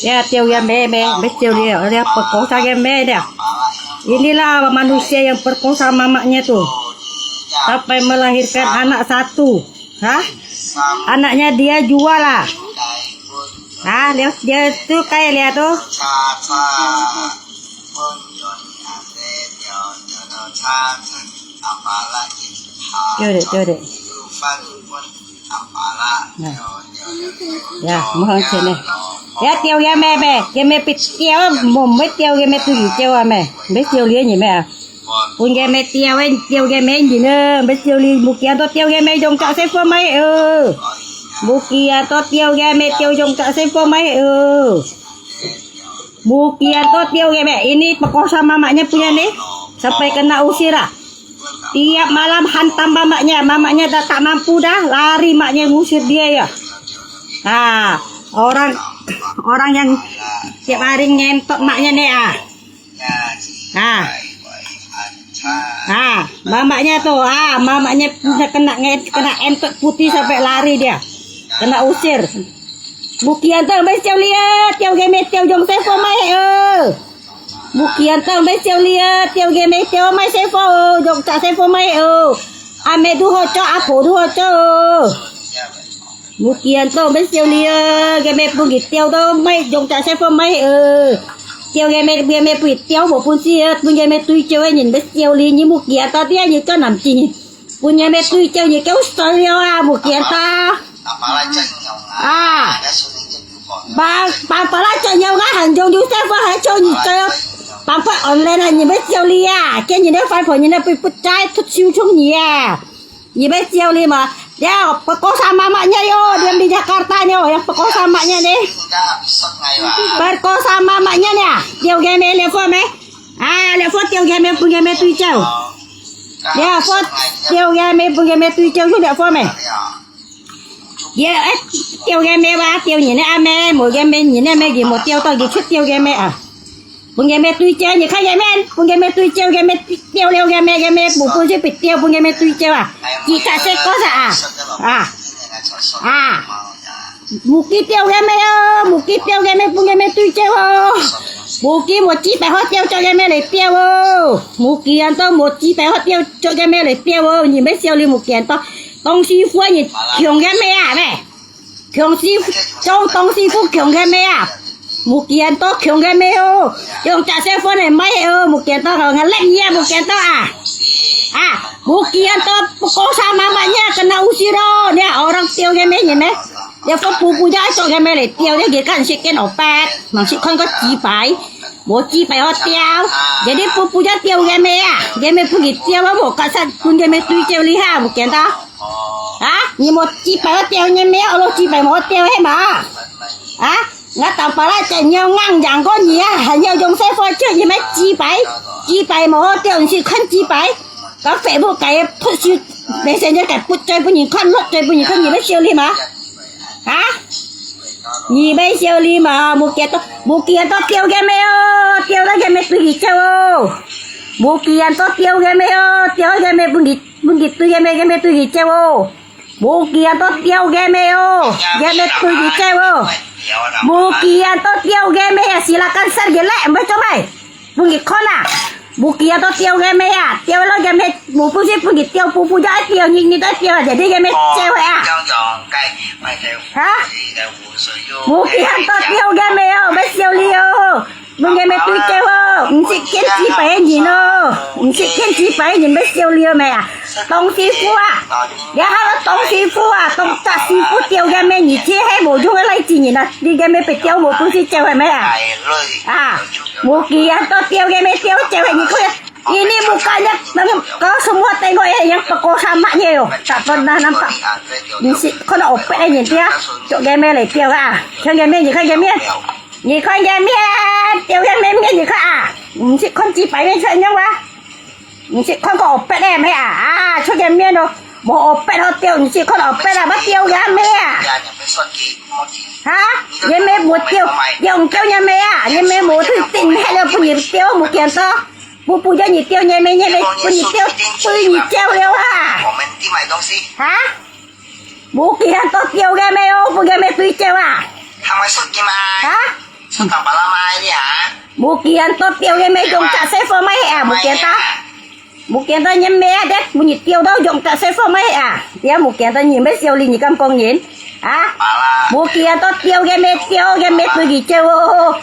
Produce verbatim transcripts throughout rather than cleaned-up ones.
Ya, tiaw ya me, me, me tiaw liau, dia perkosa ya me dia. Inilah manusia yang perkosa mamaknya tu. Sampai melahirkan anak satu. Hah? Anaknya dia jual lah. Hah, dia, dia tu kaya lihat tu. 对的，对的。Nah. Ya, mohon sini. Ya, tiaw ya me, me, ya me pi tiaw, mo, me tiaw ya me tu tiaw a me. Me tiaw liau ni me a. Pun ya me tiaw, tiaw ya me ni ne, me tiaw li mu kian to tiaw ya me dong ka se fo mai e. Mu kian to tiaw ya me tiaw dong ka se fo mai e. Mu kian to tiaw ya me, ini perkosa mamaknya punya ni, sampai kena usir ah. Tiap malam hantam mamaknya, mamaknya dah tak mampu dah, lari maknya ngusir dia ya. Ah, orang orang yang tiap hari ngentot maknya ni ah. Ah. Ah, mamaknya tu, ah, mamaknya kena nge-, kena entot putih sampai lari dia. Kena usir. Mu kian to me siau lia, tiaw ya me tiaw dong se fo mai e. Mu kian to me siau lia, tiaw ya me tiaw mai se fo, dong ka se fo mai e. A me tu ho cho, a po tu ho cho. Mu kian to me siau lia, ya me pun ki tiaw to mai dong ka se fo mai e. Tiaw ya me, ya me pun ki tiaw mo pun si, pun ya me tui tiaw ni me siau li ni mu kian to dia ni cho nam chi ni. Pun ya me tui tiaw ni kêu soi liau a, mu kian to. Ah. Ba, ba, ba la cho nhau ngã hàng dong du se fo hai cho ni cho. Bang pa online a ni me siau li a, kia ni ne fai pho ni ne pui put chai thut siu chung ni a. Ni me siau li ma. Ya, perkosa mamaknya yo, dia di Jakarta ni yo, yang perkosa maknya ni. Perkosa mamaknya ni a, tiaw ya me le fo me. Ah, le fo tiaw ya me pun ya me tui tiaw. Le fo tiaw ya me pun ya me tui tiaw, le fo me. Ya, eh, tiaw ya me ba, tiaw ni ne a me, mo ya me ni ne me, mo tiaw to, ki chut tiaw ya me a. Pun ya me tui tiaw, ni kha ya me, pun ya me tui tiaw, ya me tiaw liau ya me, ya me, mo pun si pi tiaw, pun ya me tui tiaw a. Ki ka se ko sa a. Ah. Ah. Mu ki tiaw ya me o, mu ki tiaw ya me, pun ya me tui tiaw o. Mu ki mo chi pai ho tiaw cho ya me le tiaw o. Mu kian to mo chi pai ho tiaw cho ya me le tiaw o. Ni me siau li mu kian to. Tong si fo ni kiong ya me a me. Kiong si, tong, tong si fo kiong ya me a. Mu kian to kiong ya me o. Dong ka se fo ne mai o. Mu kian to kiong ya le ni a mu kian to a. Ah, mu kian to perkosa mamaknya kena usir o. Ni a orang tiaw ya me ni me. Ya fo pupu ja cho ya me le tiaw, ya ki kan si ken opat. Mang si kon ko chi pai. Mo chi pai ho tiaw. Jadi pupu ja tiaw ya me a. Ya me pun ki tiaw a mo ka sa pun ya me tui tiaw li ha mu kian to. Ha? Ni mo chi pai ho tiaw ya me a, lo chi pai mo tiaw he ma. Ha? Nga tang pa la che nyau ngang yang ko ni a, ha nyau dong se fo che ni me chi pai. Chi pai mo tiaw ni si kan chi pai. Ka Facebook ka ye put siu, messenger ka put choi pun ni kan, lot choi pun ni kan, ni me siau li ma. Ha? Ni me siau li ma, mu kian to, mu kian to tiaw ya me o, tiaw to ya me tui ki tiaw o. Mu kian to tiaw ya me o, tiaw ya me pun ki, pun ki tui ya me, ya me tui ki tiaw o. Mu kian to tiaw ya me o, ya me tui ki tiaw o. Mu kian to tiaw ya me a, silakan share ya le, mo cho mai. Pun ki kon a. Mu kian to tiaw ya me a, tiaw lo ya me, mo pun si pun ki tiaw, pupu ja tiaw, ni, ni to tiaw, jadi ya me tiaw a. Ha? Mu kian to tiaw ya me o, me siau li o. Pun ya me tui tiaw o, ni si ken chi pai ni no. Ni si ken chi pai ni me siau li o me a. Tong si fo a. Ya ha lo tong si fo a, tong ka si fo tiaw ya me ni chi he mo yong lai chi ni na. Ni ya me pe tiaw mo pun si tiaw he me a. Ah, mu kian to tiaw ya me tiaw tiaw he ni ko ya. Ini mukanya, nang, kau semua tengok ya, yang perkosa maknya yo. Tak pernah nampak. Ni si, kau nak opek aja dia. Cok gemel le tiaw ah. Cok gemel ni, kan gemel. Ni kan gemel, tiaw gemel ni kan ah. Ni si kan chi pai ni cok nyong ah. Ni si kan kau opek le me ah. Ah, cok gemel no. Mo opek ho tiaw, ni si kan opek lah, ba tiaw gemel ah. Ha? Gemel mo tiaw, tiaw tiaw gemel ah. Gemel mo tu tin he le pun ni tiaw mo kian to. Pupu ja ni tiaw ni me ni me, pun ni tiaw, pun ni tiaw liao ha. Ha? Mu kian to tiaw gemel o, pun gemel tui tiaw ah. Ha? 無見到吊个咩用隻細火買啊，無見到。無見到你咩啊，這，你吊到用隻細火買啊，這無見到你咩少哩，你敢講人啊？無見到吊个咩，吊个咩對佢照哦，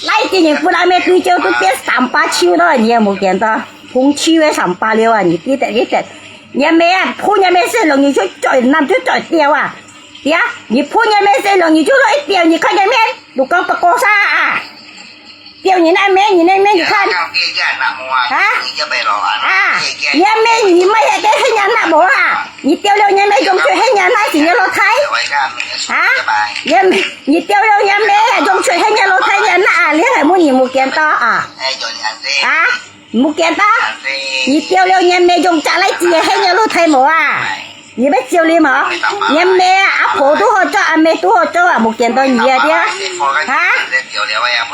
來今日不然咩對照都變三百triệu了，你也無見到，紅triệu个三百六啊，你記得記得，你咩啊，碰你咩事，容易就嘴，那就嘴掉啊。 呀，你碰你咩事了，你就落一吊，你看見面，你講不過啥啊？吊你那面，你那面你看，啊？啊？你那面你买个黑人那无啊？你吊了你面用出黑人那是你老太？啊？你面，你吊了你面用出黑人老太人那啊？你还没你没见到啊？啊？ 無見到，你吊了你咩用隻來子个，係你老太無啊？你要笑你無？你咩啊，阿婆都好做，阿妹都好做啊，無見到你啊，對啊？哈？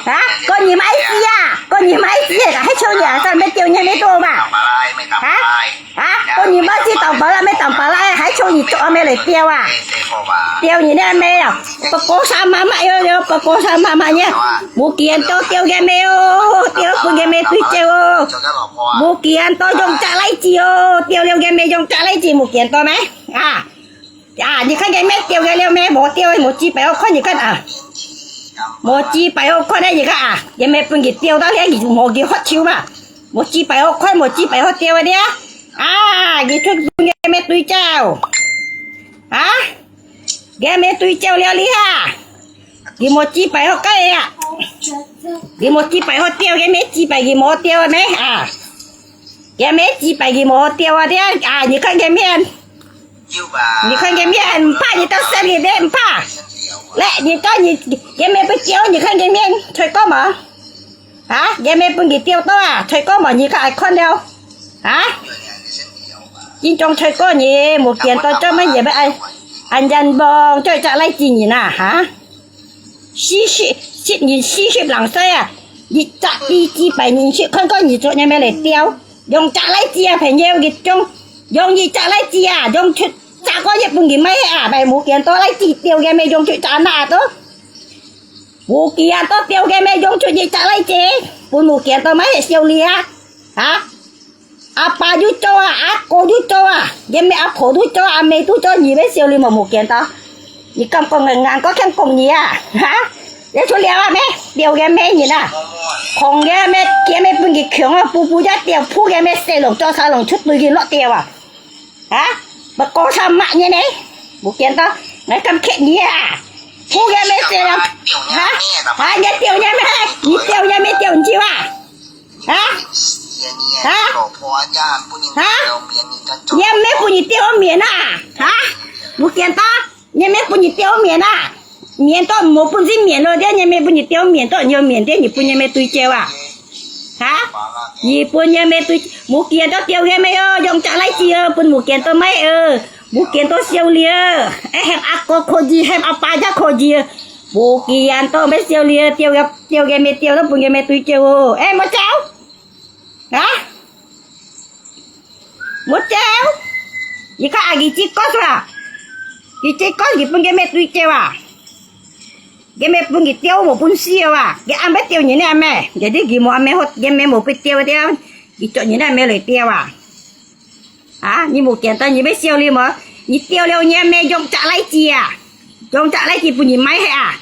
哈？講你買子啊，講你買子啊，還笑你啊，上面吊你咩做嘛？哈？哈？講你買子當包啦，咩當包啦，還笑你做阿妹來吊啊？吊你那咩啊？不過啥媽媽喲喲，不過啥媽媽呢？ 無見到吊个咩哦，吊分个咩對照哦。無見到用隻來子哦，吊了个咩用隻來子，無見到咩？啊，啊，你看个咩吊个了咩？無吊个無幾擺哦，看你看啊。無幾擺哦，看咧你看啊，个咩分佢吊到咧，佢無佢發球嘛。無幾擺哦，看無幾擺哦吊个咧。啊，你出分个咩對照？啊？ 个咩對照了哩哈？佢無幾擺好个啊？佢無幾擺好吊，个咩幾擺佢無吊咩啊？个咩幾擺佢無吊啊？這啊，你看个面，你看个面，毋怕你到生日的，毋怕。來，你到你，个咩不吊，你看个面，吹過無？ 啊，也沒分佢釣到啊，吹過無？你看，還看了，啊？今朝吹過你，無見到，做麼个也不愛，恁樣望，做一隻來子人啊，哈？四十，十人四十零歲啊，一隻地基擺人去，看看你做麼个來釣，用隻來子啊，朋友，佢種，用一隻來子啊，用出，十個月分佢賣啊，賣無見到來子釣，也沒用出隻那都。 無見到釣个咩用出一隻來子，分無見到麼个笑你啊？啊？阿爸又做啊，阿哥又做啊，也沒阿婆都做，阿妹都做，你會笑你無？無見到，你敢講个硬，我肯講你啊？哈？你出了啊咩？釣个咩人啊？空个咩？个咩分佢窮啊，步步一釣，鋪个咩細籠做沙籠出對佢落釣啊？ 啊？不過啥麼个呢？無見到，𠊎敢騙你啊？鋪个咩事啊？哈？哈？你釣你咩？你釣你咩釣你啊？哈？哈？哈？你也沒分你釣面啊？哈？無見到，你也沒分你釣面啊？面都無本事面了，你也沒分你釣面，都有面的，你分你沒對焦啊？ 哈？你分也沒對，無見到釣个咩哦，用隻來子哦，分無見到賣哦，無見到笑你哦，哎，喊阿哥可以，喊阿爸也可以哦，無見到咩笑你哦，釣个，釣个咩釣，都分个咩對焦哦，哎，無走，啊？無走，你看阿姨姐哥是吧？你姐哥你分个咩對焦啊？ 佢也分佢釣無本事啊，佢恁會釣人个咩？Jadi佢無恁會好，佢也無會釣个，佢捉人个咩來釣啊？啊，你無見到你會笑你無？你釣了你也用隻來子啊，用隻來子分你賣忒啊？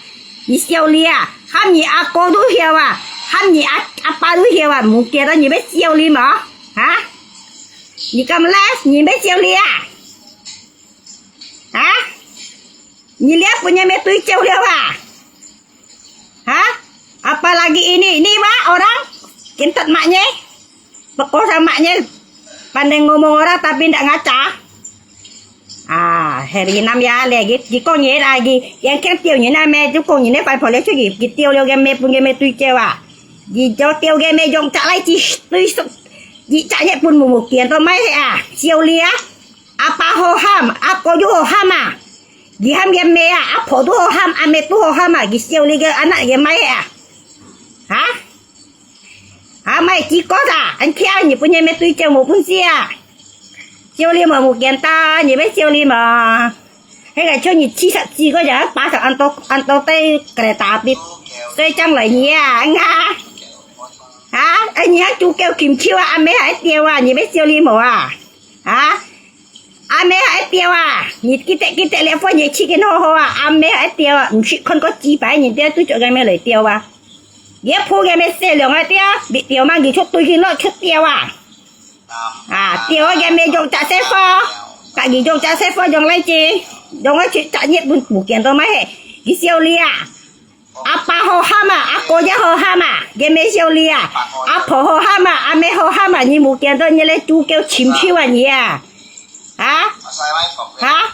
你笑你啊？喊你阿哥都曉啊，喊你阿，阿爸都曉啊，無見到你會笑你無？啊？你敢來？你會笑你啊？啊？ 你lihat punya metu icau lihat ah. Ha? Apalagi ini, ini ba orang kintat maknya. Pekosa maknya pandai ngomong orang tapi ndak ngaca. Ah, hari enam ya lagi. Jiko ni lagi. Yang kan tiu ni na me, jiko ni ne pai pole chu ji, ki tiu liu ge me pun ge metu icau ah. Ji jo tiu ge me jong cak lai ji tui suk. Ji cak ye pun mu mu kian to mai he ah. Siu li ah. Apa ho ham, ako ju ho ham ah. Gi ham ge me ah, apo tu ho ham, ame tu ho ham ah, gi siu li ge anak ge mai ah. Ha? Ha mai chi ko sa, an kia ni punya me tui cheu mo pun sia. Siu li mo mu kian ta, ni be siu li mo. He ga cho ni chi sa chi ko ja, pa sa an to, an to tai kereta api. 所以將來你啊，啊，啊，哎，你還豬狗禽獸啊，阿姆還會吊啊，你會笑你無啊？啊，阿姆還會吊啊，你記得記得，這份你食緊好好啊，阿姆還會吊啊，毋識看過幾百人吊，對著阿姆來吊啊。你要抱阿姆細量啊吊，你吊嘛，你出對佢落出吊啊。 啊，吊啊，佢姆用隻細貨，家己用隻細貨用來接，用來接隻日本物件都買嘿，佢笑你啊！阿爸好喊啊，阿哥也好喊啊，佢姆笑你啊！阿婆好喊啊，阿姆好喊啊，你物件都你來豬狗禽獸啊你啊！啊？啊？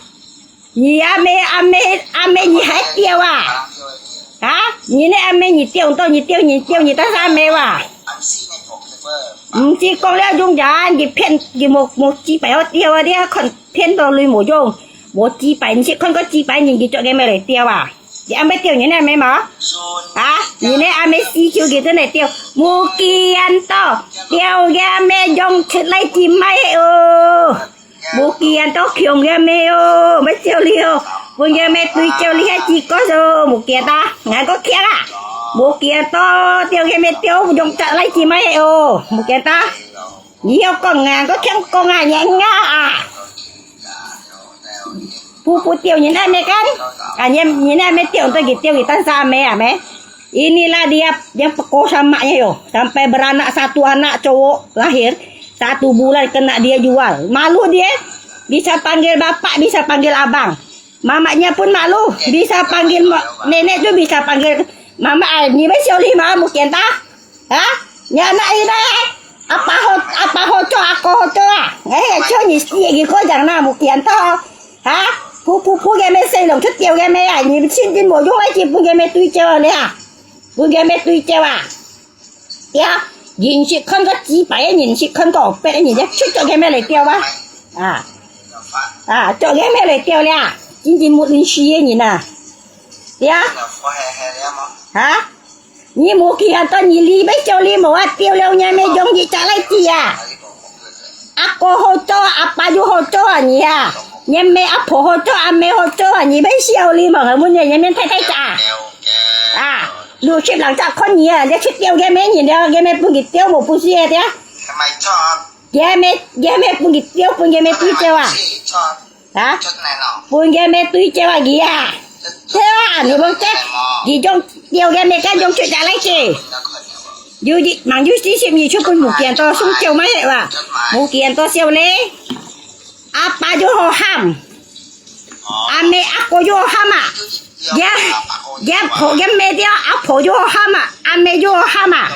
你阿姆阿姆阿姆你還吊啊？啊？你呢阿姆你吊到你吊你吊你，但是阿姆哇？毋是講了用人，你騙你無無幾百好吊啊！你還看騙到鐳無用，無幾百，你去看過幾百人，你著佢姆來吊啊？你阿姆吊你呢阿姆無？啊？你呢阿姆死就佢真來吊，無見到吊佢姆用出來幾買哦！ 無見到窮个姆哦，毋係笑你哦，分佢姆對照你遐幾個哦，無見到，𠊎个強啊，無見到，吊佢姆吊用隻來幾買哦，無見到，你要講啊，𠊎个強講啊，你啊啊，不不吊你那姆干，啊你你那姆吊對佢吊佢單啥姆啊姆。 Inilah dia, dia perkosa maknya yo. Sampai beranak satu anak cowok lahir, satu bulan kena dia jual. Malu dia. Bisa panggil bapak, bisa panggil abang. Mamaknya pun malu. Bisa panggil ma- nenek tu bisa panggil mama. Ai, ni bai siau lima mungkin ta? Ha? Ni anak ina. Apa ho apa ho cho ako ho cho ah. Eh, cho ni si gi ko jang na mungkin ta. Ha? Pu pu pu ge me sei long chut tiau ge me ah. Ni chin tin mo yong lai chi pu ge me tui cheo le ah. 分佢姆對照啊。呀，認識看過幾百个，認識看過百个，人家出咗佢姆來吊啊。啊，啊，做佢姆來吊了，真正無認識个人啊。呀，啊，你無去啊，到你里背叫你無啊，吊了你姆用一隻來吊啊。 阿哥好做，阿爸又好做啊，你啊，你姆阿婆好做，阿姆好做啊，你毋係笑你無？問你，你面太太假啊？啊，六十人在看你啊，你去吊佢姆人了，佢姆分佢吊無本事啊，對啊？佢姆，佢姆分佢吊，分佢姆對照啊？啊？分佢姆對照啊，佢啊？對啊，你無這，你用吊佢姆，敢用出家來去？ 有一，吂有四十年就分無見到，送走麼个哇？無見到少咧。阿爸又好喊，阿姆阿哥又好喊啊。也，也婆也姆掉，阿婆又好喊啊，阿姆又好喊啊。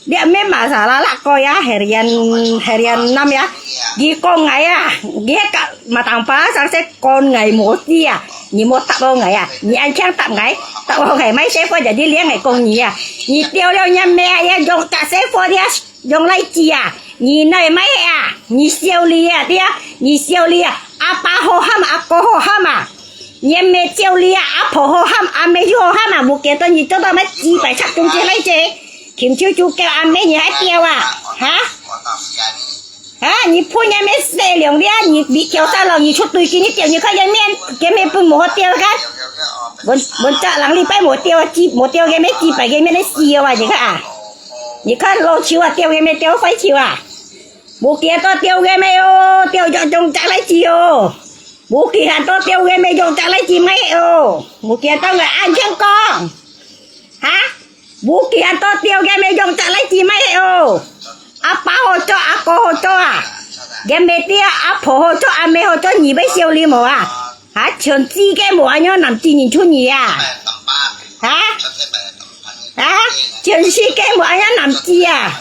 你阿姆嘛啥啦啦哥呀，herian，herian nam呀。佢講𠊎啊，佢个嘛當巴上些講𠊎無知啊。 你莫答我𠊎啊，你恁強答𠊎，答我𠊎買細貨就你領𠊎講你啊，你掉了你姆啊，也用大細貨你啊，用來治啊，你來買啊，你笑你啊，對啊，你笑你啊，阿爸好喊啊，阿哥好喊啊，你姆笑你啊，阿婆好喊，阿姆又好喊啊，無見到你做到買幾百尺中間來濟，琴秋就叫阿姆你還掉啊，哈？ 啊，你分人咩細量了，你，你掉下來，你出對佢，你掉，你看人面，佢面分無掉看。問，問責人禮拜無掉啊，幾，無掉佢面幾百佢面的死啊，你看啊。你看老手啊，掉佢面掉壞手啊。無見到掉佢面哦，掉用，用責來治哦。無見到掉佢面用責來治咩哦。無見到个安全講。哈？ 無見到掉佢姆用責來治咩哦。阿爸好做，阿哥好做啊。佢姆掉，阿婆好做，阿姆好做，你會笑你無啊？啊，全世界無恁樣男子人出你啊？啊？啊？全世界無恁樣男子啊？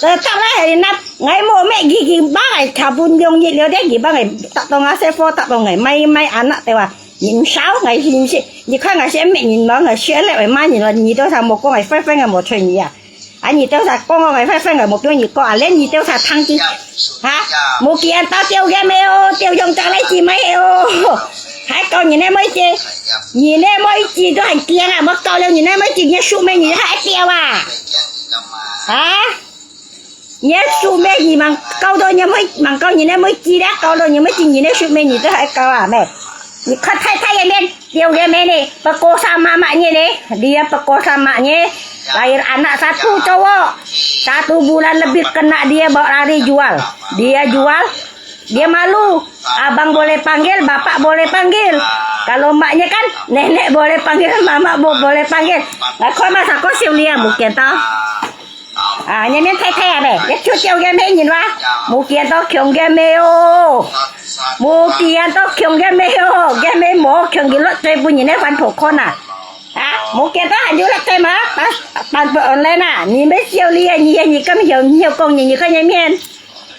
得得啦，係那，𠊎無咩，佢，佢幫𠊎查分兩日了，佢幫𠊎搭到𠊎細貨，搭到𠊎買，買anak，對吧？ 人少，𠊎認識，你看𠊎識乜人無？𠊎識了會罵人咯，你都啥無講，𠊎壞壞，𠊎無睬你啊。啊，你都啥講，𠊎壞壞，𠊎無對你講啊，連你都啥聽見，哈？無見到掉佢姆哦，掉用責來治咩哦？還講你那妹子，你那妹子都還驚啊，無搞了你那妹子，你叔妹你還掉啊？啊？ 你叔妹，你吂搞到你妹，吂搞你那妹子咧，搞到你妹子，你那叔妹，你都還搞啊咩？你看太太个面， Tiaw game ni, perkosa mamaknya ni. Dia perkosa maknya. Lahir anak satu cowok. Satu bulan lebih kena dia bawa lari jual. Dia jual, dia malu. Abang boleh panggil, bapak boleh panggil. Kalau maknya kan, nenek boleh panggil, mamak bo- boleh panggil. Lah, kau masa kau siu lia mungkin tau. 啊，你免太太啊呗，你就叫个美人哇，无见到穷个没有，无见到穷个没有，个没无穷个落在不人的饭头看呐。啊，无见到还有落在吗？啊，办不online呐，你们笑你啊，你啊，你根本就没有讲你，你看你面，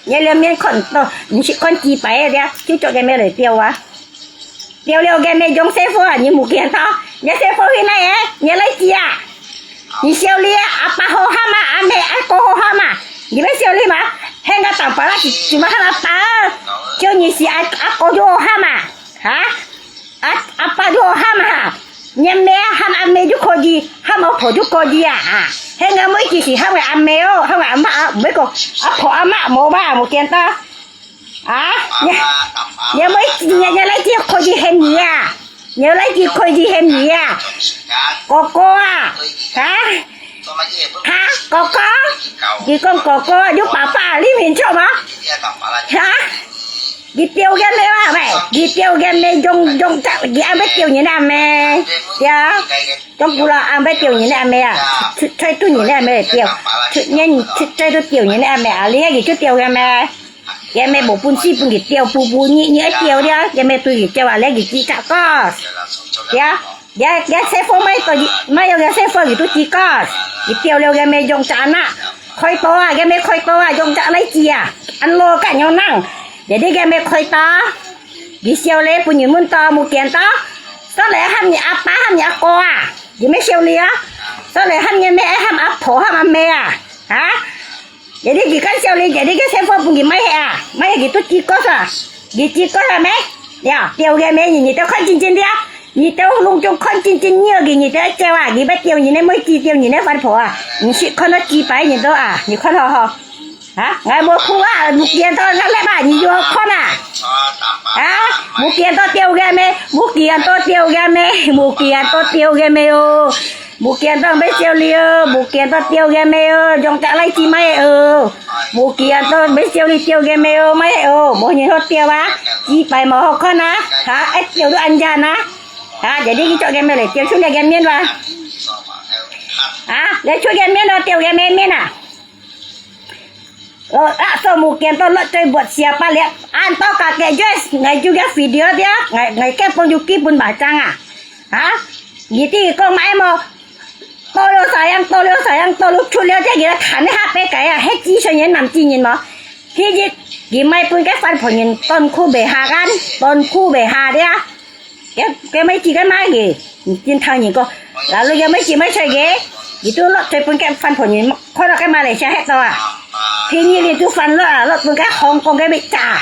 你两面看到，你去看几百个的，就叫个没来掉啊。 掉了个没用师傅啊，你无见到，你师傅去哪哎？你来接啊？你笑你啊，阿爸好喊啊，阿妹阿哥好喊啊，你们笑你嘛？喊个打巴拉是怎么喊阿爸？就你是阿阿哥就好喊啊，哈？阿阿爸就好喊啊，你妹喊阿妹就可以，喊阿婆就可以啊，啊？喊个每句是喊个阿妹哦，喊个阿妈啊，每个阿婆阿妈无吧，无见到。 啊，你，你要没，你，你来接可以喊你啊，你来接可以喊你啊，哥哥啊，啊，哈，哥哥，你讲哥哥，有爸爸，你明白吗？哈，你丢个没啊，喂，你丢个没用用着，你还没丢人啊没？呀，中国人还没丢人啊没啊？出出出人啊没丢，出年出出都丢人啊没啊？你还就丢个没？ 也没无本事分佢掉，步步日日掉了，也没对佢掉啊，来佢自家搞。呀，也也师傅买个，买个师傅佢都自家，佢掉了也没用着啊，开刀啊，也没开刀啊，用着来治啊，安老个有能，也得也没开刀，佢笑咧分人问到，没见到，上来喊你阿爸喊你阿哥啊，你没笑你啊，上来喊你咩喊阿婆喊阿妹啊，啊？ Jadi佢敢笑你，jadi佢先放分佢买啊，买佢都几个啊，佢几个啊咩？呀，掉个咩？你你都看真真的啊，你都弄中看真真你个，你都叫啊，你不掉你那妹子掉你那番婆啊，你去看到几百人都啊，你看好好。啊，俺没哭啊，没见到俺来吧，你就看啊。啊，没见到掉个咩？没见到掉个咩？没见到掉个没有？ Mungkin to besau liu, mungkin to tiau gemeo, jong cak lai ci mai o. Mungkin to besau liu tiau gemeo mai o, mo nyen ho tiau a. Ci pai mo ho kon a. Ha, et tiau du an jan a. Ha, jadi ki cok gemeo le tiau cu le gemien wa. Ha, le cu gemien lo tiau gemeo mien a. Lo, a, so mungkin to lo coi buat siapa lihat. An to kakek Joyce, ngai juga video dia, ngai, ngai kepong juga pun bacang a. Ha? Giti kong mai mo. Tolo sayang, tolo sayang, tolo chulio je gila khane ha pe kai a, he ji shon yen nam ji nyin mo. Hi ji, gi mai pun ke fan pho nyin ton khu be ha gan, ton khu be ha dia. Ke, ke mai ji ke mai gi, jin thang nyin ko. Lalu ke mai ji mai choi ge, gitu lo choi pun ke fan pho nyin, ko lo ke Malaysia he to a. Hi nyi li tu fan lo a, lo pun ke Hong Kong ke be cha.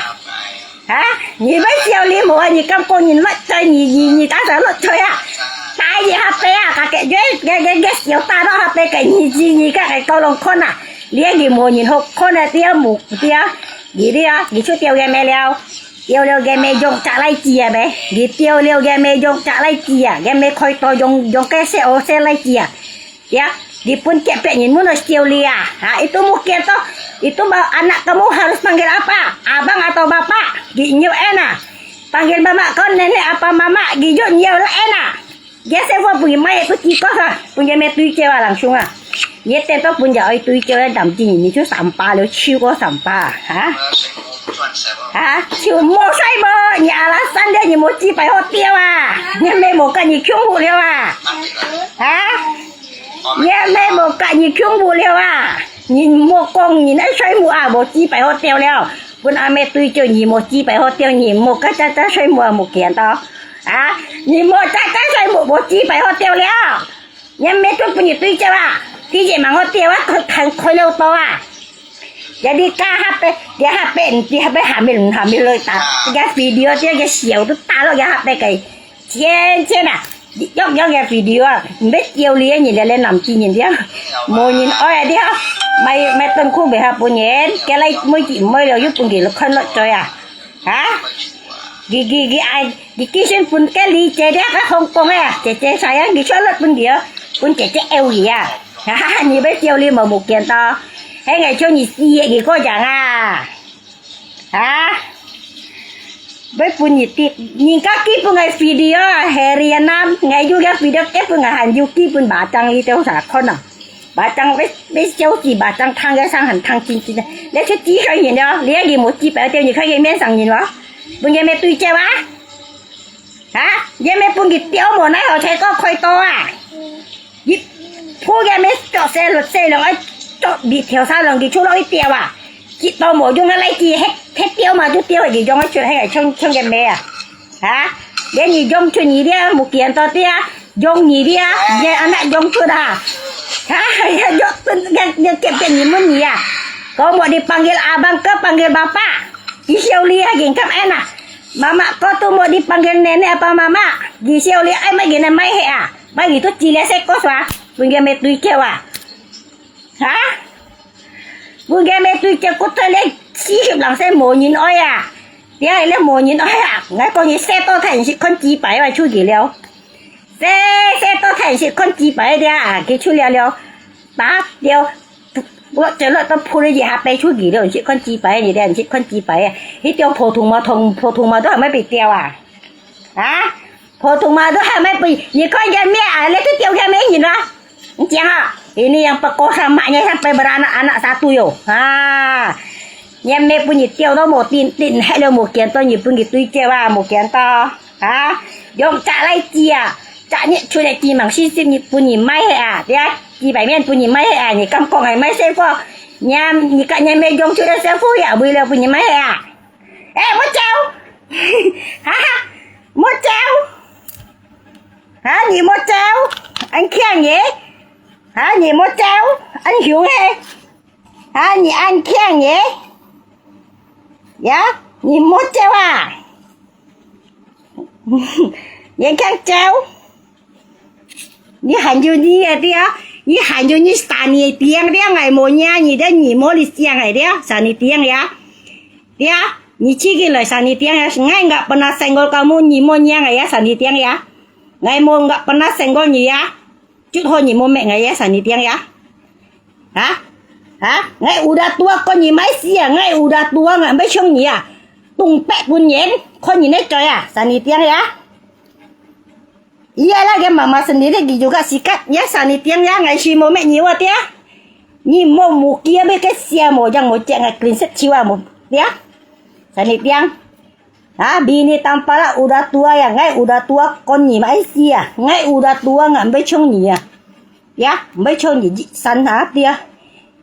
Ha? Nyi mai siau li mo, nyi kam ko nyin lo choi, nyi, nyi, nyi ta sa lo choi a. Tai nyi ha pe a, ka ke ge, ge, ge, ge siau ta lo ha pe ke nyi ji nyi ka ke ko long kon a. Lia nyi mo nyin ho kon a tia mu tia. Nyi lia, nyi chu tiau ge me liao. Tiau liau ge me jong cha lai ji a be. Nyi tiau liau ge me jong cha lai ji a. Ge me khoi to jong, jong ke se o se lai ji a. Ya, di pun kepek nyin mun siau lia. Ha, itu mungkin to. Itu ba anak kamu harus panggil apa? Abang atau bapak? Gi nyu ena. Panggil mama kon nenek apa mama? Gi jun nyu ena. Dia se fo pun mai tu ti ko ha. Pun dia me tui cewa langsung a. Dia ten to pun dia oi tui cewa dam ti ni chu sampa lo chu ko sampa. Ha? Ha? Chu mo sai mo. Ni alasan dia ni mo ci pai ho tiau a. Ni me mo ka ni kyung hu liao a. Ha? Ye me mo ka nyi kyung bu liao a. Nyi mo kong nyi nai shoi mu a, mo ji pai ho tiao liao. Pun a me tui cho nyi mo ji pai ho tiao, nyi mo ka cha cha shoi mu a mo kian to. A, nyi mo cha cha shoi mu mo ji pai ho tiao liao. Ye me tu pun nyi tui cho a. Ti ye mang ho tiao a, khoi khang khoi liao to a. Jadi ka ha pe, dia ha pe, dia ha pe hamil, hamil lo ta. Dia video dia dia siau tu ta lo dia ha pe kai. Chien chien a, yok yok ya video a, mbet kiau li nyi le le nam chi nyi dia. Mo nyi oi a dia. Mai mai ton khu be ha pu nyen, ke lai moi chi moi lo yu pun ki lo khon lo choi a. Ha? 佢佢佢愛，佢寄信分該李姐這个Hong Kong个，姐姐sayang佢出來分佢哦，分姐姐愛佢啊。哈哈，你要笑你無目見到，還愛叫你死个佢過樣啊！啊！要分你知，人家寄分𠊎video啊，Heriana，𠊎有个video寄分𠊎，還有寄分Bacang你兜儕看啊？Bacang要要笑死，Bacang聽个聲還聽真真个，你出幾歲人了？你還無幾百歲，你看佢面生人無？分佢咩對照啊？ 哈？也毋係分佢吊無，奈何才過開刀啊？一鋪也毋係著細路細路，愛著你條沙龍佢出落去吊啊？一刀無用啊，來去，迄迄吊嘛就吊，佢用个出，迄个像像个咩啊？哈？連你用出你了，目見到的啊，用你的啊，你阿那用出啊？哈？用出，用用给别人问你啊？Kau mau dipanggil abang ke panggil bapak? Di Xiaoli ah, gengkam enak. Mama ko tu mau dipanggil nenek apa mama? Di Xiaoli ai mai gina mai he ah. Mai gitu cili sekos wa. Pun dia mai tui keu ah. Ha? Pun dia mai tui keu ko tu le si hiu lang se mo nyin oi ah. Dia le mo nyin oi ah. Ngai ko ni se to than si kon ji pai wa chu gi leo. Se se to than si kon ji pai dia ah. Ki chu leo leo. Ta leo. 我走了都铺了一下背出去了，你去看几百，你的，你去看几百，迄条普通嘛，通普通嘛，都还没被掉啊，啊，普通嘛都还没被，你看见没啊？那个掉下没人啊？你讲啊，ini yang perkosa maknya sampai beranak anak satu yo，啊，你没分你掉到无定定，还了无见到，你分你对焦啊，无见到。 啊，用隻來煮啊，隻日出來煮，望四十日分你賣去啊，對啊，幾百面分你賣去啊，你敢講係賣細貨？你啊，你敢你賣用出來細貨也為了分你賣去啊？哎，莫走！哈哈，莫走！啊，你莫走！恁強耶！啊，你莫走！恁凶耶！啊，你恁強耶！呀，你莫走啊！ 你看走，你喊就你个对啊，你喊就你三年tiếng对啊，我无娘你的，你莫你想个对啊，三年tiếng呀，对啊，你自己来三年tiếng呀，我个 pernah senggol kamu，你莫娘个呀，三年tiếng呀，我无个 pernah senggol你呀。 Cut ho你莫咩ngai ya sani tiang ya. Ha? Ha? Ngai udah tua kon ni mai si ya, ngai udah tua ngai mai chong ni ya. Tung pek pun yen, kon ni ne coy ya, sani tiang ya. Iya lah, dia mama sendiri di juga sikat ya, sani tiang ya, ngai si mo mek ni wa tia. Ni mo mukia be ke sia mo jang mo cek ngai clean set chiwa mo tia. Sani tiang. Ha, bini tampala udah tua ya, ngai udah tua kon ni mai si ya, ngai udah tua ngai mai chong ni ya. Ya, mai chong ni ji san ha tia.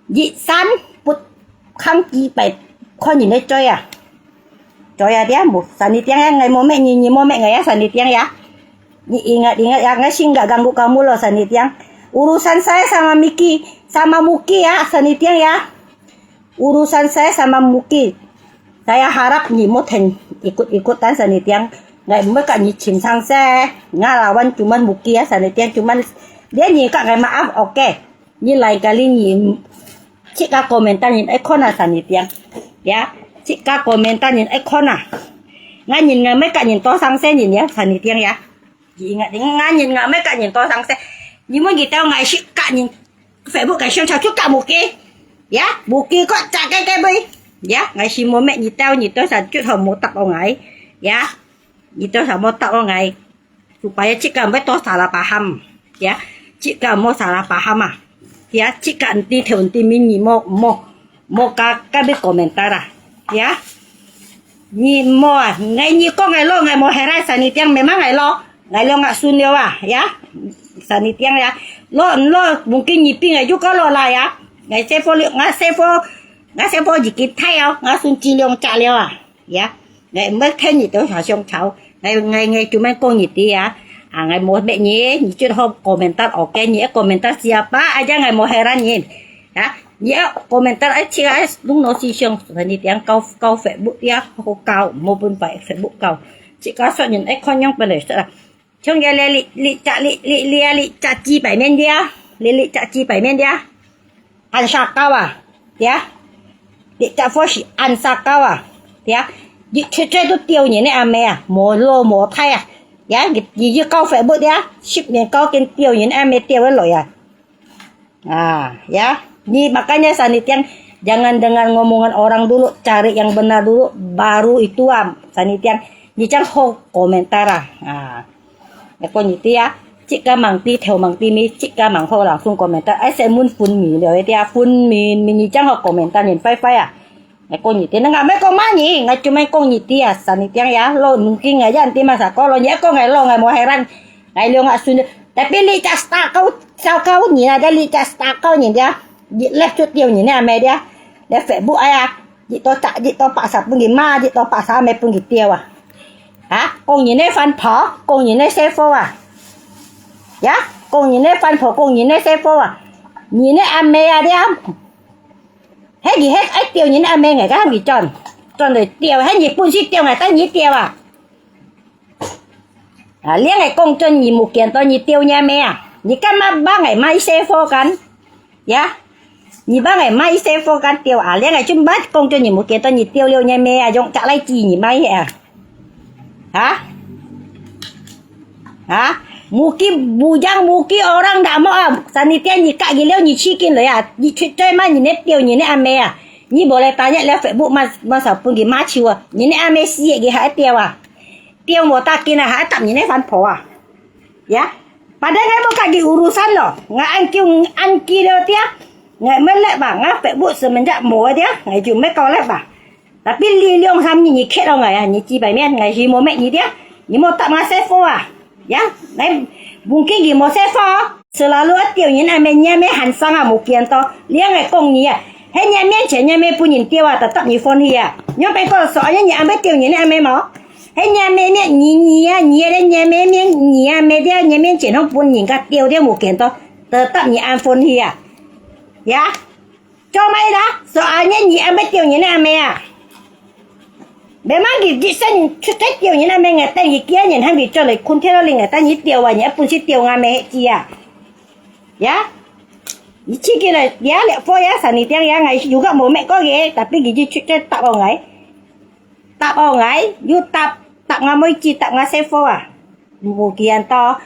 Ji san put kham ki pai kon ni ne coy ya. Coy ya tia mo, sani tiang ya, ngai mo mek ni, ni mo mek ngai ya, sani tiang ya. Ni ingat, ingat ya, ngai sing gak ganggu kamu lo, sani tiang. Urusan saya sama Miki, sama Muki ya, sani tiang ya. Urusan saya sama Muki. Saya harap ni mo then ikut-ikutan sani tiang. Ngai mo ka ni chim sang se. Nga lawan cuman Muki ya sani tiang, cuman dia ni ka ngai maaf, oke. Ni lain kali ni cik ka komentar ni ai kona sani tiang. Ya, cik ka komentar ni ai kona. Ngai ni ngai mai ka ni to sang se ni ya sani tiang ya. Ingat, ingat ni ngai mai ka ni to sang se. Ni mo ni tao ngai sik ka ni Facebook ka siang chao chu ka Muki. Ya, Muki ko cak ke ke bui. Ya, ngai si mo mek ni tao ni to sa chu ho mo tap o ngai. Ya. Ni to sa mo tap o ngai. Supaya cik ka mai to salah paham. Ya, cik ka mo salah paham ah. Ya, cik ka enti theu enti min ni mo mo mo ka ka bi komentar ah. Ya. Ni mo ah, ngai ni ko ngai lo, ngai mo herai sani tiang memang ngai lo. Ngai lo ngak sun yo ah, ya. Sani tiang ya. Lo lo mungkin ni ping ngai ju ko lo la ya. Ngai se fo ngai se fo ngai se fo ji ki thai yo, ngak sun ji liong cak liao ah. Ya, ngai mai then ni to sa siang chao. Ngai ngai ngai cuman kong ni ti ya. Ah, ngai mo mek ni, ni chu ho komentar oke ni, komentar siapa aja ngai mo heran ni. Ya, ni komentar ai chi ai lung no si siang, sani tiang kau kau Facebook ya, ho kau mo pun pai Facebook kau. Chi ka so ni ai kon yong pen le sa. Chong ya le li li cha li li li li cha chi pai men dia. Li li cha chi pai men dia. An sa kau ah. Ya. Li cha fo si an sa kau ah. Ya. 一出嘴都吊人个阿姆啊，無老無大啊。Ya，你你你教Facebook呀，十年教緊吊人阿姆吊个來啊。啊，ya，你makanya Sanitiang，jangan dengar ngomongan orang dulu, cari yang benar dulu, baru itu啊，Sanitiang，你正好 komentar啊。啊，我講你知啊，即个忙啲頭忙啲尾，即个忙好啦，送 komentar，哎，先問分明了一啲啊，分明明你正好 komentar，你快快啊。 𠊎講你知，𠊎毋係講罵你，𠊎就係講你知啊，Sanitiang ya，lo mungkin𠊎ya，你知嘛，sa ko lo，你愛講𠊎lo，𠊎無heran，𠊎兩個孫，tapi你隻star kau，star kau你啊，你隻star kau你啊，你left出掉你那咩的啊，你Facebook哎呀，你多打，你多把啥分佢罵，你多把啥咩分佢掉啊，啊，講你那番婆，講你那細貨啊，呀，講你那番婆，講你那細貨啊，你那阿妹啊，你啊。 係佢係愛吊人阿妹，𠊎个喊佢轉，轉來吊，係你本事吊，𠊎帶你吊啊！啊，你𠊎講真，你無見到你吊你阿妹啊？你敢嘛幫𠊎買細貨kan？Ya，你幫𠊎買細貨kan吊啊？你𠊎就毋講真，你無見到你吊了你阿妹啊，用隻來指你買啊！ Ha? Ha? Mungkin bujang, mungkin orang ndak mau ah. Sanitiang你隔一了，你去緊來啊！你出嘴嘛，你那吊你那阿妹啊！你無來打你了Facebook嘛，嘛少分佢罵手啊！你那阿妹死个，佢還吊啊！吊無打緊啊，還搭你那番婆啊！Ya，padahal𠊎無隔佢urusan咯，𠊎恁久恁久了，dia，𠊎毋係left啊，𠊎Facebook semenjak無个，dia，𠊎就毋係搞left啊。 Tapi你兩三日你蹶到𠊎啊，你知擺面，𠊎係無搣你的，你莫答𠊎細貨啊。Ya，來，mungkin佢無細貨哦，selalu愛吊人阿妹，你阿妹還生啊，無見到。你𠊎講你啊，喺你面前你阿妹分人吊啊，tetap你歡喜啊。你別講說，哎呀，你阿妹吊人阿妹無？喺你阿妹面，你你啊，你啊，你阿妹面，你阿妹在你面前，攏分人家吊，吊無見到，tetap你恁歡喜啊。Ya。 做麼个啦？Soalnya你阿妹吊人阿妹啊？Memang佢一生出在吊人阿妹，𠊎等佢幾多年，還未做來，困天了，𠊎等佢吊啊，你本事吊阿妹知啊？Ya，你自己來，ya，left貨ya，Sanitiang ya，𠊎有个無搣過个，tapi佢就出在答我𠊎。 答哦，𠊎又答，答𠊎妹子，答𠊎細貨啊，無見到。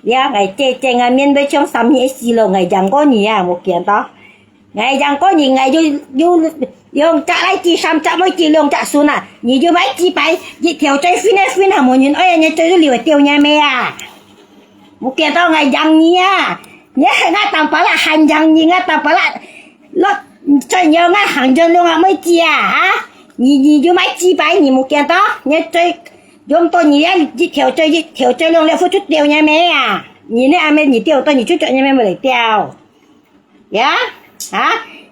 Ya，𠊎姐姐，𠊎面會像三日四咯，𠊎贏過你啊，無見到。𠊎贏過你，𠊎又又兩隻倈子，三隻妹子，兩隻孫啊，你就買幾擺，一條嘴分啊分啊，無人愛啊，你嘴都留來吊你阿妹啊。無見到𠊎贏你啊，你𠊎打巴拉還贏你，𠊎打巴拉 落，最後𠊎行轉兩個妹子啊，哈？你你就買幾擺，你無見到？你最用到你啊，一條嘴一條嘴兩粒付出掉你咩啊？你呢阿妹你掉到你就做你妹妹來掉，呀？啊？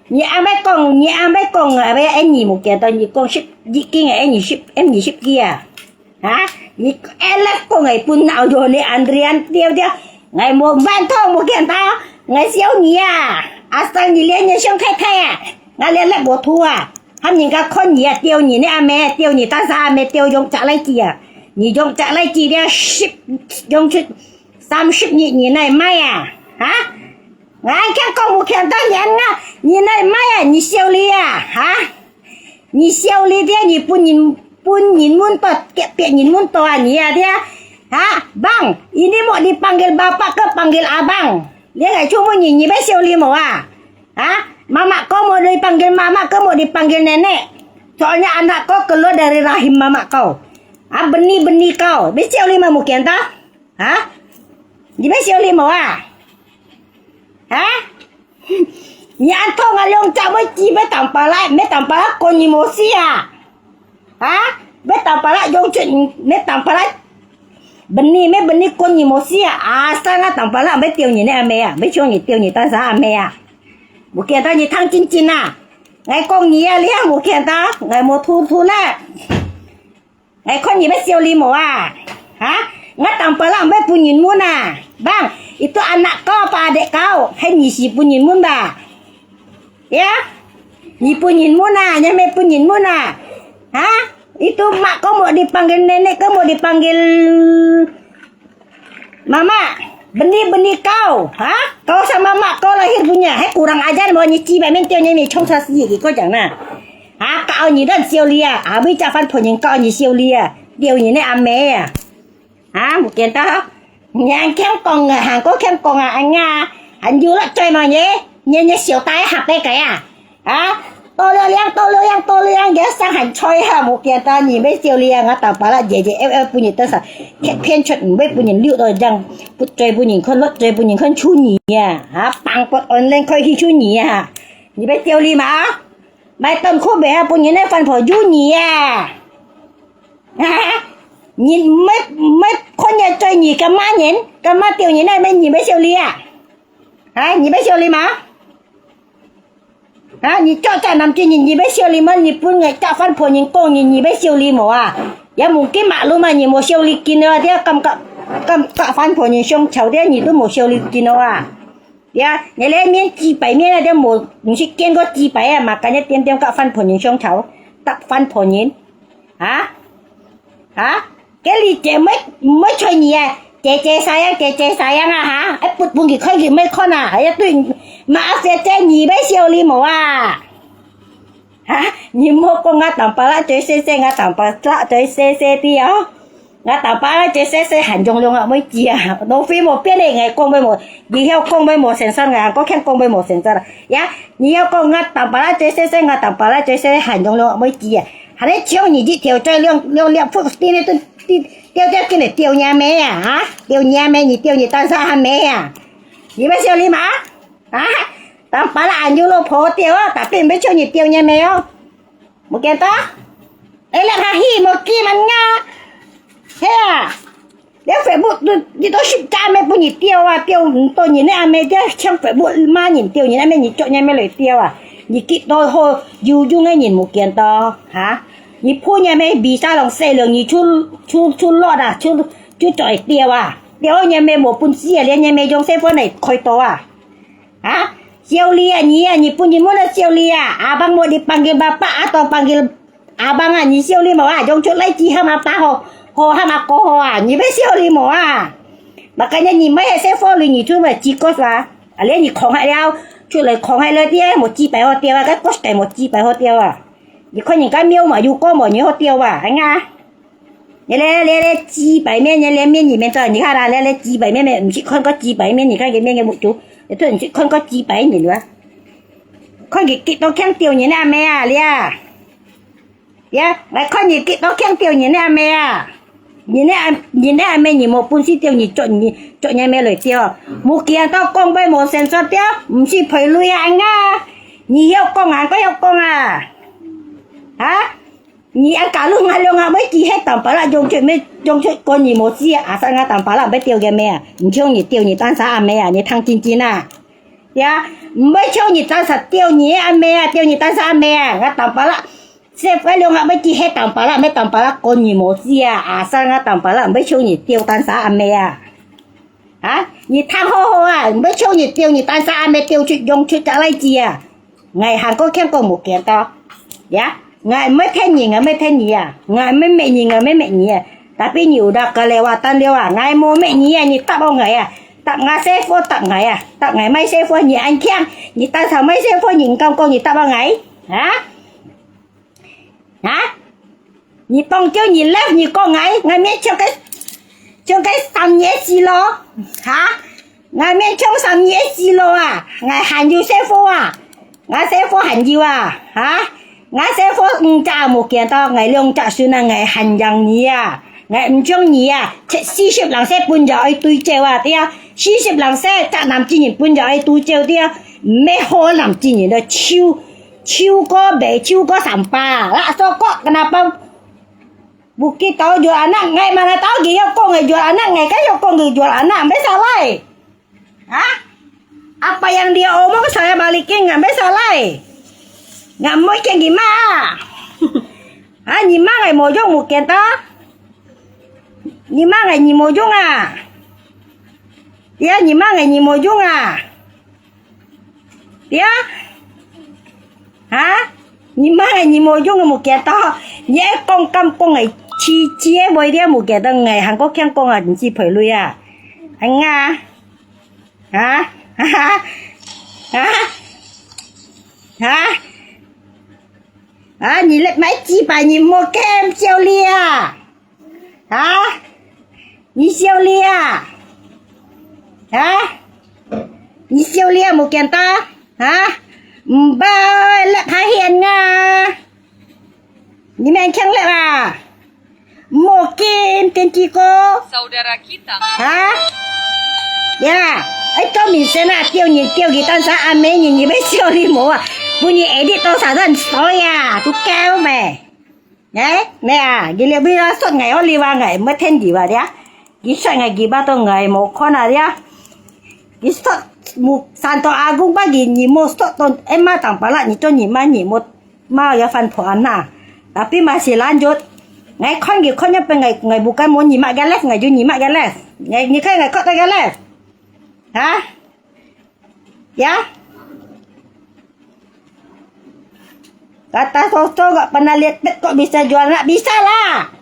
你阿妹講，你阿妹講啊，阿妹你無見到，你講十，已經係你十，你十幾啊？ Ha? Ni elef ko ngai pun nak ojo ni Andrian tiêu tiêu. Ngai mo ban thong mo kian ta. Ngai siêu ni à. Asal ni lian ni siang thai thai à. Ngai lian lek mo thu à. Ham ni ka khon ni à tiêu ni ni à me tiêu ni ta sa me tiêu yong chak lai chi à. Ni yong chak lai chi dia ship yong chut sam ship ni ni nai mai à. Ha? Ngai kian kong mo kian ta ni an nga. Ni nai mai à. Ni siêu li à. Ha? 你笑你的，你分人，分人問到，別人問到啊，你啊的啊，哈，bang，ini mau dipanggil bapak ke panggil abang？你來就問你，你被笑你無啊？啊，mama kau mau dipanggil mama ke mau dipanggil nenek？Soalnya anak kau keluar dari rahim mama kau. Ah, beni-beni kau, 被笑你嘛，無見到？ Ha? 你被笑你無啊？哈？你安到啊兩隻妹子，要打巴拉，要打巴拉，管你無事啊？哈？要打巴拉，用盡，要打巴拉，beni，要beni，管你無事啊？啊，生啊打巴拉，要丟你那阿妹啊，要像你丟你大三阿妹啊？無見到你燙金金啊？𠊎講你啊，你還無見到？𠊎無吐吐呢。 哎，看你要笑你無啊？哈？Ngat tampalak mbak punyin muna. Bang, itu anak kau apa adik kau? Hai ngisi punyin mun ba? Ya? Ni punyin muna, nyame punyin muna. Ha? Itu mak kau mau dipanggil nenek, kau mau dipanggil Mama, beni-beni kau, ha? Kau sama mak kau lahir punya, hai kurang ajar mau nyeci bai men tio nyai mi chong sa si ki kau jang na. 啊，教你亂修理啊，啊，為隻番婆人教你修理啊，丟你个阿姆啊！啊，無見到？你恁強講啊，還過強講啊，恁樣啊，還有落嘴無呢？你，你小大下背个啊？啊，多了兩，多了兩，多了兩，你上還菜哈，無見到你要修理啊，我打巴拉姐姐，要，要分你多少，騙，騙出，毋會分你溜到這樣，不追不你看，落追不你看，出你啊，啊，放不安，恁可以去出你啊，你要修理嘛？ 買短裤買啊，分人个番婆有你啊！啊，你毋愛，毋愛看人嘴你，幹嘛人？幹嘛丟人啊？你要修理啊？啊，你要修理嗎？啊，你做隻男仔，你，你要修理嗎？你分人家番婆人講你，你要修理無啊？也無見馬路嘛，你無修理緊啊，這感覺，感覺番婆人相吵，這你都無修理緊啊！ 呀，你這面幾百面啊，都無，毋識見過幾百啊，嘛，今日點點佮番婆人相吵，搭番婆人，啊？啊？該你姐妹，毋會催你啊，姐姐sayang，姐姐sayang啊，哈？哎，分，分佢看佢毋會看啊，哎呀，對，嘛，姐姐，你要修理無啊？哈？你莫講啊，打巴拉嘴細細，啊，打巴拉嘴細細的哦。 𠊎打巴拉嘴細細還用用啊，妹子啊，老飛無變咧，𠊎講話無，以後講話無成熟，𠊎還過講話無成熟啦。呀，你要講𠊎打巴拉嘴細細，𠊎打巴拉嘴細細還用用啊，妹子啊，還咧像你一條嘴兩，兩粒福丁咧，都，都，掉掉，緊來丟你阿姆啊，哈？丟你阿姆，你丟你單身阿姆啊？你要修理嗎？啊？打巴拉還有老婆丟啊，tapi毋要像你丟你阿姆哦。 無見到？哎，兩下去，無見嘛呀？嘿啊，這Facebook都，你都識假咩？分你丟啊，丟毋到人个阿姆，這像Facebook罵人丟人阿姆，你做人阿姆來丟啊？你幾多好有用个人無見到，哈？你破人阿姆比啥人細了，你出，出，出落啊，出，就做會丟啊？丟人阿姆無本事啊，連人阿姆用細貨來開刀啊？ 啊，修理啊，你啊，你分人問啊修理啊，abang無你panggil bapa atau panggil abang啊，你修理無啊？用出來只喊阿爸好，好喊阿哥好啊，你要修理無啊？Makanya你買个細貨鐳，你出來幾個啊？啊，連你空海了，出來空海了，你無幾百好掉啊，該個代無幾百好掉啊？你看人家廟嘛，有個無你好掉啊，哎呀！ 你這，這，這幾百面，你這面你面做，你看啦，這，這幾百面面，毋識看過幾百面，你看佢面个目珠，你都毋識看過幾百面哇？看佢幾多強丟人个阿姆啊，你啊！呀，來看你幾多強丟人个阿姆啊！人个阿，人个阿姆，你無本事丟，你做，你做人阿姆來丟，無見到講話無成熟掉，毋識賠鐳啊，恁啊！你要講啊，還過要講啊？啊？ 你啊，假如𠊎兩下要記得打巴拉，用出，要用出關你無事啊！Asal𠊎打巴拉要丟个咩啊？毋像你丟你單身阿姆啊，你聽真真啊！呀，毋會像你單身丟你阿姆啊，丟你單身阿姆啊！𠊎打巴拉，這兩下要記得打巴拉，要打巴拉關你無事啊！Asal𠊎打巴拉，毋會像你丟單身阿姆啊！ 啊，你聽好好啊，毋會像你丟你單身阿姆丟出用出隻例子啊！𠊎還過強講無見到，呀，𠊎毋會騙人，𠊎毋會騙你啊，𠊎毋會搣你，𠊎毋會搣你啊。Tapi你有那個lewatan了啊，𠊎無搣你啊，你答我𠊎啊，答𠊎細貨答𠊎啊，答𠊎賣細貨，你恁強，你單身賣細貨，你毋敢講你答我𠊎，啊？ 啊？你當叫你left，你講𠊎，𠊎面像个，像个三年四咯，哈？𠊎面像三年四咯啊！𠊎還有細貨啊！𠊎細貨還有啊！哈？𠊎細貨五隻無見到，𠊎兩隻孫啊，𠊎還養你啊！𠊎毋像你啊！四十零歲本就愛對照啊，對啊！四十零歲，隻男仔人本就愛對照，對啊！毋係好男仔人个，手 手過尾，手過三把，啦，so kok kenapa？Bukit tahu jual anak，𠊎嘛來tahu佢要講个jual anak，𠊎該要講佢jual anak，毋使salai。啊？Apa yang dia omong saya balikin，毋使salai。𠊎毋會驚佢罵啊。啊，你罵𠊎無用，無見到。你罵𠊎，你無用啊。呀，你罵𠊎，你無用啊。 呀？哈？你罵𠊎，你無用个，無見到，你愛講敢講个，試試个話，你無見到，𠊎還過強講啊，毋使賠鐳啊。恁啊？哈？哈？哈？哈？啊，你來買雞排，你莫看笑你啊！啊，你笑你啊！啊，你笑你啊，無見到？啊，毋怕，來拍現啊！你免強烈啊！ 莫緊，電視哥。Saudara kita。啊？呀，哎，做明星啊，釣人釣佢，但是阿妹人，你要笑你無啊？分你edit到啥人衰啊？都夠咩？哎，咩啊？你這邊啊，說𠊎，我你話𠊎，莫聽你話的啊。你說𠊎，你話到𠊎無看啊的啊。你說無，山東阿公把你，你莫說到，哎，媽當巴拉，你做你媽，你莫 Mau ya fan pho ana. Tapi masih lanjut. Ngai khon gi khon ya pe ngai, ngai bukan mau nyimak galas, ngai ju nyimak galas. Ngai, ni kai ngai kot galas. Ha? Ya? Kata soso gak pernah lihat pet kok bisa jual anak? Bisa lah.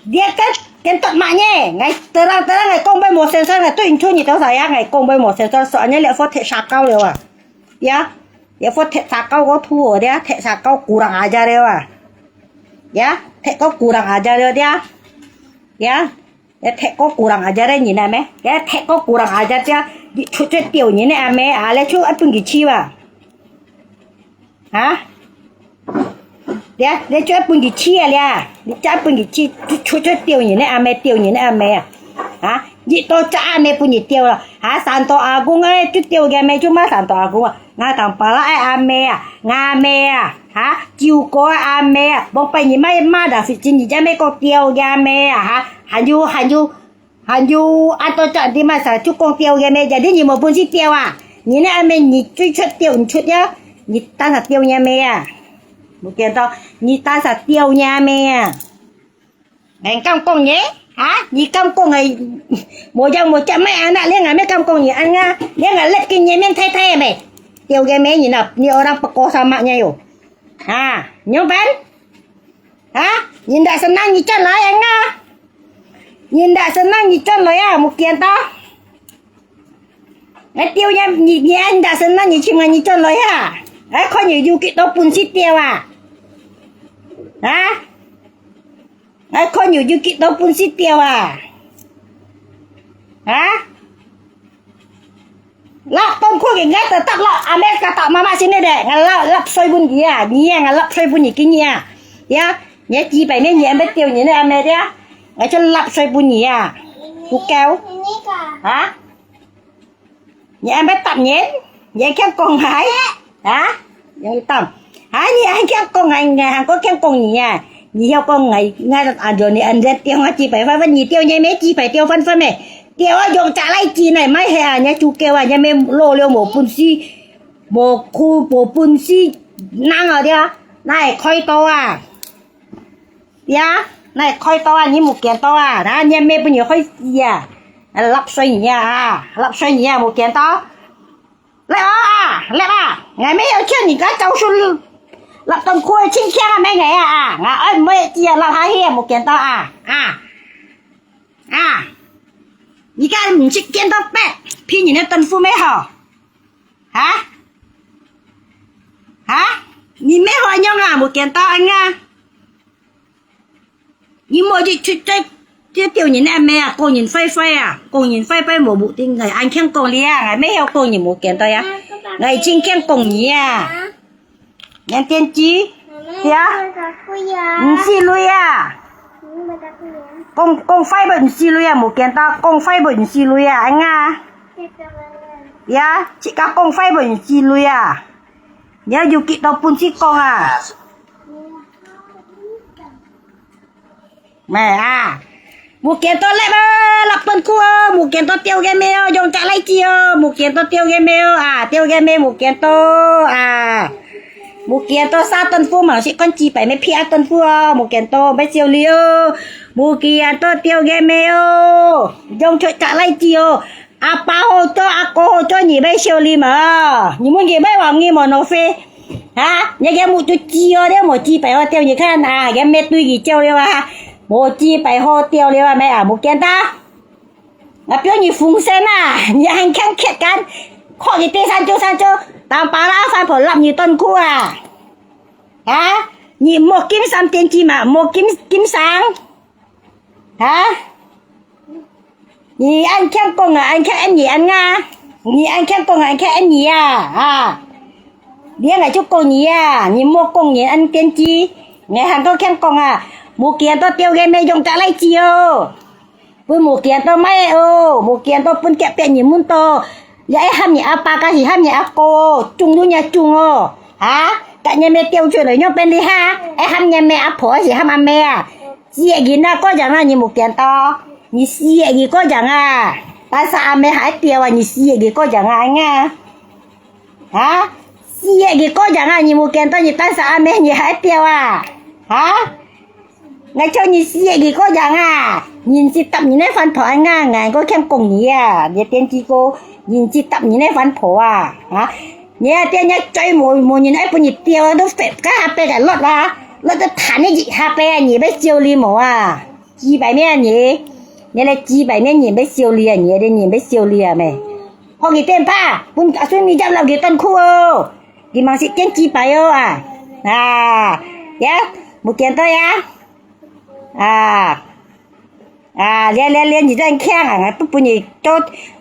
Dia kan kentot maknya. Ngai terang-terang ngai kong bai mau sensor ngai tu incu ni tahu saya ngai kong bai mau sensor soalnya lihat fotek sakau dia. Ya. Ya, fotek sakau kau tua dia, tek sakau kurang ajar dia. Ya, tek kau kurang ajar dia. Ya, ya tek kau kurang ajar dia ni na me. Ya, tek kau kurang ajar dia. Di chu chu tiu ni na me, ale chu apun gi chi ba. Ha? Lia, lia cuai pun kì chi à lia. Lia cuai pun kì chi, chu chu chu tiu nyi nè a mè, tiu nyi nè a mè à. Hả? Yik tô chắc a mè pun nyi tiu lò. Hả, san tô a gung ai, chu tiu kì a mè, chu ma san tô a gung à. Nga tang pa la ai a mè à, nga mè à. Hả? Chiu ko ai a mè à. Bông pai nyi mai ma da fit chin nyi cha mè kong tiu kì a mè à. Hả? Hàn yu, hàn yu. Hàn yu, an tô chọn đi mà sao chú công tiêu kìa mẹ, giờ đi nhị một bún xí tiêu à? Nhị nè ai mẹ nhị chui chuột tiêu, nhị chuột nhá. Nhị tan sao tiêu nha mẹ à? Một kiện to, nhị tan sao tiêu nha mẹ à? Ngài cam công nhé? Hả? Nhị cam công ngài, một dòng một chậm mẹ ăn nạ, liên ngài mẹ cam công nhị ăn nga. Liên ngài lết kinh nhẹ mẹ thay thay mẹ. Tiêu kìa mẹ nhị nạp, nhị ở đang bạc cô sao mạ nha yo. Hả? Nhớ bén? Hả? Nhìn đại sân năng nhị chân lái ăn nga. Nhìn đã sân năng nhị chân lối à, một kiện to. Ai tiêu nha, nhị, nhị anh đã sân năng nhị chim ngà nhị chân lối à. Ai khó nhị du kị tô bún xí tiêu à. Hả? Ai khó nhị du kị tô bún xí tiêu à. Hả? Lap tông khu kì ngái tơ tap lap, a mẹ kà tap mama xin nè đe, ngà lap, lap soi bún kì à, nì à, ngà lap soi bún nì kì nì à. Ya, nè kì pai mẹ nè mẹ tiêu nè nè a mẹ đe. Ngà chơ lap soi bún nì à. Kù kèo. Hả? Nè mẹ tap nè, nè kiang kong hai. Hả? Yang tam. Hả, nè kiang kong hai, ngà hang kong kiang kong nì à. Nì hiao kong ngài, ngài ăn rồi nè ăn rất tiêu ngà kì pai phan phan nì tiêu nè mẹ kì pai tiêu phan phan mẹ. Tiêu á, dùng chả lấy chi này mới hè à, nhá chú kêu à, nhá mẹ lô liêu mổ phun si, mổ khu, mổ phun si, năng ở đây, này khói to à. Ya, này khói to à, nhí một kiện to à, đó, nhá mẹ bây giờ khói gì à, lặp xoay nhỉ à, lặp xoay nhỉ à, một kiện to. Lẹ à, lẹ à, ngày mẹ yêu chiên nhỉ, cái cháu su, lặp tôm khui chinh chiang à, mẹ ngày à, à, ngà ơi mẹ chia lặp hai hiệp một kiện to à, à. À, 你看你去见到白，骗你那豆腐没好？啊？啊？你没好用啊，没见到啊？你莫去去这这丢人啊，没啊，工人坏坏啊，工人坏坏无目的，俺俺看工人啊，俺没有工人没见到呀，俺真看工人啊。 Yang tian chi? Ya? Nsi lui à? Kong, kong fai bơ nsi lui à? Một kiện to kong fai bơ nsi lui à? Anh à? Ya? Chị cả kong fai bơ nsi lui à? Nhớ dù kịp tàu phun xí kong à? Mẹ à. Một kiện to lẹ bơ, lặp tuần khu ơ, một kiện to tiêu game mèo, dùng trả lấy chi ơ, một kiện to tiêu game mèo à, tiêu game mèo một kiện to à. Một kiện to sa tuần khu mà chỉ con chi bảy mươi pia tuần khu ơ, một kiện to bé siêu li ơ. Một kiện to tiêu game mèo. Dùng chuột trả lấy chi ơ. A pa hô cho, a cô hô cho nhị bé siêu li mà. Nhị muốn nhị bé hoàng nghi mà nó phê. Hả? Nhị cái một chút chi ơ, đấy một chi bảy hô tiêu nhị khăn à, cái mẹ tui nhị chiêu li mà. Một chi bảy hô tiêu li mà mẹ à, một kiện ta. Ngà piu nyi phung sen à, nyi hàn kiang kiet kan. Kho nyi tê san chu san chu, tam pa la fan pho lap nyi tuần khu à. Hả? 你莫金三點幾嘛，莫金金生，哈？你恁強講啊，恁強恁你恁啊，你恁強講啊，恁強恁你啊，啊！你恁就講你啊，你莫講你恁點幾，你還夠強講啊，無見到丟个咩用得來知哦。 分無見到買哦，無見到分隔壁人問到，也愛喊你阿爸，還是喊你阿哥哦，中就若中哦，哈？隔日咩掉出來，仰變你哈？愛喊你咩阿婆，還是喊阿姆啊？死个人啊，過樣啊，你無見到，你死个人過樣啊，但是阿姆還掉啊，你死个人過樣啊，恁啊？哈？死个人過樣啊，你無見到，你但是阿姆，你還掉啊？哈？ 𠊎叫你死个人過樣啊！人是搭人个番婆啊，𠊎个強講你啊，你電視哥，人是搭人个番婆啊，啊！你啊，店家最無無人愛分你丟啊，都飛該下背个落啊，落到彈你一下背啊，你要修理無啊？幾百面你，你來幾百面你要修理啊，你的人要修理啊咩？放佢電吧，分阿孫你接落去斷褲哦！ 你莫食見幾擺哦啊！啊，呀，無見到呀！啊，啊，連連連你真強啊！不分你初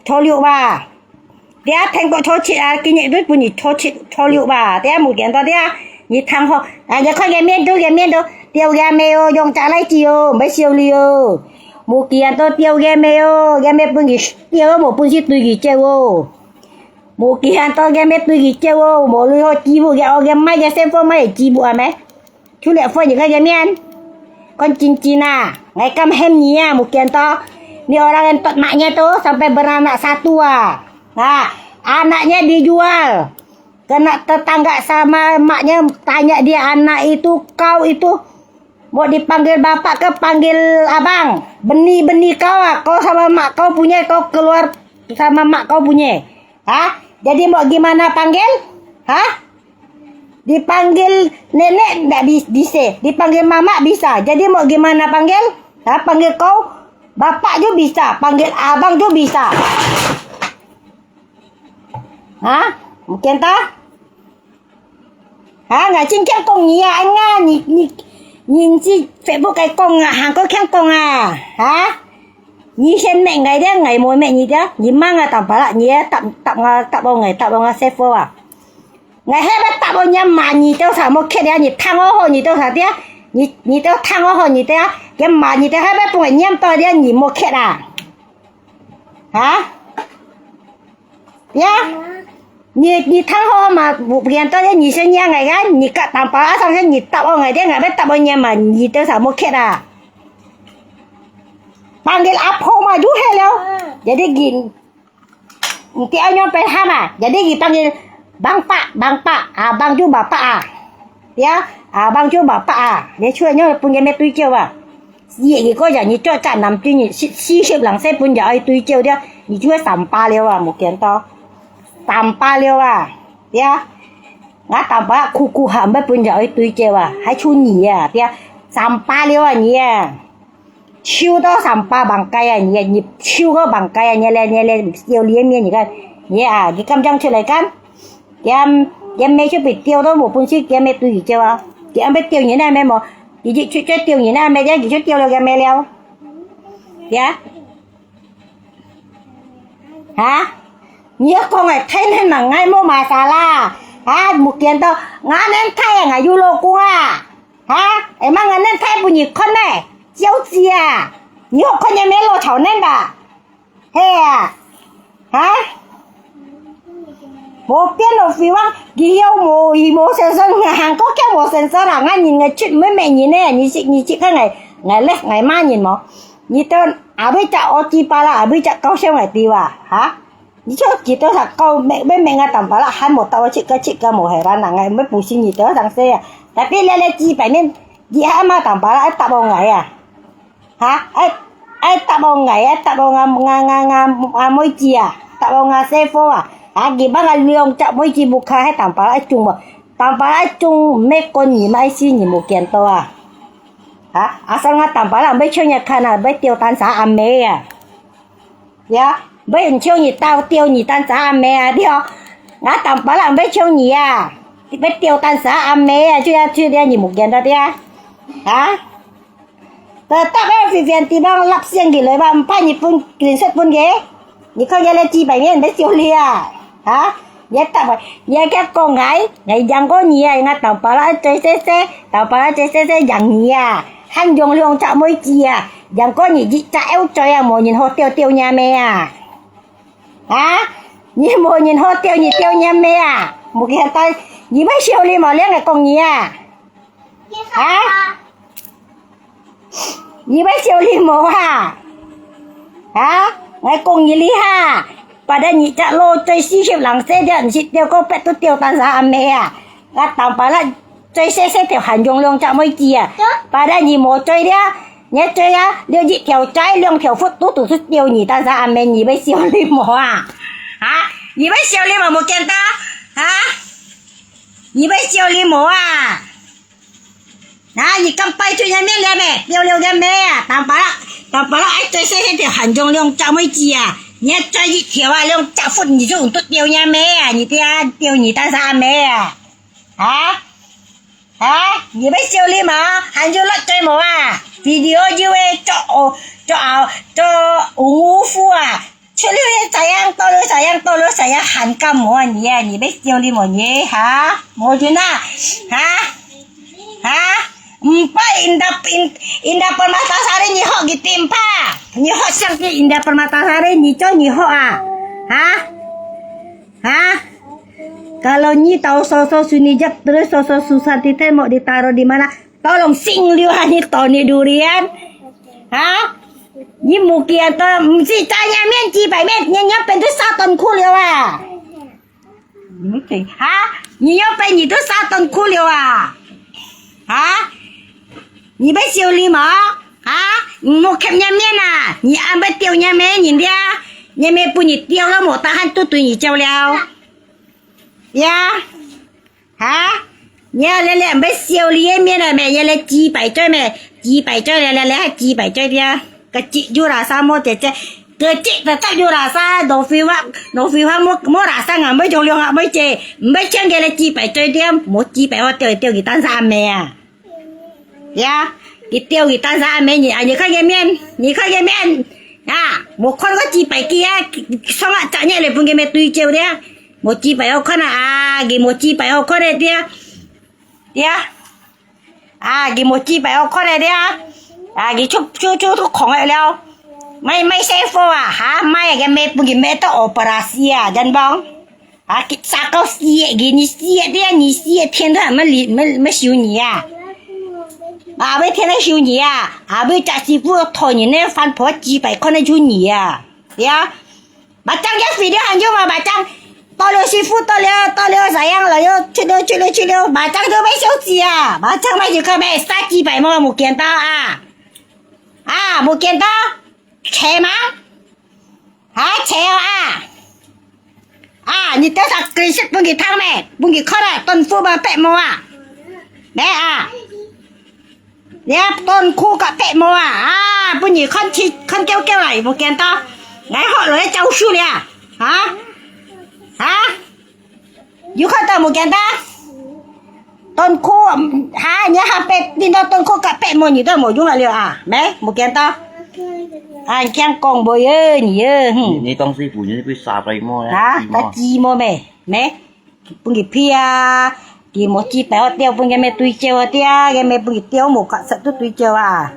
初六吧？等下天光初七啊，今日都分你初七初六吧？等下無見到，等下你聽好，啊，你看个面都个面都，丟个咩哦，用隻來子哦，毋好笑你哦。無見到丟个咩哦，个咩分佢丟，無本事對佢接哦。 無見到个咩對佢接哦，無論好支付个，哦，个買个生活買个支付啊咩？出來分你个个面，看真真啊，𠊎敢喊你啊，無見到，你orang yang tot maknya tu sampai beranak satu ah, ah, anaknya dijual, kena tetangga sama maknya tanya dia anak itu, kau itu, mau dipanggil bapak ke panggil abang, beni-beni kau ah, kau sama mak kau punya, kau keluar sama mak kau punya. Ha? Jadi mau gimana panggil? Ha? Dipanggil nenek ndak bi- bisa, dipanggil mamak bisa. Jadi mau gimana panggil? Ha, panggil kau bapak juga bisa, panggil abang juga bisa. Ha? Mungkin tak? Ha, ngai cing kiang kong ni ya, an nga, ni, ni, ni ci Facebook kai kong ah, hang ko kiang kong ah. Ha? Ni sen mek ngai dia, ngai moi mek ni dia, ni mang ah tang pala, ni ya tap, tap nga, tap o ngai, tap o nga sefo ah. Ngai hai ba tap o nyam ma ni teo sa mo ket dia, ni thang o ho ni teo sa dia, ni, ni teo thang o ho ni dia, dia ma ni dia hai ba pung nyam to dia, ni mo ket ah. Ha? Ya? Ni, ni thang ho ma, bu-, bukan to ya, ni sen ya ngai kan, ni ka tang pala sang sen ni tap o ngai dia, ngai ba tap o nyam ma, ni teo sa mo ket ah. Panggil apo ma ju hai leo. Jadi gin, ti a nyong pen ha ma, jadi gin panggil bang pak, bang pak, abang ju bapa ah. Ya, abang ju bapa ah. Dia cua nyong pun dia me tui kiau ah. Ye, ye ko ya, ni cua cak nam tui ni, si, si sip lang se pun ya ai tui kiau dia, ni cua sampa leo ah, mungkin to. Sampa leo ah. Ya. Nga tamba kuku ham ba pun ya ai tui kiau ah, hai chu ni ah, dia. Sampa leo ah, ni ah. 臭到三八房間啊，你，你臭个房間啊，你來，你來，有臉面，你看，你啊，你敢讲出来看？佢，佢咩就被丟到无本事，佢咩对佢叫啊，佢安排丢人啊，咩无，佢就，就，就丢人啊，咩，佢就丢了，佢咩了，呀？啊？你要讲个，太难嘛，我无马莎啦，啊，没见到，我能太阳啊，有老公啊。 哈？哎，妈，俺恁太不你看呢，小姐啊，你好看见没落草嫩吧？嘿呀，哈？无变了，希望以后无，以无先生，韩国叫无先生啦，俺人个出门没人呢，你去，你去看哎，俺嘞，俺骂人么？你都阿会只恶鸡巴啦，阿会只高兴个对吧？哈？ 你就几多少高，每，每，每个当巴拉还没到，我去个，去个没海啦，那个，没不是你多少岁啊？Tapi lele几百年，你还嘛当巴拉，还打我爱啊？哈？哎，哎，打我爱，哎，打我啊，啊，啊，啊，妹子啊，打我啊，师傅啊，啊，你把个两只妹子不看，还当巴拉中不？当巴拉中，没管你们，是你没见到啊？啊，啊，上个当巴拉，没穿也看啊，没丢单啥阿妹啊？ 呀，毋好像你到，丟你單隻阿妹啊，對哦。我當巴拉毋好像你啊。你愛吊單儕暗暝啊，就要就這你無見到的啊？啊？該搭个隨便地方立線起來吧，毋怕你分，認識分个？你看人家雞排面，你笑你啊？啊？你愛答我，你愛佢講𠊎，𠊎贏過你啊，𠊎當巴拉最細細，當巴拉最細細贏你啊，還用兩隻妹子啊，贏過你一隻後嘴啊，無人好吊吊你咩啊？ 啊？你無人好吊，你吊人咩啊？無見到，你會笑你無？你愛講你啊？啊？你會笑你無啊？啊？𠊎講你哩哈，巴得你隻老嘴四十零歲了，毋識吊過別都吊單儕暗暝啊？𠊎當巴拉最細細條還用兩隻妹子啊，巴得你無嘴了， 你嘴啊，你一條嘴，兩條窟都堵出吊你，單儕暗暝你會笑你無啊？啊？你會笑你無？無見到？啊？你會笑你無啊？啊？你敢擺出人面了咩？吊了人咩啊？當巴拉，當巴拉愛嘴細細條還用兩隻妹子啊！你嘴一條啊，兩隻窟你就堵吊人咩啊？你這吊你單儕暗暝啊？啊？ 啊？你會笑你無？還有落嘴無啊？video又會做哦，做啊，做五五副啊！出了也這樣，到了這樣，到了這樣，還敢無啊你啊？你會笑你無你？哈？無人啊？哈？哈？Empat indah, indah permatasari，你學佢點吧？你學像佢indah permatasari，你做你學啊？哈？ Ha? Kalau nyi tahu soso Sunijab, terus soso Susanti teh mau ditaruh di mana? Tolong sing liu ha nyi tahu ni durian. Ha? Nyi mungkin atau mesti tanya mian ci pai mian nyi nyi pen tu sa ton ku liu ha. Ha? Nyi nyi pen nyi tu sa ton ku liu ha. Ha? Nyi bai siu li ma? Ha? Nyi mau kep nyi mian a? Nyi an bai tiu nyi mian nyi dia? Nyi mian pun nyi tiu lo mau tahan tu tui nyi jau liao. Ya? Ha? Nyi a le le an bai siu li mian a me, nyi le ci pai cai me. Ci pai cai le le le hai ci pai cai dia. Kecik ju rasa mo cece. Kecik tetap ju rasa, dofi wa, dofi wa mo, mo rasa ngan bai jong liong ngan bai ce. Bai cian ge le ci pai cai dia, mo ci pai wa tiu tiu ki tan sa me a. Ya, ki tiu ki tan sa me nyi, a nyi kha ye mian, nyi kha ye mian. Ya, mo khon ko ci pai ki ya, song a ca nye le pun ge me tui ceu dia. Mo ci pai o khon a, a, ki mo ci pai o khon e dia. Dia. A, ki mo ci pai o khon e dia. A, ki chup, chup, chup, tu khong e liao. Mai, mai se fo a, ha, mai ge me pun ge me to operasi a, jan bong. A, ki sa kau sie, ki ni sie dia, ni sie, tien ta, ma li, ma, ma siu ni a. A, bai tien ta siu ni a. A, bai ca si fu to ni ne, fan po ci pai khon e ju ni a. Ya. Bacang ya video hanjung ma bacang. Tolio sifu tolio tolio sayang lo yo cilio cilio cilio bacang tu mai siu ci a bacang mai juga mai sa ci pai mo mu kian tau a. A mu kian tau. Che ma. Ha che a. A ni teu sa kri sik pun ki thang me pun ki khot a ton fu ma pek mo a. Me a. Nia ton khu kak pek mo a, a, pun nyi khon chi, khon kêu kêu a, mu kian to. Ngai hok lo chau su lia. Ha? Ha? Yu khon to mu kian to. Ton khu, ha, nia ha pek, tin to ton khu kak pek mo nyi to mo yung a liu a. Me, mu kian to. An kiang kong bo ye, nyi ye. 你，你当师傅，你不杀白魔呀？啊，鸡魔。他鸡魔咩？咩？ Pun ki phi a, ki mo ci pai o tiau pun ke me tui ceu a tia, ke me pun ki tiau mo ka sat tu tui ceu a.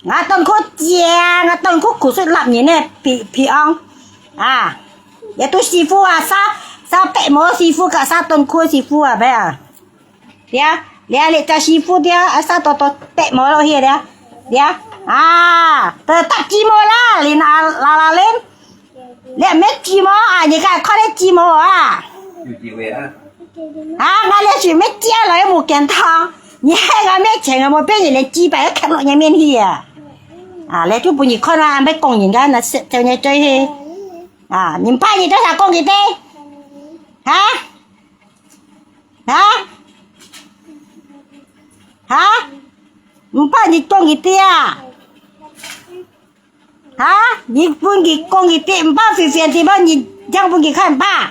Nga ton khu cia, nga ton khu khu sui lap nyi ne phi, phi ong. A, ya tu sifu a sa, sa pek mo sifu ka sa ton khu sifu a bai a. Tia, lia le ca sifu tia, a sa to to pek mo lo hia tia. Tia, a, tetap ci mo la, lin a la la lin. Liak mét ci mô à, nyi ka khon liak ci mô à. Hả, ngài liak sủi mét ci lòi mù kiên thang. Nyi hai ngài mét chèng ngài mô pê nyi liak ci pai khép lòi nyi miên hi à. À, liak chú bù nyi khon à, mét kông nyi ngài nà sét theo nyi chơi hi. À, nyi pai nyi tao sa kông kì tê. Hả? Hả? Hả? Mù pai nyi kông kì tê à? Hả? Nyi bun kì kông kì tê, mù pai phiền phiền tê pai nyi chang bun kì khăn pai.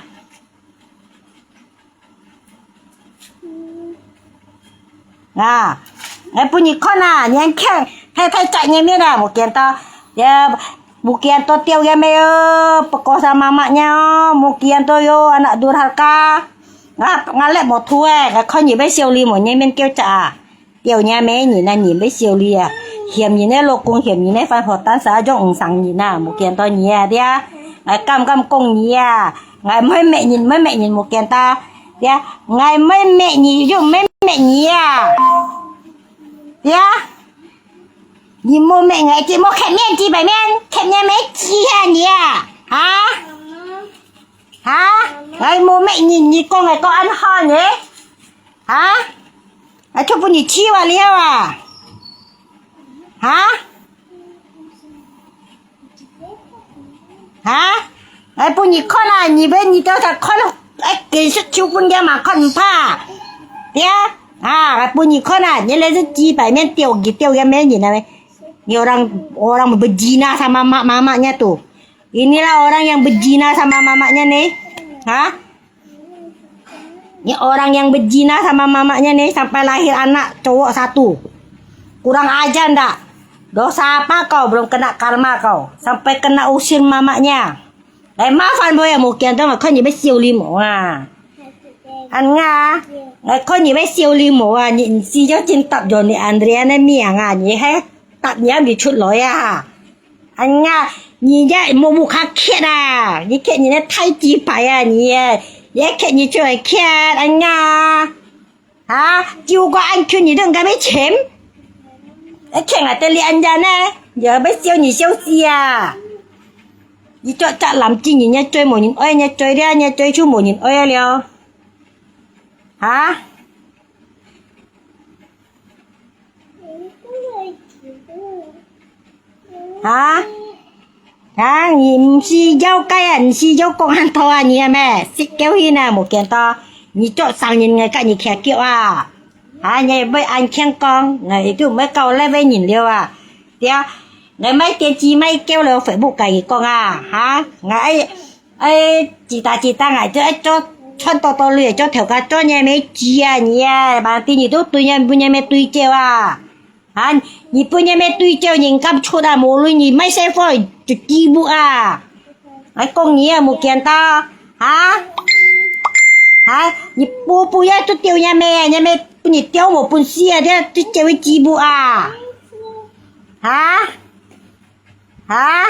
啊，𠊎分你看啊，你看，太太在外面啊，無見到，也無見到掉个沒有，不過啥媽媽呢哦，無見到喲，anak durhaka。啊，𠊎lek無圖誒，𠊎看你會笑你無，你面叫隻啊，掉你咩人啊，你會笑你啊，嫌人个老公，嫌人个番婆，但是啊，種毋生人啊，無見到你啊，對啊，𠊎敢敢講你啊，𠊎毋會罵人，毋會罵人，無見到，對啊，𠊎毋會罵你，就毋會罵你啊。 呀，你莫罵𠊎，你莫看面，幾百面，看面沒幾下你啊？啊？啊？𠊎莫罵你，你講𠊎講恁好呢？啊？𠊎就分你氣完了啊？啊？ 哈？𠊎分你看啊，你分你到時看，哎，見識就分人嘛看毋怕。對啊，啊，𠊎分你看啊，你來是幾百面丟，你丟个咩人啊？你orang orang berzina sama mak mamaknya tu. Inilah orang yang berzina sama mamaknya ni. Ha? Ni orang yang berzina sama mamaknya ni sampai lahir anak cowok satu. Kurang ajar ndak? Dosa apa kau belum kena karma kau? Sampai kena usir mamaknya. Lai, 麻煩 boy 啊，無見到，𠊎看你會笑你無啊？恁啊，𠊎看你會笑你無啊？你毋係要緊答著你 Andrea 个名啊？你還答你還未出來啊？ 哎呀，你這目目較缺啊，你缺你个大雞排啊，你啊，你缺你就會缺，哎呀，啊，就个恁缺你都應該要錢，哎，欠啊，得你恁樣呢，也要笑你笑死啊！你做隻男子，人家追無人愛，人家追了，人家追就無人愛了，啊？ 哈？哈？你毋係要該啊，毋係要講恁多啊，你係咩？食狗血啊，無見到。你做生人，𠊎佮你徛腳啊。哈？你會恁慶講，𠊎就毋會搞那位人了啊。對啊，𠊎買電視買狗了，Facebook佮你講啊，哈？𠊎愛 哎，自打自打，𠊎就愛做，賺多多鐳，做頭家做你个妹子啊，你啊，反正你都對人，分人妹對照啊。啊，你分人妹對照，人敢出啊，無論你賣細貨，就記錄啊。𠊎講你啊，無見到，哈？哈？你不，不要做丟人妹啊，人妹分你丟無本事啊，這，這，這位記錄啊。哈？ 哈？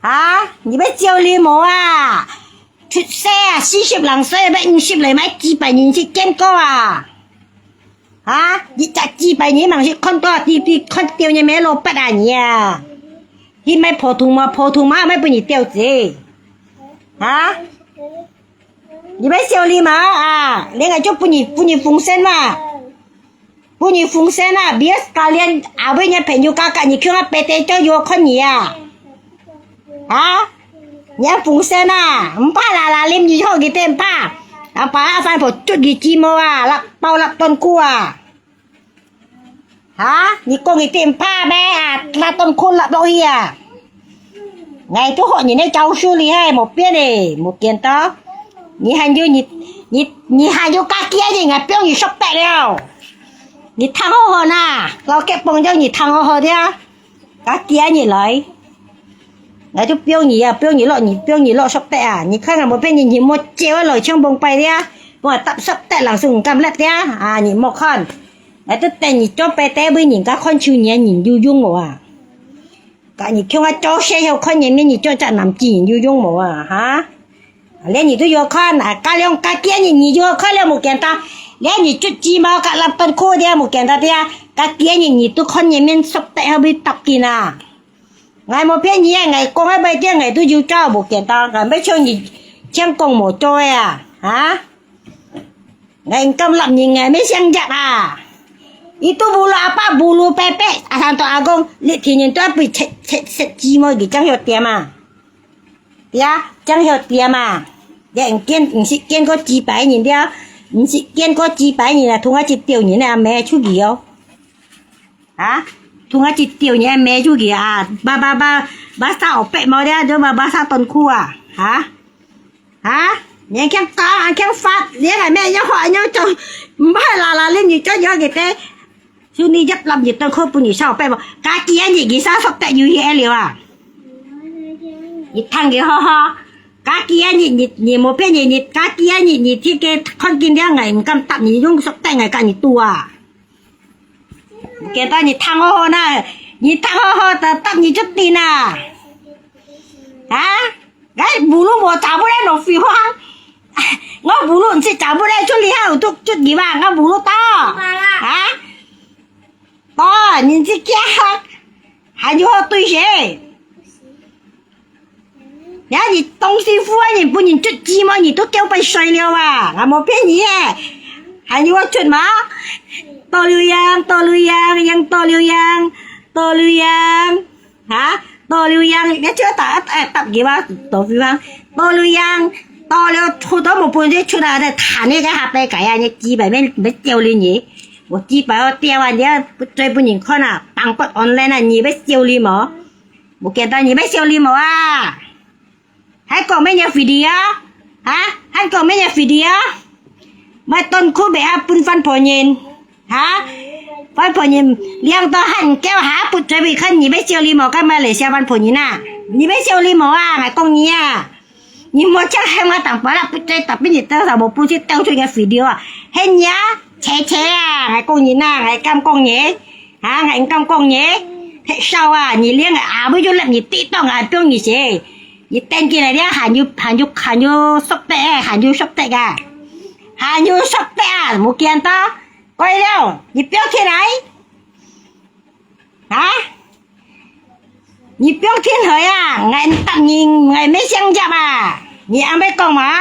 哈？你會笑你無啊？出世啊，四十零歲，要五十來，買幾百年去見過啊？哈？你才幾百年，吂去看過啊？T V看到你咩老八啊你啊？你買普通嘛，普通嘛，買分你吊子。哈？你會笑你嘛？啊，連个就分你，分你風扇嘛。 分你風扇啊，biar sekalian abang nya朋友kakak你去啊，白天就有看你啊。啊？你愛風扇啊？毋怕啦，啦，淋你好幾點怕？啊，把阿三婆捉你雞毛啊，拉，包拉斷褲啊。啊？你講一點怕咩？啊，拉斷褲拉落去啊。 𠊎都學你个招數厲害，無變欸，無見到。你還有你，你，你還有家己个人，𠊎放你熟白了。你聽好好呐，老結幫助你聽好好的啊，家己个人來。𠊎就放你啊，放你落，你放你落熟白啊！你看啊，無變你，你莫招啊，來搶崩敗的啊！我搭熟白，老師毋敢辣的啊！啊，你莫看，𠊎都等你做白帶，為人家看手，你个人有用無啊？ 該你共下做事好看人面，你做隻男子人有用無啊？哈？連你都有看啊，加兩加幾日你有看了無見到？連你出雞毛，甲laptop褲的無見到的啊？加幾日你都看人面，熟得還會答應啊？𠊎無騙你啊，𠊎講个歹聽，𠊎都有做，無見到，𠊎毋像你，像講無做个啊，哈？ 𠊎敢立人，𠊎乜想入啊！Itu bulu apa, bulu bebek, asal tu agung，你天天都愛被切切切雞毛，佢正曉點啊？對啊，正曉點啊！你毋見，毋識見過幾百人了，毋識見過幾百人啊，同我一條人啊，阿妹出去哦！啊，同我一條人阿妹出去啊，巴巴巴，巴沙學白毛了，就巴巴沙短褲啊，哈？ 哈？你還強講，還強發，你還咩樣學，樣做，毋係啦啦，你你做樣个个，所以你一粒你都可分你少白無？加幾日你生熟得有去了啊？你聽佢好好，加幾日你你你無騙你，你加幾日你這个看見了，𠊎毋敢答你，用熟得𠊎跟你賭啊！ 毋見得你聽好好啦，你聽好好，答答你就定啦。啊？哎，bulu無查埔咧，落飛黃。我bulu毋識查埔咧，出去還有出出去吧，我bulu到。啊？到，你這家還有好對誰？ 呀，你當師傅啊，你分人出錢嘛，你都叫分衰了啊！𠊎無騙你耶，還有我出嘛？多留洋，多留洋，洋多留洋，多留洋，哈？多留洋，你就答，哎，答佢吧，多留洋，多留洋，到了出都無分你出啊，你談那个下背个啊，你幾百面，你笑你你，我幾百个掉啊，你要追分人看啊，放不online啊，你要笑你無？無見到你要笑你無啊？ 還講咩个video？哈？還講咩个video？買短褲買啊分番婆人，哈？番婆人靚到喊叫哈，不追尾看你要笑你無？幹嘛來笑番婆人啊？你要笑你無啊？𠊎講你啊，你莫這喊𠊎當巴拉，不追，tapi你多少無不去調出个video啊？喊你啊，切切啊！𠊎講你啊，𠊎敢講你？ 啊，𠊎毋敢講你，忒少啊！你連个阿妹就立你地當啊，放你死！你等起來了，還有還有還有熟得欸，還有熟得啊，還有熟得啊！無見到，怪了，你不要起來！啊？你不要天黑啊！𠊎答你，𠊎無想入啊！你阿妹講嘛？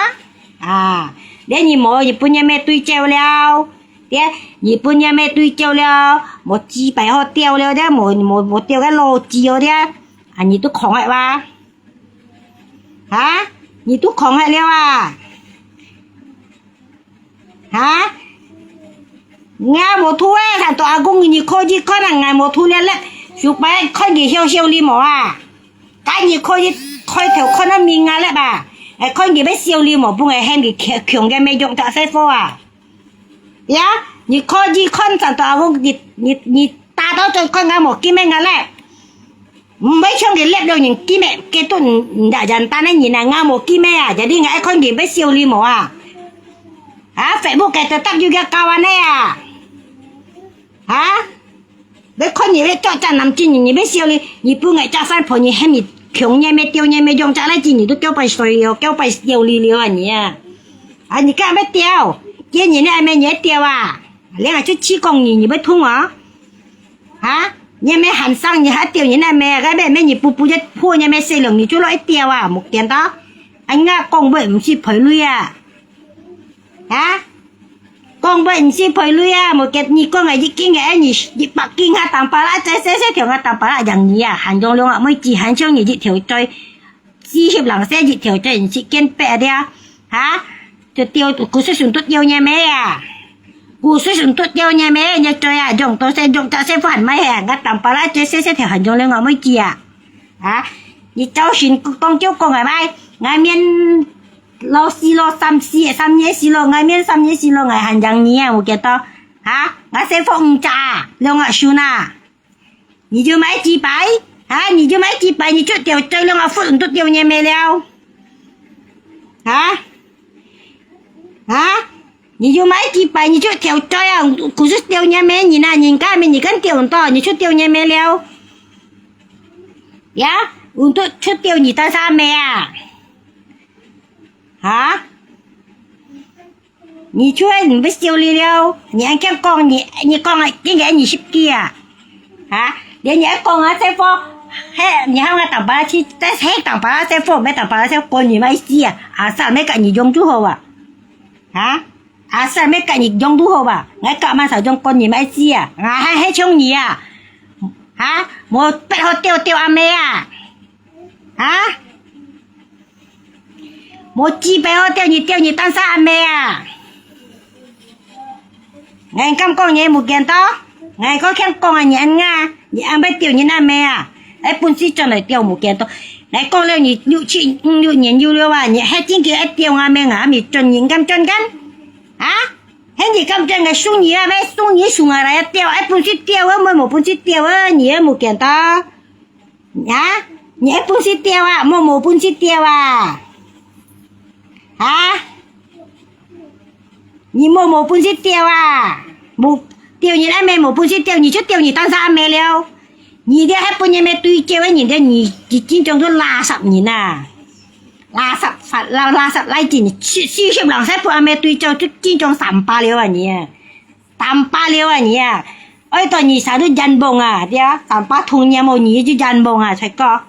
啊，連你無，你本人咩對焦了。 爹，你本人咩對焦了，無雞排好釣了爹，無無無釣个老雞哦爹，啊，你都狂了哇？哈？你都狂了了啊？哈？𠊎無吐欸，看到阿公你可以看啊，𠊎無吐了了，手擺看佢笑笑你無啊？該你可以開頭看到明啊了吧？哎，看佢要笑你無，分𠊎喊佢強強个咩用大細貨啊？ 呀，你可以看上到阿公，你你你打到最看𠊎無見面个咧。毋會像佢掠了人見面，佢都毋毋人單个人啊，𠊎無見面啊，jadi𠊎愛看佢要笑你無啊？啊，Facebook个都搭有个交往个啊？啊？ 要看你要做隻男仔，你你要笑你，你本來隻番婆你喊你窮，你要釣，你要用隻來子，你都叫擺衰了，叫擺笑你了啊你啊！啊，你敢要釣？見人个阿妹你要釣啊？連下就試講你，你要痛啊？啊？你還沒喊上，你還釣人个阿妹啊？該妹妹你不不一破，你還沒洗了，你就落去釣啊？無見到？啊，人家講話毋使賠鐳啊！ 啊？講話毋使賠鐳啊，無見你講个一斤个，你一百斤啊，當巴拉，再細細條啊，當巴拉贏你啊，還用兩個妹子，還像你一條嘴，四十零歲一條嘴，毋識見白个啊，哈？就釣，古時船都釣你咩啊？古時船都釣你咩？你嘴啊，用到細，用到細，還賣啊，𠊎當巴拉，最細細條，還用兩個妹子啊？啊？你朝晨講就講个咩？𠊎面 老死咯，三四，三月死咯，𠊎面三月死咯，𠊎還贏你啊，有幾多？哈？𠊎細貨五隻啊，兩個孫啊。你就買幾百？哈？你就買幾百，你就釣，釣兩個分都釣你咩了？哈？哈？你就買幾百，你就釣釣啊，古時釣你咩？你那人家咩？你跟釣很多，你就釣你咩了？呀？我都就釣你單啥咩啊？ 哈？你出來你不修理了？你還敢講你，你講啊，今年二十幾啊？哈？連你還講啊，這貨，嘿，你喊我打巴拉去，但是嘿，打巴拉這貨，沒打巴拉這貨，你們死啊！啊，啥沒跟你用就好啊？哈？啊，啥沒跟你用就好吧？我幹嘛少用管你們死啊？啊，還還像你啊？哈？我背後丟丟阿妹啊？啊？ 無機會哦，釣你，釣你單儕阿姆啊！𠊎敢講你無見到？𠊎个強講啊，你恁啊，你恁會釣人阿姆啊？愛本事轉來釣無見到。來講了，你六七五六年有了啊，你還真个愛吊啊，命啊，還未轉，你敢轉敢？啊？還你敢轉个送你啊，還送你送啊來吊，還本事吊啊，無無本事吊啊，你也無見到。啊？你還本事吊啊，無無本事吊啊？啊？ 你無無本事吊啊？無，吊人阿姆無本事吊，你就吊你單儕阿姆了。你這還分人姆對照个人，這你，你真正做垃圾人啊！垃圾發，垃，垃圾來緊，四，四十零歲分阿姆對照，就真正三八了啊你啊！三八了啊你啊！愛到你生到冤枉啊，對啊，三八同年無你就冤枉啊，才哥。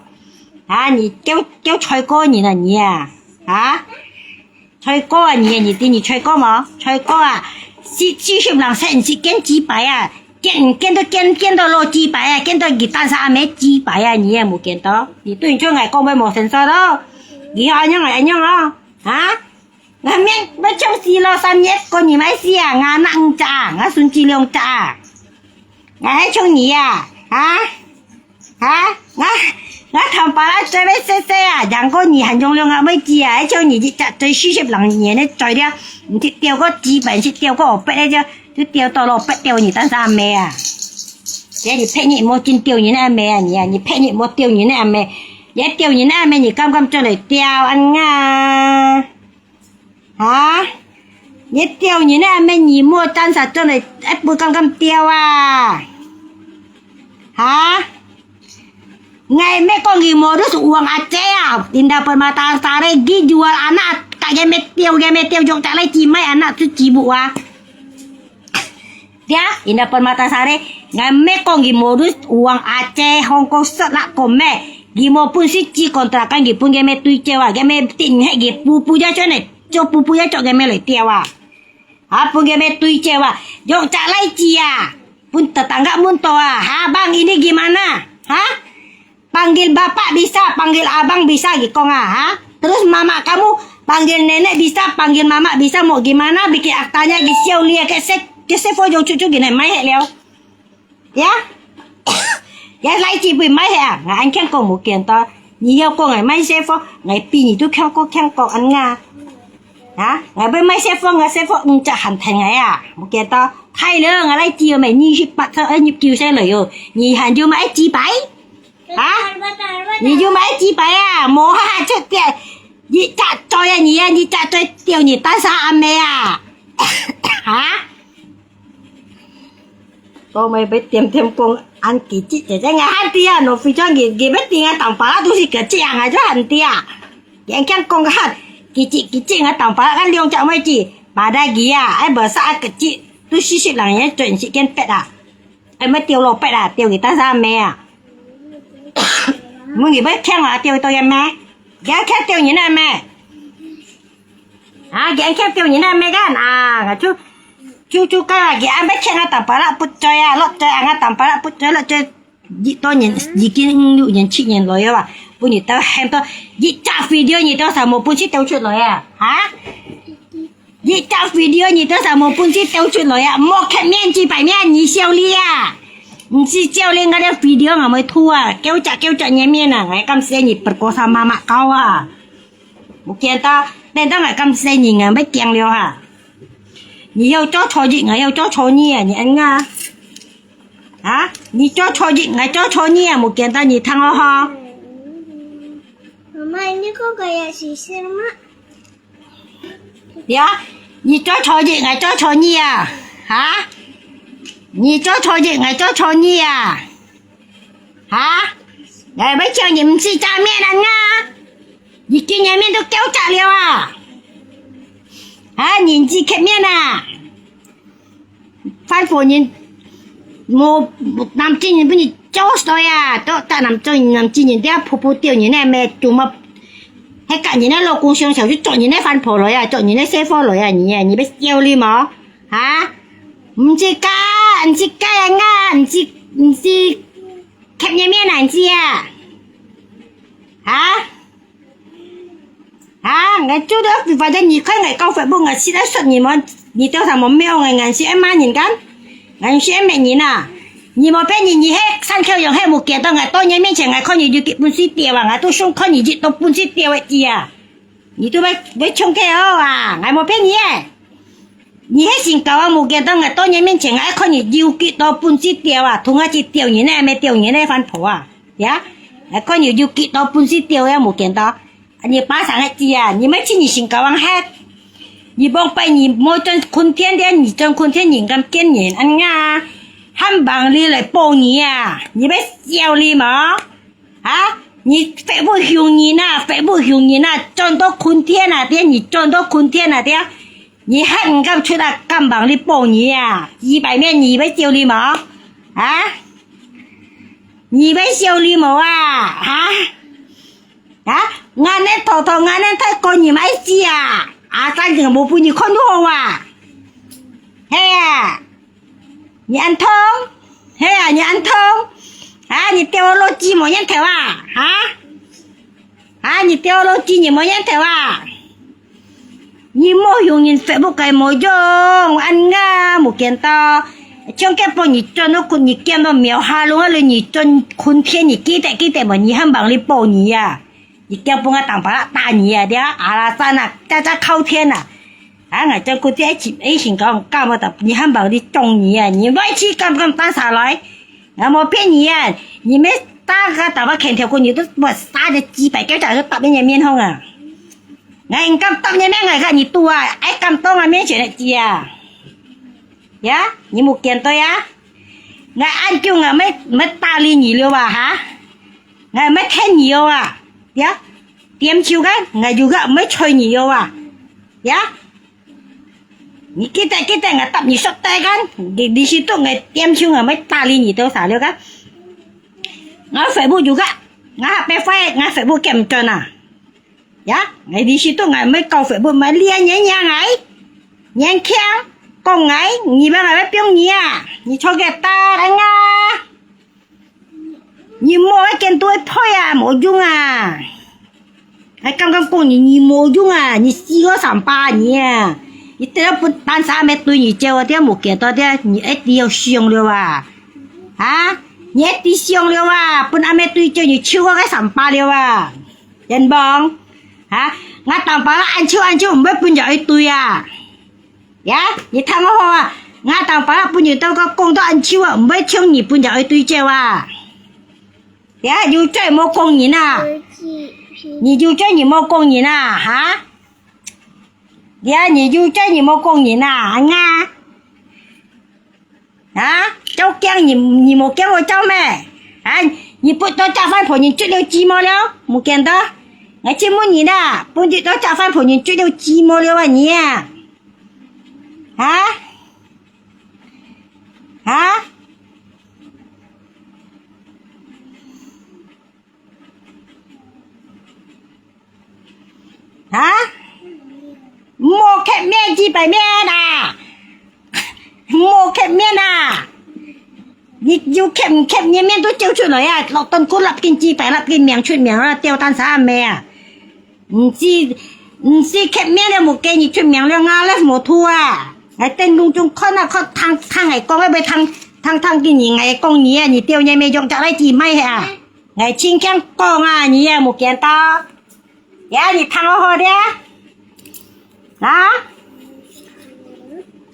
啊，你叫，叫才哥人啊你啊！啊？ 才哥啊你，你知你才哥無？才哥啊，四，四十零歲毋識見雞排啊，見，見到，見，見到老雞排啊，見到佢單儕阿姆雞排啊，你也無見到。你對你像𠊎講話無sense咯，以後恁樣𠊎恁樣咯，啊？𠊎命要長死咯，三月過年買死啊，𠊎拿五隻啊，𠊎孫子兩隻啊，𠊎還像你啊，啊？ 哈？𠊎，𠊎糖巴拉嘴要細細啊，贏過你還用量啊，妹子啊，還像你一隻嘴四十零年个嘴了，毋識吊過雞排，毋識吊過烏白个，就，就吊到老白吊你單儕阿姆啊。這你別日莫真吊人个阿姆啊，你啊，你別日莫吊人个阿姆，你吊人个阿姆，你敢敢轉來吊恁啊？ 哈？你吊人个阿姆，你莫單儕轉來，愛分敢敢吊啊？哈？𠊎毋係講佢無，都係王阿姐啊，indah permata sari，佢有啊，anak，大家毋吊，佢毋吊，用隻來自賣anak，就自母啊。 Dia, indah permata sari，𠊎毋係講佢無，都王阿姐，Hong Kong，Singapore，佢無本事，只管得，佢分佢姆對照啊，佢姆頂核佢，布布也轉來，做布布也做佢姆來吊啊。啊，分佢姆對照啊，用隻來自啊，分tetangga問到啊，哈，bang ini gimana？哈？ Panggil bapak bisa, panggil abang bisa，佢講啊，哈？Terus mama kamu panggil nenek bisa, panggil mama bisa，莫gimana，bikin aktanya，佢笑你啊，佢識，佢識貨用出出，佢來買忒了。呀？呀，來自分買忒啊！𠊎恁慶講無見到，你要講𠊎買識貨，𠊎比你都慶過慶過恁啊！啊？𠊎要買識貨，𠊎識貨五隻還疼𠊎啊！無見到，太了，𠊎來自咩？二十八歲，哎，二十九歲了喲，你還有買雞排？ 啊？你有買雞排啊？無啊，就吊，你隻嘴啊，你啊，你隻嘴吊你單儕阿姆啊？啊？講咩要點點講，恁機智，姐姐，𠊎還知啊，若非常佢，佢要點啊，糖巴拉都係佢這樣啊，就還知啊。人家講个喊，機智，機智，𠊎糖巴拉，𠊎兩隻妹子，巴達佢啊，哎，無啥啊，機智，都四十零年轉時間別啊。 哎，莫吊老伯啊，吊佢單儕阿姆啊。問佢要慶啊，吊到佢阿姆，佢愛慶吊人阿姆。啊，佢愛慶吊人阿姆kan？啊，就，就，就講啊，佢愛要慶啊，糖巴拉不追啊，落追啊，糖巴拉不追，落追，一多年，已經五六年、七年來了啊，分你兜喊到，一隻video你兜儕無本事兜出來啊，哈？ 一隻video你兜儕無本事兜出來啊！莫刻面子擺面，你笑你啊！毋係笑你，𠊎兜video𠊎會吐啊！狗隻狗隻你面啊！𠊎敢死你，不過啥媽媽高啊！無見到，等到𠊎敢死你，𠊎要驚了哈！你又做初一，𠊎又做初二啊！你恁啊？啊？你做初一，𠊎做初二啊！無見到你聽好吼！媽媽，你哥哥也是是嗎？ 呀，你做初一，𠊎做初二啊？哈？你做初一，𠊎做初二啊？哈？𠊎要叫你毋使遮面啊！你今年面都狗隻了啊？啊，你毋使刻面啊？ 番婆人，無，無，南京人分你做衰啊！都，大南，做南京人，都要婆婆吊人个咩，做麼，還佮人个老公相吵，就做人个番婆來啊，做人个細貨來啊，你啊，你要笑你無？哈？毋使假，毋使假啊，毋使，毋使，刻人面啊，毋使啊？哈？ 啊，𠊎做到反正你看𠊎搞Facebook，𠊎實在說你們，你兜儕無妙𠊎，𠊎實在罵人kan，𠊎實在罵人啊。你無騙你，你係山口洋，係無見到𠊎到你面前，𠊎看你有幾本事吊啊，𠊎都想看你一到本事吊个知啊。你都會會衝開哦啊，𠊎無騙你誒。你係新教啊，無見到𠊎到你面前，𠊎看你有幾多本事吊啊，同𠊎去吊人呢，還沒吊人呢，番婆啊，呀，𠊎看你有幾多本事吊呀，無見到。 你巴上个知啊，你莫去你新教啊，你莫拜你莫轉坤天的，你轉坤天人敢見人，恁樣啊，還幫你來保你啊，你莫笑你無？啊，你Facebook凶人啊，Facebook凶人啊，轉到坤天啊，對，你轉到坤天啊，對，你還毋敢出啊，敢幫你保你啊，幾百面你莫笑你無？啊，你莫笑你無啊？啊？ 啊，𠊎呢，偷偷𠊎呢，太過你莫死啊！啊，反正無分你看到好啊。係啊，你恁痛？係啊，你恁痛？啊，你吊我老雞無念頭啊？啊？啊，你吊我老雞你無念頭啊？ 你莫用人Facebook个無用，恁樣無見到。像該幫你轉到坤，你見到廟下路，你轉坤天，你記得記得無？你還幫你保你啊！你驚分𠊎當巴拉打你啊？對啊，阿拉山啊，家家靠天啊！啊，𠊎轉坤天一一心講，幹麼的？你還幫你中你啊？你來去敢敢打下來？ 𠊎無騙你啊，你莫打个打把拳頭過，你都無殺个幾百个，就打你个面紅啊！𠊎毋敢打你面，𠊎看你賭啊，愛敢當啊面前个知啊！呀，你無見到呀？𠊎恁久𠊎毋毋搭理你了哇哈？𠊎毋聽你了哇？呀，點手个，𠊎有个毋睬你了哇？呀？ 你記得記得，𠊎答你說得个，你你是都𠊎點手，𠊎毋搭理你多少了个。𠊎Facebook有个，𠊎下背壞，𠊎Facebook見毋轉啊。呀，𠊎你是都𠊎毋搞Facebook，毋連年年𠊎，年輕，講𠊎，你問𠊎愛放你啊，你坐个大人啊。 你無愛見到會配啊，無用啊！𠊎剛剛講你，你無用啊！你死个三八你啊！你等下分單儕乜對你照啊，等下無見到的，你一定要想了啊！啊！你一定想了啊！分阿姆對照你笑个該三八了啊！人幫啊！𠊎當巴拉恁笑恁笑，毋會分人愛對啊！ 呀，你聽好好啊！𠊎當巴拉分你到个講到恁久啊，毋會像你分人愛對照啊！呀，有嘴無講人啊！你有嘴你無講人啊，哈？呀，你有嘴你無講人啊，恁啊？啊，照鏡你你無見我照咩？啊，你分到食飯婆人出了寂寞了，無見到？𠊎請問你啦，分到食飯婆人出了寂寞了啊，你啊？ 哈？哈？哈？莫客面幾百面啊！莫客面啊！你有客毋客，你面都照出來啊！落斷骨立根幾百立根名出名啊，吊單儕阿姆啊！ 毋使毋使客面了，無見你出名了，𠊎了無圖啊！𠊎等攏總看啊看，聽聽𠊎講，愛毋愛聽聽聽見你，𠊎講你啊，你吊你面用隻來指賣啊！𠊎親口講啊，你啊無見到？呀，你聽好好的啊！啊？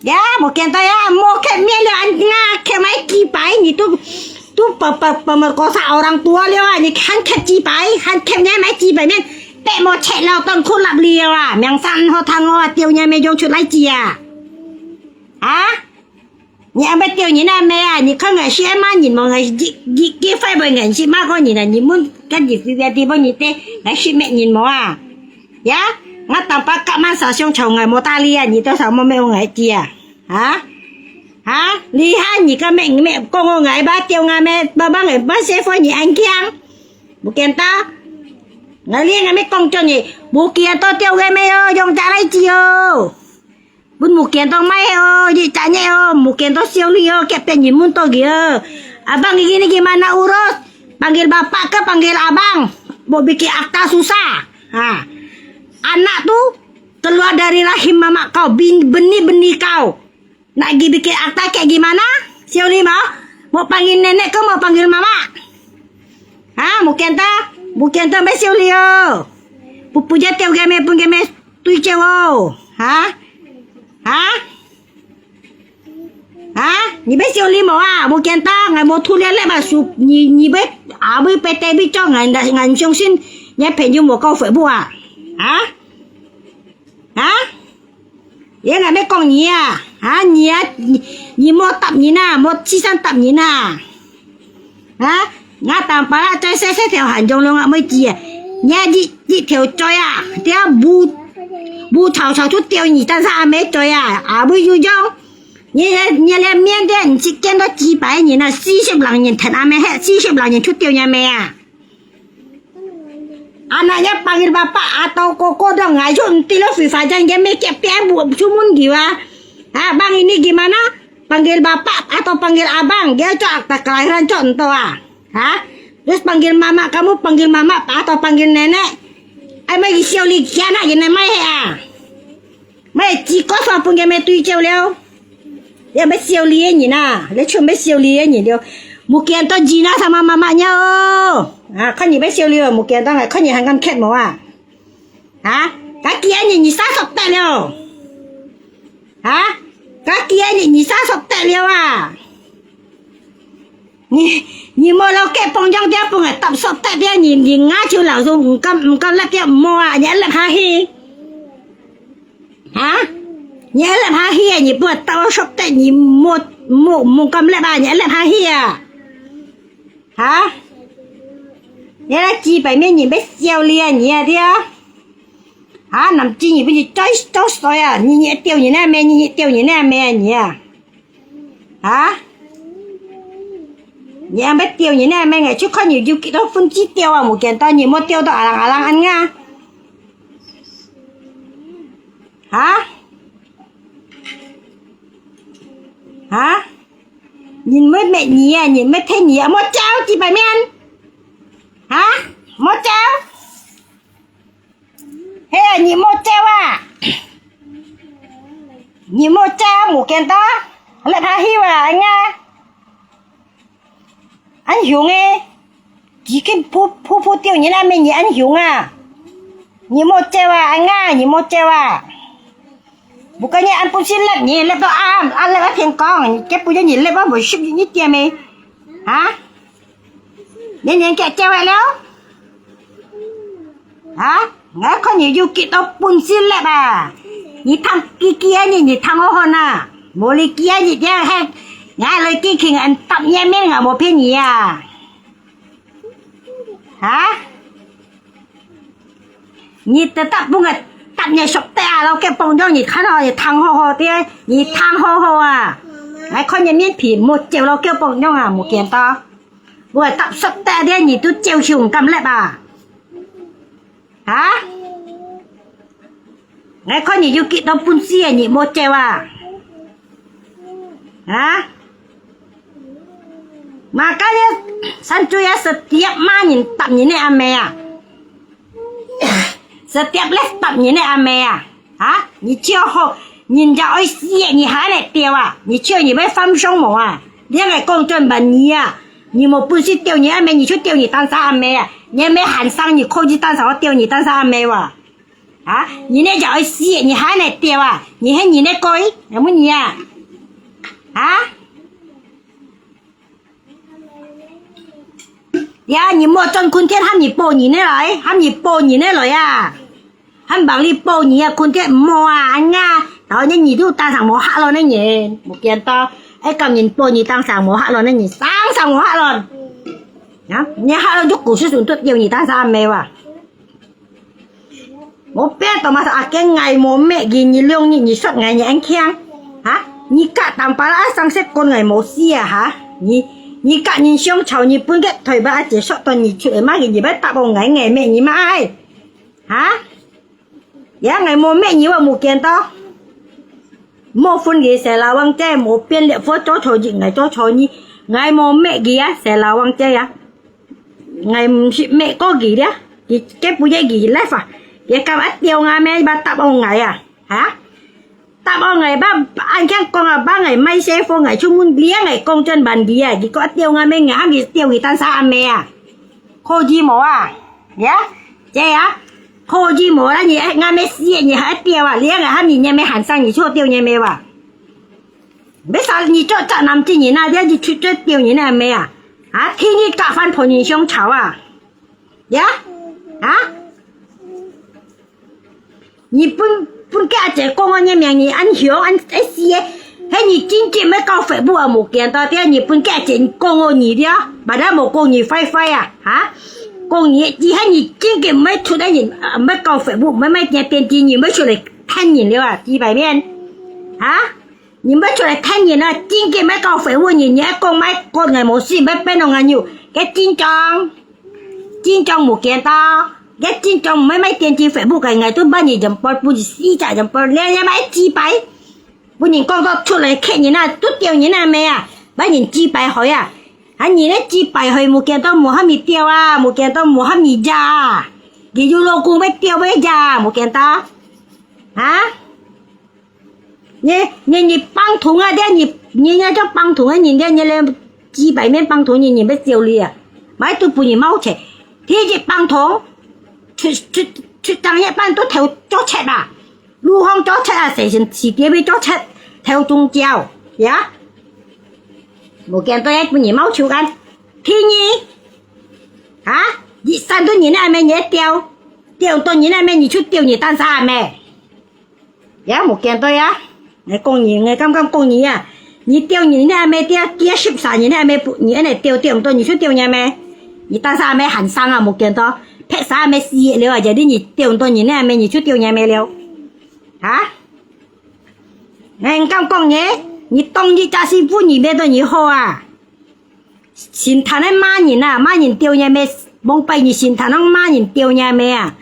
呀，無見到呀，莫客面了，恁啊客買幾擺，你都都把把把把个啥orang tua了啊！你還客幾擺，還客你買幾擺面，白莫切了，當苦納了啊！名聲好聽哦，吊你面用出來子啊！啊？你阿妹吊你那妹啊？你看𠊎是愛罵人無？𠊎一一一塊分𠊎是罵過人啊！你問跟你隨便地方你對，𠊎是罵人無啊？ 呀，𠊎當把夾萬沙相吵，𠊎無搭理啊，你多少莫咩𠊎知啊？啊？啊？你哈，你个咩咩講我，𠊎把吊𠊎咩，把把𠊎把師傅你安強，無見到？𠊎連𠊎咩講叫你，無見到吊个咩哦，用家來知哦。 分無見到買哦，一隻月哦，無見到少年哦，結別人問到佢哦。Abang ini gimana urus? Panggil bapak ke panggil abang? Mau bikin akta susah. Ha. Anak tu keluar dari rahim mamak kau, bin, benih-benih kau. Nak gi bikin akta kayak gimana? Siau lima. 無panggil nenek，跟無panggil mamak。啊，無見到，無見到，毋係笑你哦。不，不要丟佢咩，分佢咩對焦哦。啊？啊？啊？你毋係笑你無啊？無見到，𠊎無thu了了嘛，輸，你，你要，啊，要被David做，𠊎，𠊎相信你朋友無講Facebook啊？啊？ 啊？也𠊎乜講你啊，啊，你啊，你，你莫答人啊，莫自相答人啊。啊？𠊎當巴拉嘴細細條還中了啊，妹子啊，你啊，一，一條嘴啊，對啊，無，無吵吵就丟你，但是阿妹嘴啊，啊，會有用。你，你連面對，你去見到幾百人啊，四十零人疼阿妹，嘿，四十零人就丟你阿妹啊。 Anaknya panggil bapak atau koko dong, ngayon tilo FIFA jan game kek pia bu sumun giwa. Ha, bang ini gimana? Panggil bapak atau panggil abang, dia cok akta kelahiran cok ento ah. Ha? Terus panggil mama kamu, panggil mama atau panggil nenek. Ai mai siu li kiana gini mai he ah. 乜係自家發分佢乜對照了。你乜笑你个人啊，你全部笑你个人了。無見到Gina sama mamanya哦。啊，看你乜笑你哦，無見到，看你還敢看無啊？啊，該幾个人你殺熟得了？啊，該幾个人你殺熟得了啊？ 你，你莫老雞放樣，這分𠊎搭索得了，你，你牙就老實，毋敢，毋敢辣掉，毋好啊，你一粒下去。哈？你一粒下去啊，你分𠊎搭索得，你莫，莫，莫敢辣啊，你一粒下去啊。哈？你來幾百面，你要笑你啊，你啊，對啊。哈？南京你不是做，做衰啊，你，你丟你那咩，你，你丟你那咩啊，你啊。 啊？你還要丟你那妹，𠊎就看你有幾多分之丟啊，無見到你莫丟到阿郎阿郎恁啊。啊？啊？你莫滅你啊，你莫聽你啊，莫走幾百面。啊？莫走。 嘿，你莫走啊！你莫走，無見到，你怕去啊，恁啊，恁凶誒！只見噗，噗噗丟人啊，乜你恁凶啊！你莫走啊，恁啊，你莫走啊！無過你恁本事辣你，辣到暗，暗辣到天光，這不要你辣到無十一點誒，啊？你，你叫，叫了？ 啊，𠊎看你有幾多本事力啊！你聽，幾，幾下日你聽好好啊，無你幾下日這樣，𠊎來幾輕人答你面，𠊎無騙你啊！啊？你得答分𠊎答你熟得啊，老雞放縱你看好，你聽好好的，你聽好好啊！𠊎看你面皮莫走老雞放縱啊，無見到。 𠊎答熟得了，你都招手毋敢倈啊！啊？𠊎看你有幾多本事啊，你莫走啊！啊？嘛，今日三歲啊，十點嘛，人答你呢，阿妹啊！ 十點咧答你呢，阿妹啊！啊，你笑好，人家愛死，你還來丟啊？你笑你會放鬆無啊？你愛講真話你啊！你無本事丟你阿妹，你就丟你單儕阿妹啊！你阿妹還生，你可以單儕丟你單儕阿妹哇？啊，你呢就愛死，你還來丟啊？你係你呢鬼，有無你啊？啊？ 呀，你莫轉坤天，喊你保你呢來，喊你保你呢來啊！喊幫你保你啊，坤天毋好啊，恁啊，然後呢，你就當場無客了呢，你無見到，哎，講人保你當場無客了呢，你當場無客了。啊，你客了就古時準都丟你當場沒有啊？ 無變到嘛，阿堅，𠊎無搣佢，你兩日你說𠊎你恁慶，哈？你甲當巴拉生識講𠊎無死啊，哈？你，你甲人相吵，你分个台北阿姐說到你出來罵佢，你要答我𠊎，𠊎搣你嘛愛，哈？也𠊎無搣你，𠊎無見到。莫分佢，細老王姐無變了，我做錯事，𠊎做錯事，𠊎無搣佢啊，細老王姐啊。 𠊎毋識搣過佢了，佢，佢不要佢left啊，佢敢啊丟𠊎咩？佢答應𠊎啊，哈？答案𠊎爸恁樣講啊，爸𠊎賣細貨，𠊎出門，連𠊎講轉還佢啊，佢講吊𠊎咩，𠊎喊佢吊佢單儕阿姆啊，可以無啊？呀，這啊，可以無啦？你𠊎咩事，你還吊啊？連𠊎喊你，你咩喊聲，你出吊你咩哇？為啥你做隻男仔人啊？你出去吊你那咩啊？啊，天天佮番婆人相吵啊？呀，啊？ 你分分佢阿姊講哦，你命你恁凶恁恁死个，係你真正愛搞Facebook啊，無見到，你分佢阿姊講哦，你了，把他無講你壞壞啊，哈？講你，你係你真正毋愛出來人，毋愛搞Facebook，毋愛買電電視，你毋愛出來看人了啊，幾百面，哈？你毋愛出來看人啊，真正毋愛搞Facebook，你你愛講買講𠊎無事，毋愛變到𠊎有，該真正。 真正無見到，這真正毋係買電視Facebook个，𠊎都捌你人波，分你死隻人波，你也買幾擺，分人講到出來客人啊，都吊人啊咩啊，買人幾擺害啊，還人咧幾擺害無見到，無喊你吊啊，無見到無喊你呀啊，你有老公要吊要呀，無見到，啊？ 你你你幫同啊，這你你那叫幫同啊，人家你連幾百面幫同你，你要焦慮啊，買都不你毛錢，天天幫同，出出出張一半都頭做七啊，路上做七啊，誰先起跌位做七，頭中焦呀，無見到不你毛球干，天你啊，一三多年的阿妹你掉，掉多年的阿妹你就掉你單啥阿妹。 也無見到啊！𠊎講你，𠊎敢敢講你啊！你吊你那妹爹，幾十三年那妹，你恁樣吊吊毋到，你就吊你妹。你單儕阿妹還生啊，無見到，別儕阿妹死了啊，jadi你吊毋到你那妹，你就吊你妹了。哈？𠊎敢講你，你當你家媳婦，你變到你好啊！ 神壇个罵人啊，罵人吊你妹，往擺你神壇上罵人吊你妹啊！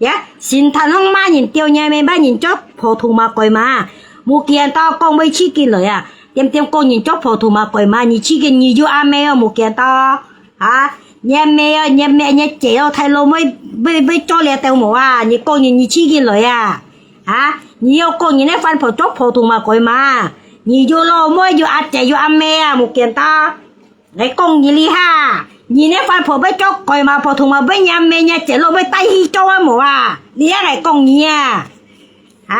呀，神壇上罵人吊你妹，罵人做婆童嘛鬼嘛，無見到講會起緊來啊！點點講人做婆童嘛鬼嘛，你起緊你有阿妹哦，無見到啊！你阿妹哦，你阿妹你姐哦，大老妹會會做了到無啊？你講人你起緊來啊！啊，你又講人个番婆做婆童嘛鬼嘛，你有老妹有阿姐有阿妹啊，無見到！ 𠊎講你哩哈，你那番婆會做鬼嘛，婆童嘛，會你阿妹你姐老會帶去做啊無啊？你也𠊎講你啊，啊？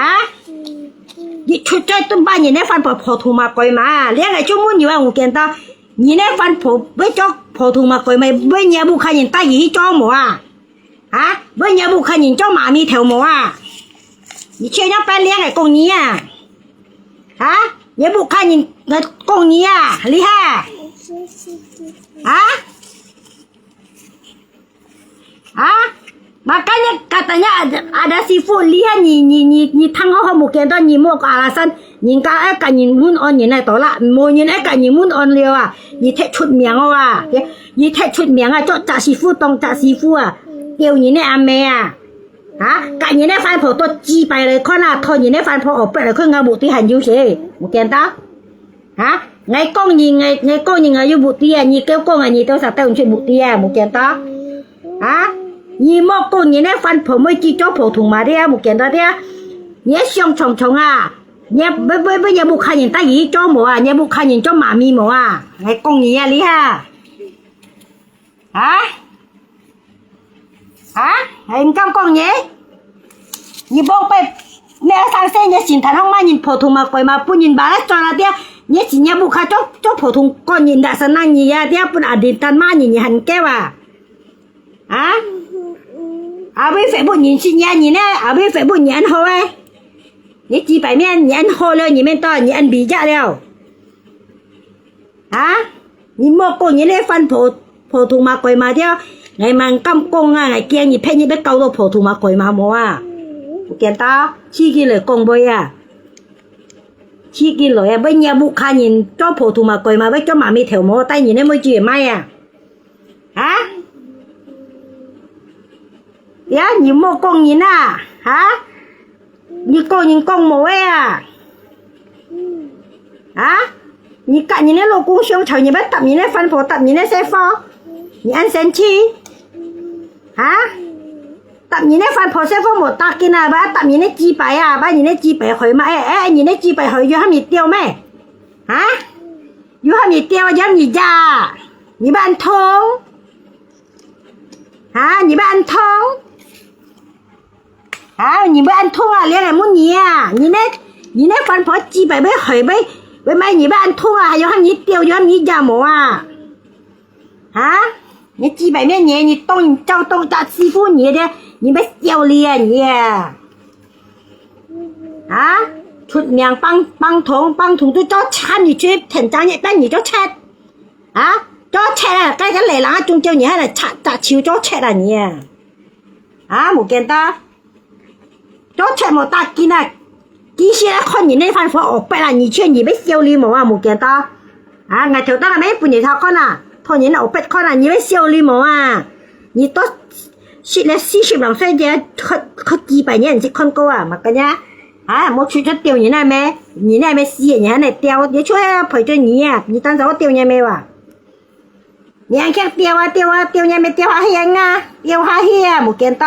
你出嘴都罵你那番婆婆童嘛鬼嘛，你也𠊎就問你啊，有見到你那番婆會做婆童嘛鬼嘛，會你屋下人帶佢去做無啊？ 啊，會你屋下人做媽咪頭無啊？你這樣扮靚來講你啊？啊，你屋下人來講你啊，厲害！啊？啊？Makanya katanya ada ada sifat，厲害！你你你你聽好好，無見到你莫alasan，人家愛甲人問安，人來到啦，無人愛甲人問安了啊！你忒出名哦啊！你忒出名啊！做隻師傅當隻師傅啊！ 吊人个阿姆啊！啊，甲人个番婆都祭拜來看啊，討人个番婆後背來看，𠊎目的還有啥？無見到？啊，𠊎講人，𠊎𠊎講人，𠊎有目的啊！你叫講啊，你到啥兜出目的啊？無見到？啊，你莫講人个番婆妹去做婆童嘛的啊！無見到的啊！你想長長啊！你要要要要，你屋下人帶佢去做無啊？你屋下人做媽咪無啊？𠊎講你啊，你哈！ 啊？啊？還毋敢講呢？你莫拜，你愛生事，你心態上罵人婆童嘛，鬼嘛，分人罵了轉了的，你是你屋下做做婆童，講人大聲人你呀，你分阿弟單罵你，你還夠啊？啊？阿威Facebook認識你啊，你呢？阿威Facebook你恁好誒，你幾百面，你恁好了，你面到，你恁bijak了。 啊？你莫講你咧番婆婆童嘛，鬼嘛，對，𠊎蠻敢講啊，𠊎驚你騙你，要搞到婆童嘛，鬼嘛無啊？有見到？自己來講話啊，自己來啊，要你屋下人做婆童嘛，鬼嘛，要做媽咪頭毛，帶你个妹子也賣啊？啊？ 呀，你莫講人啊，哈？你講人講無个啊？啊？你甲人个老公相吵，你要搭人个番婆，搭人个細貨，你恁生氣？哈？你那番婆媳妇無打緊啊，把打你那雞排啊，把你那雞排害嘛，哎哎，你那雞排害有喊你掉咩？啊？有喊你掉，有喊你壓，你不安痛？啊，你不安痛？啊，你不安痛啊？连俺问你啊，你那你那番婆鸡排被害被被卖，你不安痛啊？还有喊你掉，有喊你压无啊？ 啊？你鸡排面你，你动，你叫动大欺负你的，你别笑了啊你啊！啊？出名帮帮同，帮同都叫惨，你去天长也但你就惨啊！叫惨啊！该个来人啊，中间你还来插插手叫惨啊你啊！啊，无见到。 做贼無打緊啊，其實啊，看你那番婆惡逼啊，你勸你要笑你無啊，無見到。啊，𠊎頭當然要分你偷看啊，看你那惡逼看啊，你要笑你無啊？你都死了四十零歲的，看看幾百年你去看過啊，嘛个呀？啊，莫去就丟你那咩，你那咩死，你還得丟，你出來陪着你啊，你當時我丟你咩哇？ 你恁強掉啊掉啊掉，你乜掉下去啊，掉下去啊，無見到。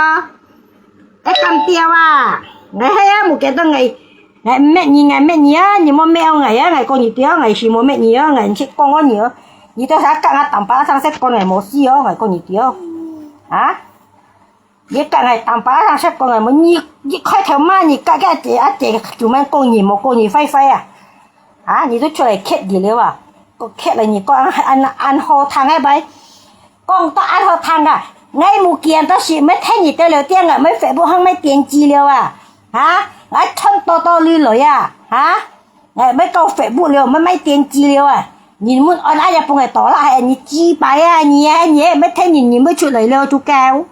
哎，敢掉啊？哎，係啊，無見到𠊎，𠊎毋搣你，𠊎搣你啊！你莫搣𠊎啊！𠊎講你對哦，𠊎係無搣你哦，𠊎毋識講哦你哦。你到時間啊，當把生識講𠊎無死哦，𠊎講你對哦。啊？ 你講𠊎當把生識講𠊎無，你一開頭罵你，該該姐啊姐，做麼講你無講你壞壞啊？啊，你都出來客氣了啊？講客了你講恁恁恁好聽个白，講到恁好聽啊！𠊎無見到時，乜聽你在聊天啊，乜Facebook項乜點擊了啊？啊，𠊎穿多多驢來啊？啊，𠊎乜到Facebook了，乜乜點擊了啊？你問安啊也分𠊎多啦，還你幾百啊，你啊你乜聽你你乜出來了就夠。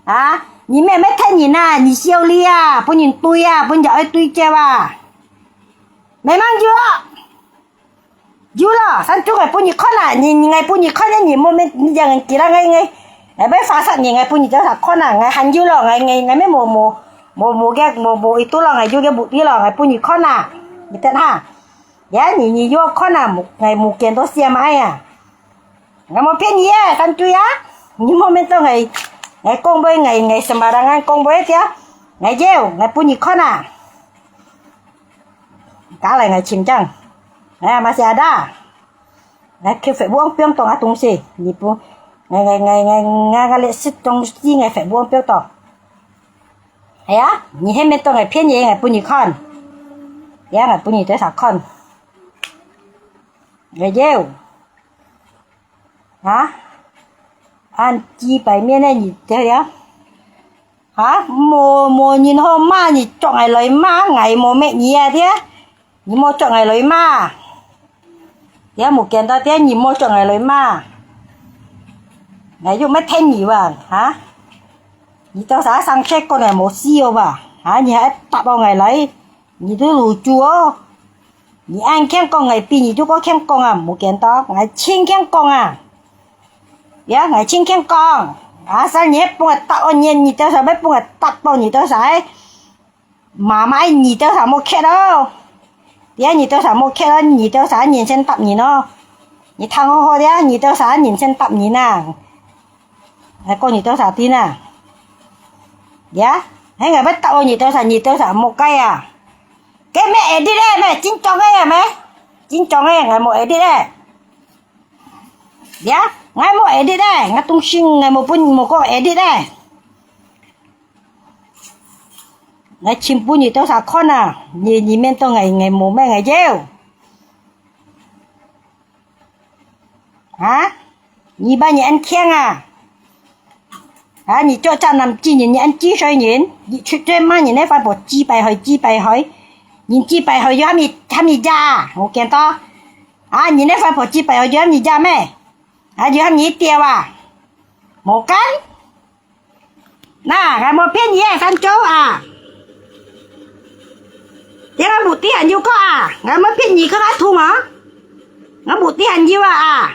啊，你乜乜聽人啊，你笑你啊，分人對啊，分人愛對接啊。慢慢有啊，有了，上晝𠊎分你看啊，你你𠊎分你看啊，你莫乜你講人記得𠊎𠊎，𠊎乜發誓你，𠊎分你多少看啊，𠊎還有了，𠊎𠊎𠊎乜無無無無个無無一度了，𠊎有个目的了，𠊎分你看啊，你等下，呀，你你有看啊，目𠊎目见到笑嘛呀。 𠊎無騙你啊，反對啊！你莫面對𠊎，𠊎講話，𠊎𠊎sembarangan講話个，𠊎有，𠊎分你看啊！加來𠊎清淨，哎呀，masih ada，𠊎Facebook放當多東西，你不，𠊎𠊎𠊎𠊎𠊎𠊎歷史東西𠊎Facebook放當多。哎呀，你係面對𠊎騙你，𠊎分你看，呀，𠊎分你在啥看，𠊎有。 啊？恁幾百面个你知呀？啊？無無人好罵，你捉𠊎來罵，𠊎無搣你啊，知啊？你莫捉𠊎來罵，知啊？無見到知啊？你莫捉𠊎來罵，𠊎又毋係聽你哇，啊？你到啥生氣講𠊎無事哦吧？啊？你還答到𠊎來？ 你都老豬哦！你恁慶講，𠊎比你都過慶講啊，無見到，𠊎盡慶講啊！呀，𠊎盡慶講，啊，三年半答案你，你到啥要分𠊎答到你到啥？媽媽，你到啥莫客哦？呀，你到啥莫客哦？你到啥人先答你哦？你聽好好的，你到啥人先答你呐？ 𠊎講你到啥地呢？呀，還𠊎愛答應你到啥，你到啥莫該啊？該乜edit咧，乜真裝个呀，乜真裝个，𠊎無edit咧。呀，𠊎無edit咧，𠊎東西𠊎無分，無講edit咧。𠊎全部你到啥看啊？你你面對𠊎，𠊎無咩，𠊎有。 啊？你把你恁慶啊？啊，你做隻男子人，你恁自衰人，你出嘴罵人个話，無幾百回，幾百回，人幾百回，有喊你，喊你家啊？我見到，啊，人个話，無幾百回，有喊你家咩？啊，有喊你掉啊？無敢？ Nah，𠊎無騙你啊，三周啊。Dia ngan bukti han you ko ah, ngan mapit nyi ko ngan thung ah. Ngan bukti han you ah ah.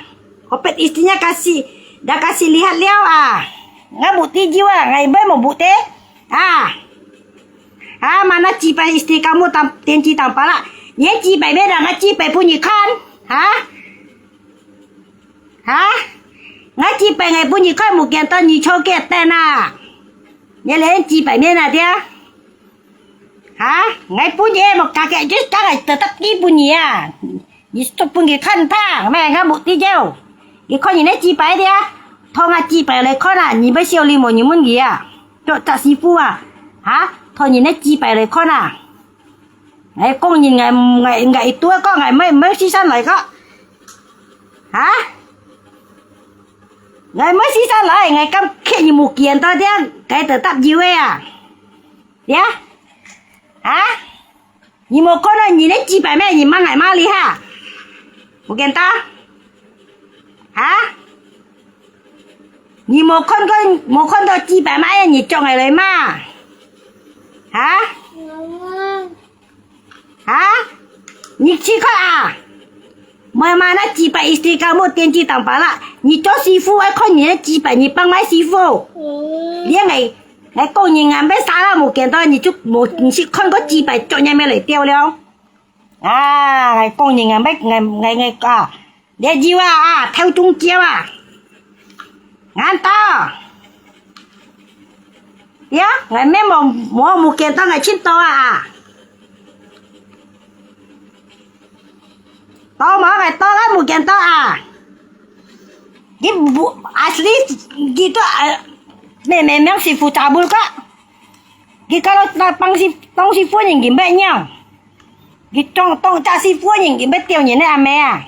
Kopet istrinya kasih, dah kasih lihat liau ah. Ngan bukti you ah, ngan ibai mau bukti. Ah. Ah, mana cipai istri kamu tam, tian ci tampala. Nyi cipai beda ngan cipai punyi kan. Ha? Ha? Ngai cipai ngai punyi koi mu kian to nyi cho kia ten a. 你連雞排面啊，對啊？哈？𠊎分你無價格，就當𠊎得得你分你啊！你做分佢看他，咩个目的就？你看你个雞排的啊，同啊雞排來看啊，你要小禮物，你問佢啊，做炸師傅啊，哈？同你个雞排來看啊！𠊎講人，𠊎𠊎𠊎一多講，𠊎毋毋係先生來个，哈？ 𠊎毋係先生來，𠊎敢欠你無見到點，𠊎得答有个啊？呀？啊？你無看到你个雞排咩？你罵𠊎罵你哈？無見到？哈？你無看到無看到雞排咩？你叫𠊎來罵？哈？ 哈？你試看啊！Mana雞排一定kamu電子當巴拉，你做師傅愛看你个雞排，你幫賣師傅。你愛愛講人啊，要殺了無見到，你就無你去看過雞排做人要來掉了。啊，愛講人啊，要愛愛愛啊！ 你有啊啊，偷中招啊！眼到！呀，𠊎面無無無見到𠊎尋到啊！到無𠊎到𠊎無見到啊！你無asli你都啊，明明明師傅查無个，你搞到那幫師幫師傅人佢乜樣？你當當炸師傅人佢乜丟人个阿妹啊！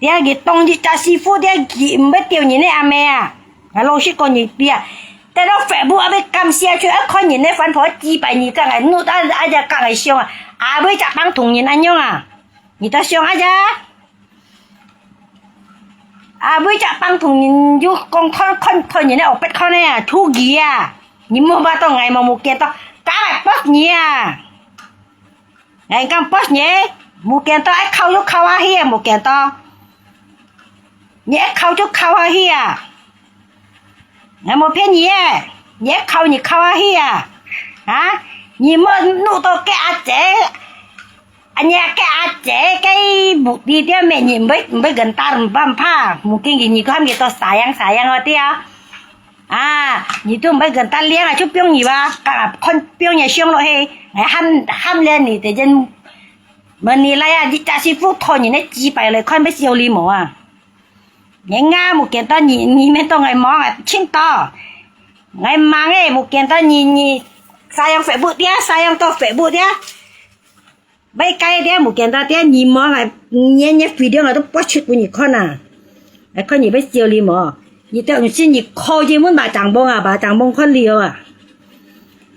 這佢當日炸師傅，這佢毋會丟人个阿妹啊！𠊎老實講你知啊，等到Facebook啊，要感謝就愛看人个番婆雞排，你講𠊎怒到啊，啊，這講𠊎想啊，啊，會隻幫同人恁樣啊？你都想啊，這？啊，會隻幫同人又講看看看人个後背看个啊，出奇啊！你莫把到𠊎無無見到，敢來block你啊！ 𠊎敢block你，無見到愛敲就敲下去啊，無見到。你愛敲就敲下去啊！𠊎無騙你个，你愛敲你敲下去啊！啊！你莫怒到該阿姐，啊你該阿姐該目的點咩？你毋會毋會跟打毋怕，無見佢你講佢都sayang sayang哦，對啊。 啊，你都毋會跟打領啊，就放你吧，啊，看放你上落去，哎，喊喊了你的人，問你來啊，你炸師傅討人个雞排來看，要小禮物啊！人啊，無見到你，你面當𠊎忙啊，尋到，𠊎忙誒，無見到你，你sayang Facebook dia，sayang到Facebook dia。 買雞个無見到，你望𠊎，你你video𠊎都發出分你看啊！𠊎看你要笑你無？你都毋信，你call佢問Bah Cang Bông啊，Bah Cang Bông看了啊！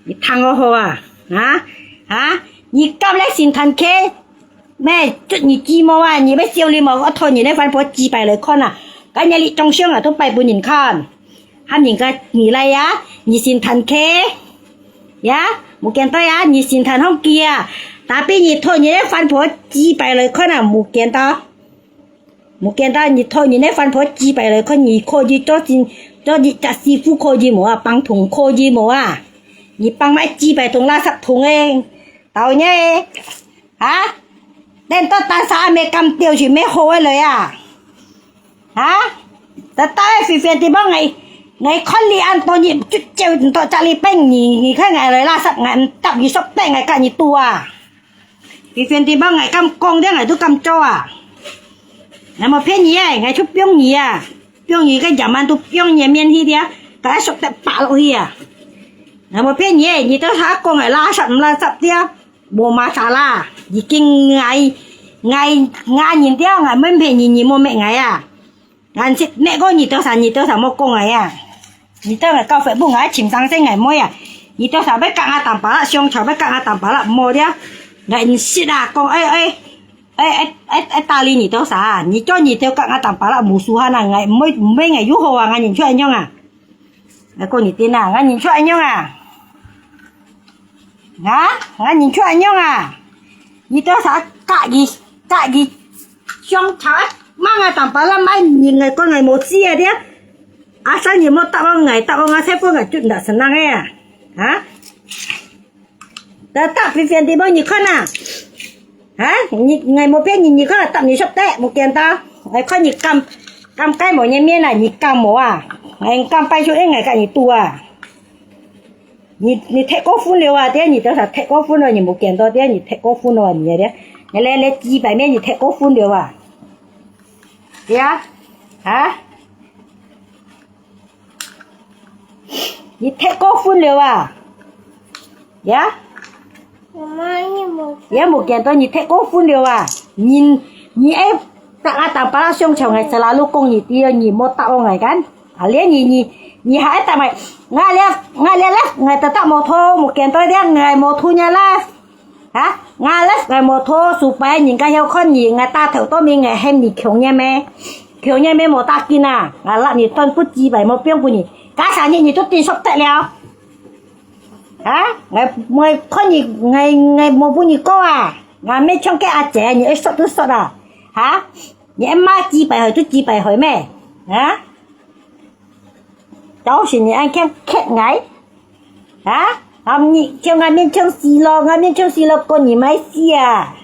你聽好好啊！啊啊！你敢來Sinthankhel？咩？捉你雞毛啊！你要笑你無？𠊎討你个番婆雞排來看啊！今日你張相啊，都擺分人看。 喊人家你來呀，你Sinthankhel呀，無見到呀，你Sinthankhel啊，tapi你討你个番婆雞排來看啊，無見到，無見到，你討你个番婆雞排來看，你可以做真，做一隻師傅可以無啊？幫同可以無啊？你幫賣雞排同垃圾桶誒，到呢誒，啊？等到單儕阿姆敢丟去，毋好个來啊！ 哈？Tetap eh，Vivian Timbang，𠊎，𠊎看你恁多日，就就毋到這禮拜，你，你看𠊎來垃圾，𠊎毋答你，說等𠊎跟你賭啊！Vivian Timbang，𠊎敢講，這𠊎都敢做啊！𠊎無騙你誒，𠊎就放你啊，放你个夜晚都放你面去的，該說得拔落去啊！𠊎無騙你誒，你都還講𠊎垃圾毋垃圾的， 無masalah，已經𠊎，𠊎，𠊎認了，𠊎毋騙你，你莫罵𠊎啊！𠊎識罵過你多少，你多少莫講𠊎啊！你到𠊎教會，不，𠊎尋生先𠊎妹啊！你多少要甲𠊎打巴拉，相吵要甲𠊎打巴拉，莫了！𠊎毋識啊，講，哎，哎，哎，哎，哎，哎，打理你多少啊？你做你都甲𠊎打巴拉，無輸閒啊！𠊎毋會，毋會，𠊎又好啊！𠊎認出恁樣啊！ 𠊎講你聽啊，𠊎認出恁樣啊？啊？𠊎認出恁樣啊？你到時甲佢，甲佢相吵啊，罵𠊎打巴拉，罵你，𠊎講𠊎無知啊，對啊？Asal你莫答應𠊎，答應𠊎，再分𠊎就毋得senang个啊！啊？ Tetap Vivian Timbang你看啊！啊，你，𠊎無騙你，你看，答你說得，無見到。𠊎看你敢，敢該無人面啊，你敢無啊？𠊎敢擺出來，𠊎甲你賭啊！你，你忒過分了啊！對啊，你多少忒過分了，你無見到，對啊，你忒過分了啊，你啊，對啊。你來，來，幾百面，你忒過分了啊！對啊，啊？你忒過分了啊！呀？媽媽，你無，也無見到，你忒過分了啊！你，你愛，打啊，打巴拉上場，哎，selalu講你，對啊，你無答應𠊎kan？ 啊，連你，你，你還愛答𠊎，𠊎這，𠊎這live，𠊎tetap無偷，無見到這，𠊎無偷你live。啊，𠊎live𠊎無偷，supaya人家曉看你，𠊎打頭到尾，𠊎喊你窮人咩？窮人咩無打緊啊！𠊎納你斷不幾百，無放分你，加三日你都頂受得了。啊，𠊎，𠊎看你，𠊎，𠊎無分你過啊！𠊎乜像个阿姐，你愛說都說啊！哈？你愛罵幾百回就幾百回咩？啊？ 到時你恁樣激𠊎，啊？啊，你叫𠊎面像死咯，𠊎面像死咯，講你麼个事啊？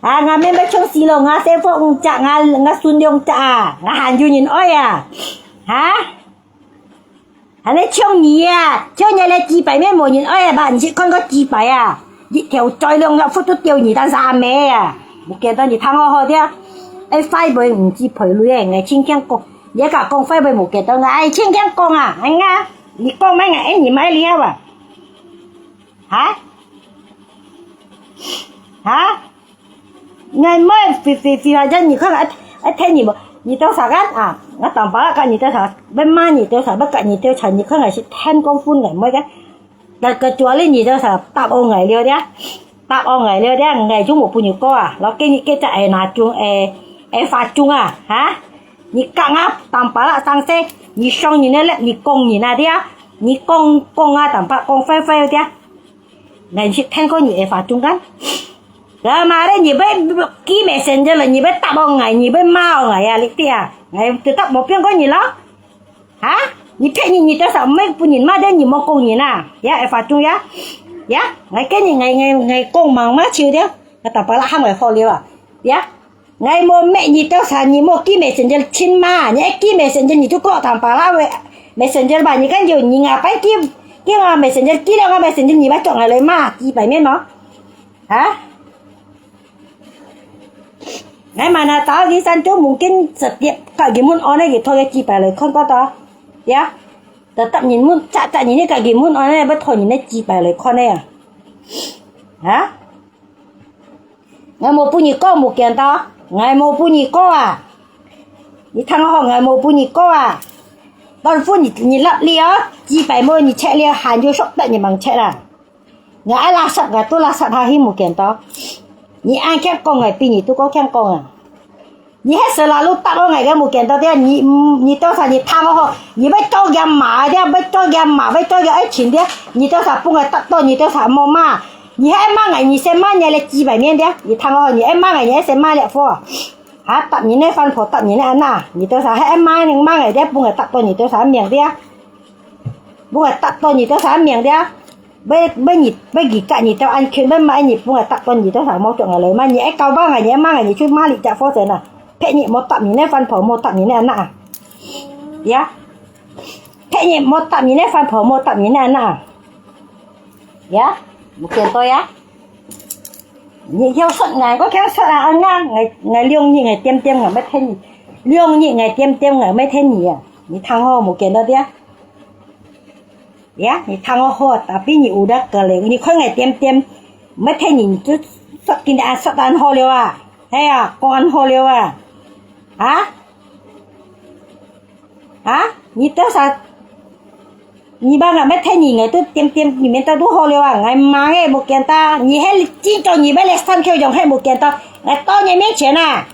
啊，𠊎面像死咯，𠊎細貨五隻，𠊎，𠊎孫兩隻啊，𠊎還有人愛啊？哈？恁樣像你啊，像你這幾百面無人愛啊，吧？你去看過幾百啊？一條嘴兩粒窟都掉你，但是阿妹啊，無見到你聽好好聽，愛壞話毋知賠鐳誒，𠊎輕輕講。 你敢講壞話無見到𠊎，哎，輕輕講啊，哎呀，你講麼个，哎，你麼个料啊？哈？哈？𠊎毋會，非，非，非，反正你看，哎，哎，聽你無？你多少kan啊？𠊎當巴拉，你多少？愛罵你多少？愛講你多少？你看𠊎係聽講分𠊎，毋會个。 該，該做哩你兜儕答應𠊎了的，答應𠊎了的，𠊎就無分你過啊！老今日該隻會拿中，會，會發中啊，哈？你講啊，當巴拉上勢，你傷人个力，你講人啊的啊，你講，講啊，當巴講壞壞的啊，𠊎係聽過你會發中kan？Lah嘛咧，你會寄messenger了，你會答應𠊎，你會罵𠊎啊，你知啊？𠊎tetap無變過你咯。 哈？你騙人，你多少毋會分人罵的，你莫講人啊！Ya，會發中呀！Ya，𠊎跟你，𠊎，𠊎，𠊎講忙嘛，就的，𠊎打巴拉喊𠊎好了啊！Ya，𠊎無罵你多少，你莫寄messenger親嘛，你愛寄messenger，你就過打巴拉喂messenger吧，你看有人啊，白寄，寄啊messenger，寄了啊messenger，你莫捉𠊎來罵，幾百面哦！ 哈？𠊎嘛那早起三點鐘就直接甲人問安呢，佢拖个幾百來看過到。Ya，就答人問，答，答人呢甲人問安呢，要拖人呢幾百來看呢啊。哈？𠊎無分你過，無見到，𠊎無分你過啊！你聽好，𠊎無分你過啊！但分你，你落力哦，幾百毛你check了，還有熟得你忙check啊！ 𠊎愛垃圾，𠊎都垃圾下去無見到。你恁強講，𠊎比你都過強講啊！你係selalu答應𠊎个無見到的，你，你多少你貪好好，你要做佢嫲的，要做佢嫲，要做佢愛情的，你多少分𠊎答到，你多少無罵。你還罵𠊎，你先罵你个幾百面的，你貪好好，你愛罵𠊎，你愛先罵了貨。哈，答你那番婆，答你那阿那，你多少還愛罵，你罵𠊎的，分𠊎答到，你多少命的啊？分𠊎答到，你多少命的啊？ 要，要你，要你甲你兜恁近，要罵你，分𠊎答到你兜儕無捉𠊎來罵，你愛交罵𠊎，你愛罵𠊎，你就罵你隻貨仔啦。別日莫答你那番婆，莫答你那阿那啊。Ya，別日莫答你那番婆，莫答你那阿那啊。Ya，無見到呀？你曉說𠊎，我曉說啊，恁樣，𠊎，𠊎兩日𠊎點點，𠊎要聽你，兩日𠊎點點，𠊎要聽你啊。你聽好，無見到的啊？ Ya，你聽好好，tapi你有得个咧，你看𠊎點點，毋係聽你，你就說今日恁說恁好了啊，係啊，講恁好了啊，啊？啊？你多少？你把𠊎毋係聽你，𠊎都點點，你面到都好了啊，𠊎罵个無見到，你還真做你要來三口用，還無見到，𠊎到你面前啊！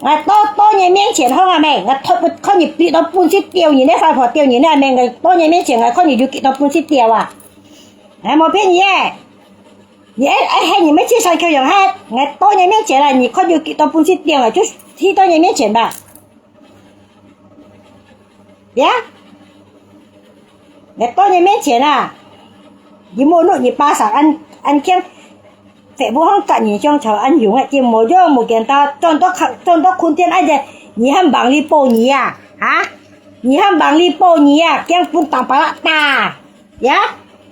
𠊎到，到你面前好啊咩？𠊎托不，看你逼到半死掉，你那番婆掉，你那咩？𠊎到你面前，𠊎看你有幾多本事掉啊！𠊎無騙你耶！你愛，愛害你們介紹口用害，𠊎到你面前了，你看有幾多本事掉啊？就去到你面前吧。呀！ 𠊎到你面前啊，你莫弄你巴掌恁，恁強，Facebook項甲人相吵恁勇啊，就無用無見到，轉到客，轉到空間恁樣，你還望你保你啊？哈？你還望你保你啊？驚分打巴拉打，呀？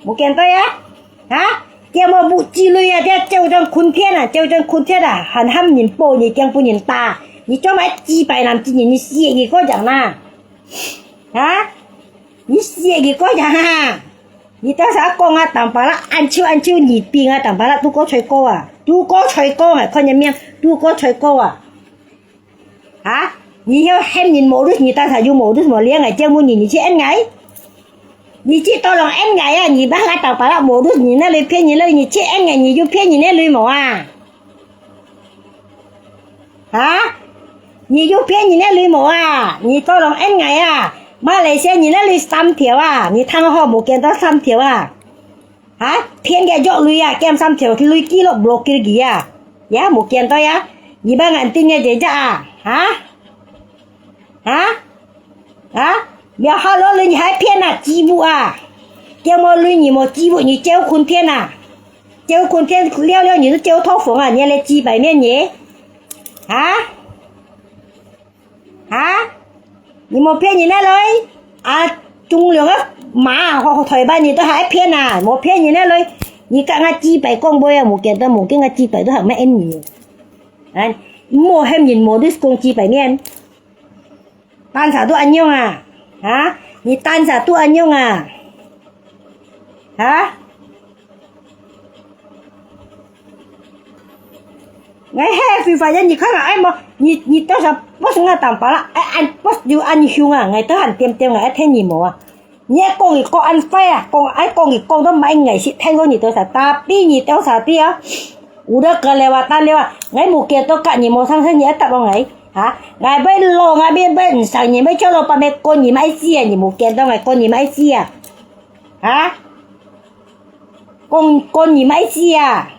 無見到啊？哈？這無，無紀律啊，這照樣困天啊，照樣困天啊，還喊人保你，驚分人打。你做麼个雞排男子人，你死佢个樣啊？啊？你死佢个樣啊？你到時講啊，當巴拉，恁臭恁臭，你病啊，當巴拉，都過吹過啊，都過吹過啊，看你面，都過吹過啊。 啊？你曉喊人modus，你到時有modus無？你愛借問你，你去喊𠊎？你去tolong喊𠊎啊？你把𠊎當巴拉modus，你哪裡騙人了？你去喊𠊎，你有騙人个鐳無啊？啊？你有騙人个鐳無啊？你tolong喊𠊎啊？馬來西亞人个鐳三條啊？你聽好，無見到三條啊？ 哈？騙个約鐳啊，減三條鐳記錄block佢啊。呀，無見到呀？你把眼睛个姐姐啊？哈？哈？哈？你好了，你還騙啊？雞母啊？叫我鐳你無雞母，你叫坤騙啊？叫坤騙了了，你是叫透風啊？你來雞排面你？哈？ 啊？你無騙人个鐳？啊，中央个馬，吼，台灣人都還騙啊，無騙人个鐳。你甲𠊎雞排講話啊，無見到，無見𠊎雞排都還毋應你。啊，莫喊人無，你講雞排面。單儕都恁樣啊？啊？你單儕都恁樣啊？ 哈？𠊎係非法人，你看啊，哎，無，你，你多少，boss𠊎當巴拉，哎，哎，boss又恁凶啊，𠊎都還點點啊，哎，聽你無啊？你愛講佢講恁壞啊，講，哎，講佢講到買𠊎是聽過你多少，tapi你多少的啊？有的个了啊，但了啊，𠊎無見到甲你無上身，你愛答我𠊎，哈？𠊎要老，𠊎要，要毋上，你要叫老闆要講你買死啊，你無見到𠊎講你買死啊？ 哈？講，講你買死啊？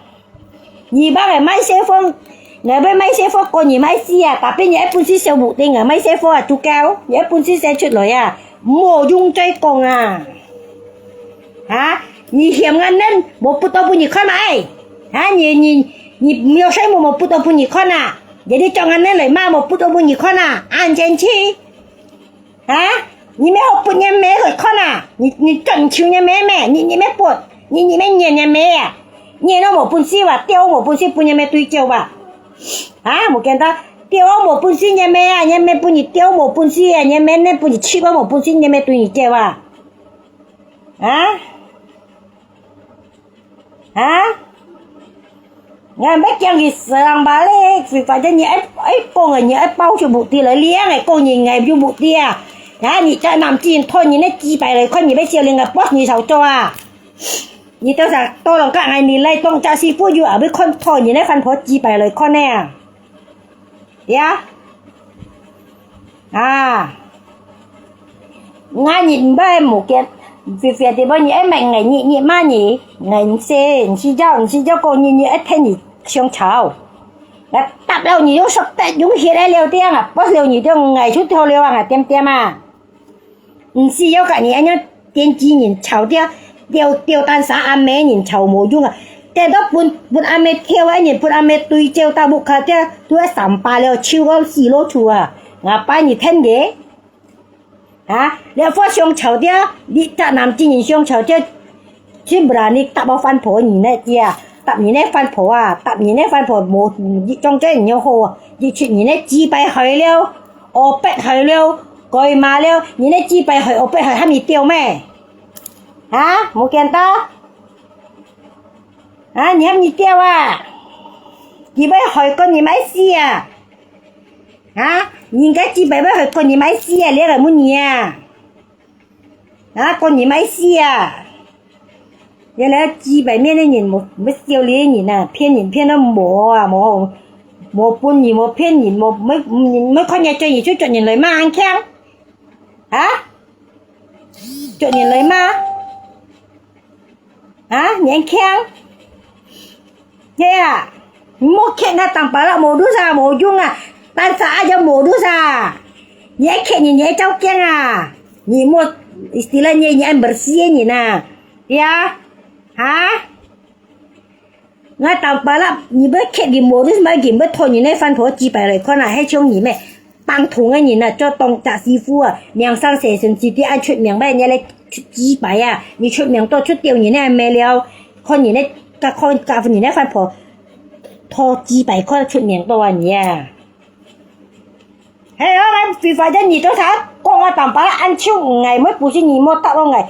你幫𠊎買細貨，𠊎要買細貨，講你買死啊？tapi你愛本事小屋頂啊，買細貨啊，足夠，你愛本事寫出來啊，莫用嘴講啊。哈？你嫌𠊎嫩，無不到分你看嘛？哎，哈？你，你，你沒有睡目，無不到分你看啊？你，你叫𠊎嫩來罵，無不到分你看啊？恁生氣。 啊？你乜好分若姆去看啊？你，你轉手若姆咩？你，你乜分？你，你乜撿若姆啊？撿都無本事哇，釣都無本事分若姆對釣哇？啊？無見到，釣都無本事若姆啊，若姆分你釣無本事啊，若姆呢分你食都無本事，若姆對你釣啊？啊？ 啊？𠊎毋係驚佢死人吧咧，反正你愛，愛講个，你愛報出目的來，你愛講人个有目的啊。啊，你在南京討人个雞排來看，你要笑人个，boss你少做啊。你到時到人家，你來當家師傅，又也要看討人个番婆雞排來看呢啊。 呀？啊？𠊎日日無見，非非地方你愛問𠊎日日罵你，𠊎毋識，毋識叫，毋識叫講日日愛聽你相吵。𠊎答了你用手得用血來了點啊，不了你就𠊎就跳了啊，𠊎點點啊。 毋使要甲你恁樣電擊人吵掉，吊，吊單儕阿姆人吵無用啊。等到分，分阿姆跳个人，分阿姆對照到屋下掉，都要三把了，手个死落去啊。𠊎拜你聽个。啊，了發相吵掉，你甲南京人相吵掉， 去berani答我番婆你呢，姐啊，答你呢番婆啊，答你呢番婆無，你中間你要好啊，你去你呢雞排害了，烏白害了，改罵了，你呢雞排害烏白害，喊你釣咩？啊，無見到？啊，你喊你釣啊？你要害過你買死啊？啊，人家雞排要害過你買死啊，你來問你啊？ 啊，講你買死啊！原來雞排面个人無，無笑你个人啊，騙人騙到無啊，無，無分你，無騙人，無，無，無看人做人就做人來罵，恁強。啊？做人來罵？啊，恁強？ 係啊，你莫騙𠊎當巴拉無路啊，無用啊，單儕也無路啊。你愛騙人，你愛照鏡啊，你莫，istilah你，你愛bersih个人啊，對啊，哈？𠊎當巴拉，你要騙人無路，買人要討人个番婆雞排來看啊，係像你咩？ 當通个人啊，做當家師傅啊，名聲細聲，自己愛出名咩？你來出雞排啊，你出名到出吊人个咩了，看人个，甲看甲人个番婆，討雞排看出名到啊你啊。嘿，我来非法人你到啥讲啊，淡薄啦，安手，我毋会不是你莫答我，我，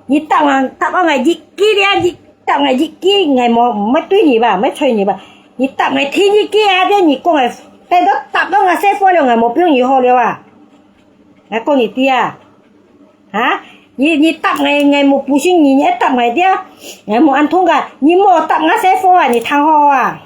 你答我，答我，我一记了，你答我一记，我无，毋会对你吧，毋会睬你吧，你答我听一记啊，这你讲个，等到答到我说服了，我无表你好了啊。 𠊎講你知啊？哈？你，你答𠊎，𠊎無不信你，你愛答𠊎知啊？𠊎無恁痛啊！你莫答𠊎細貨啊！你聽好啊？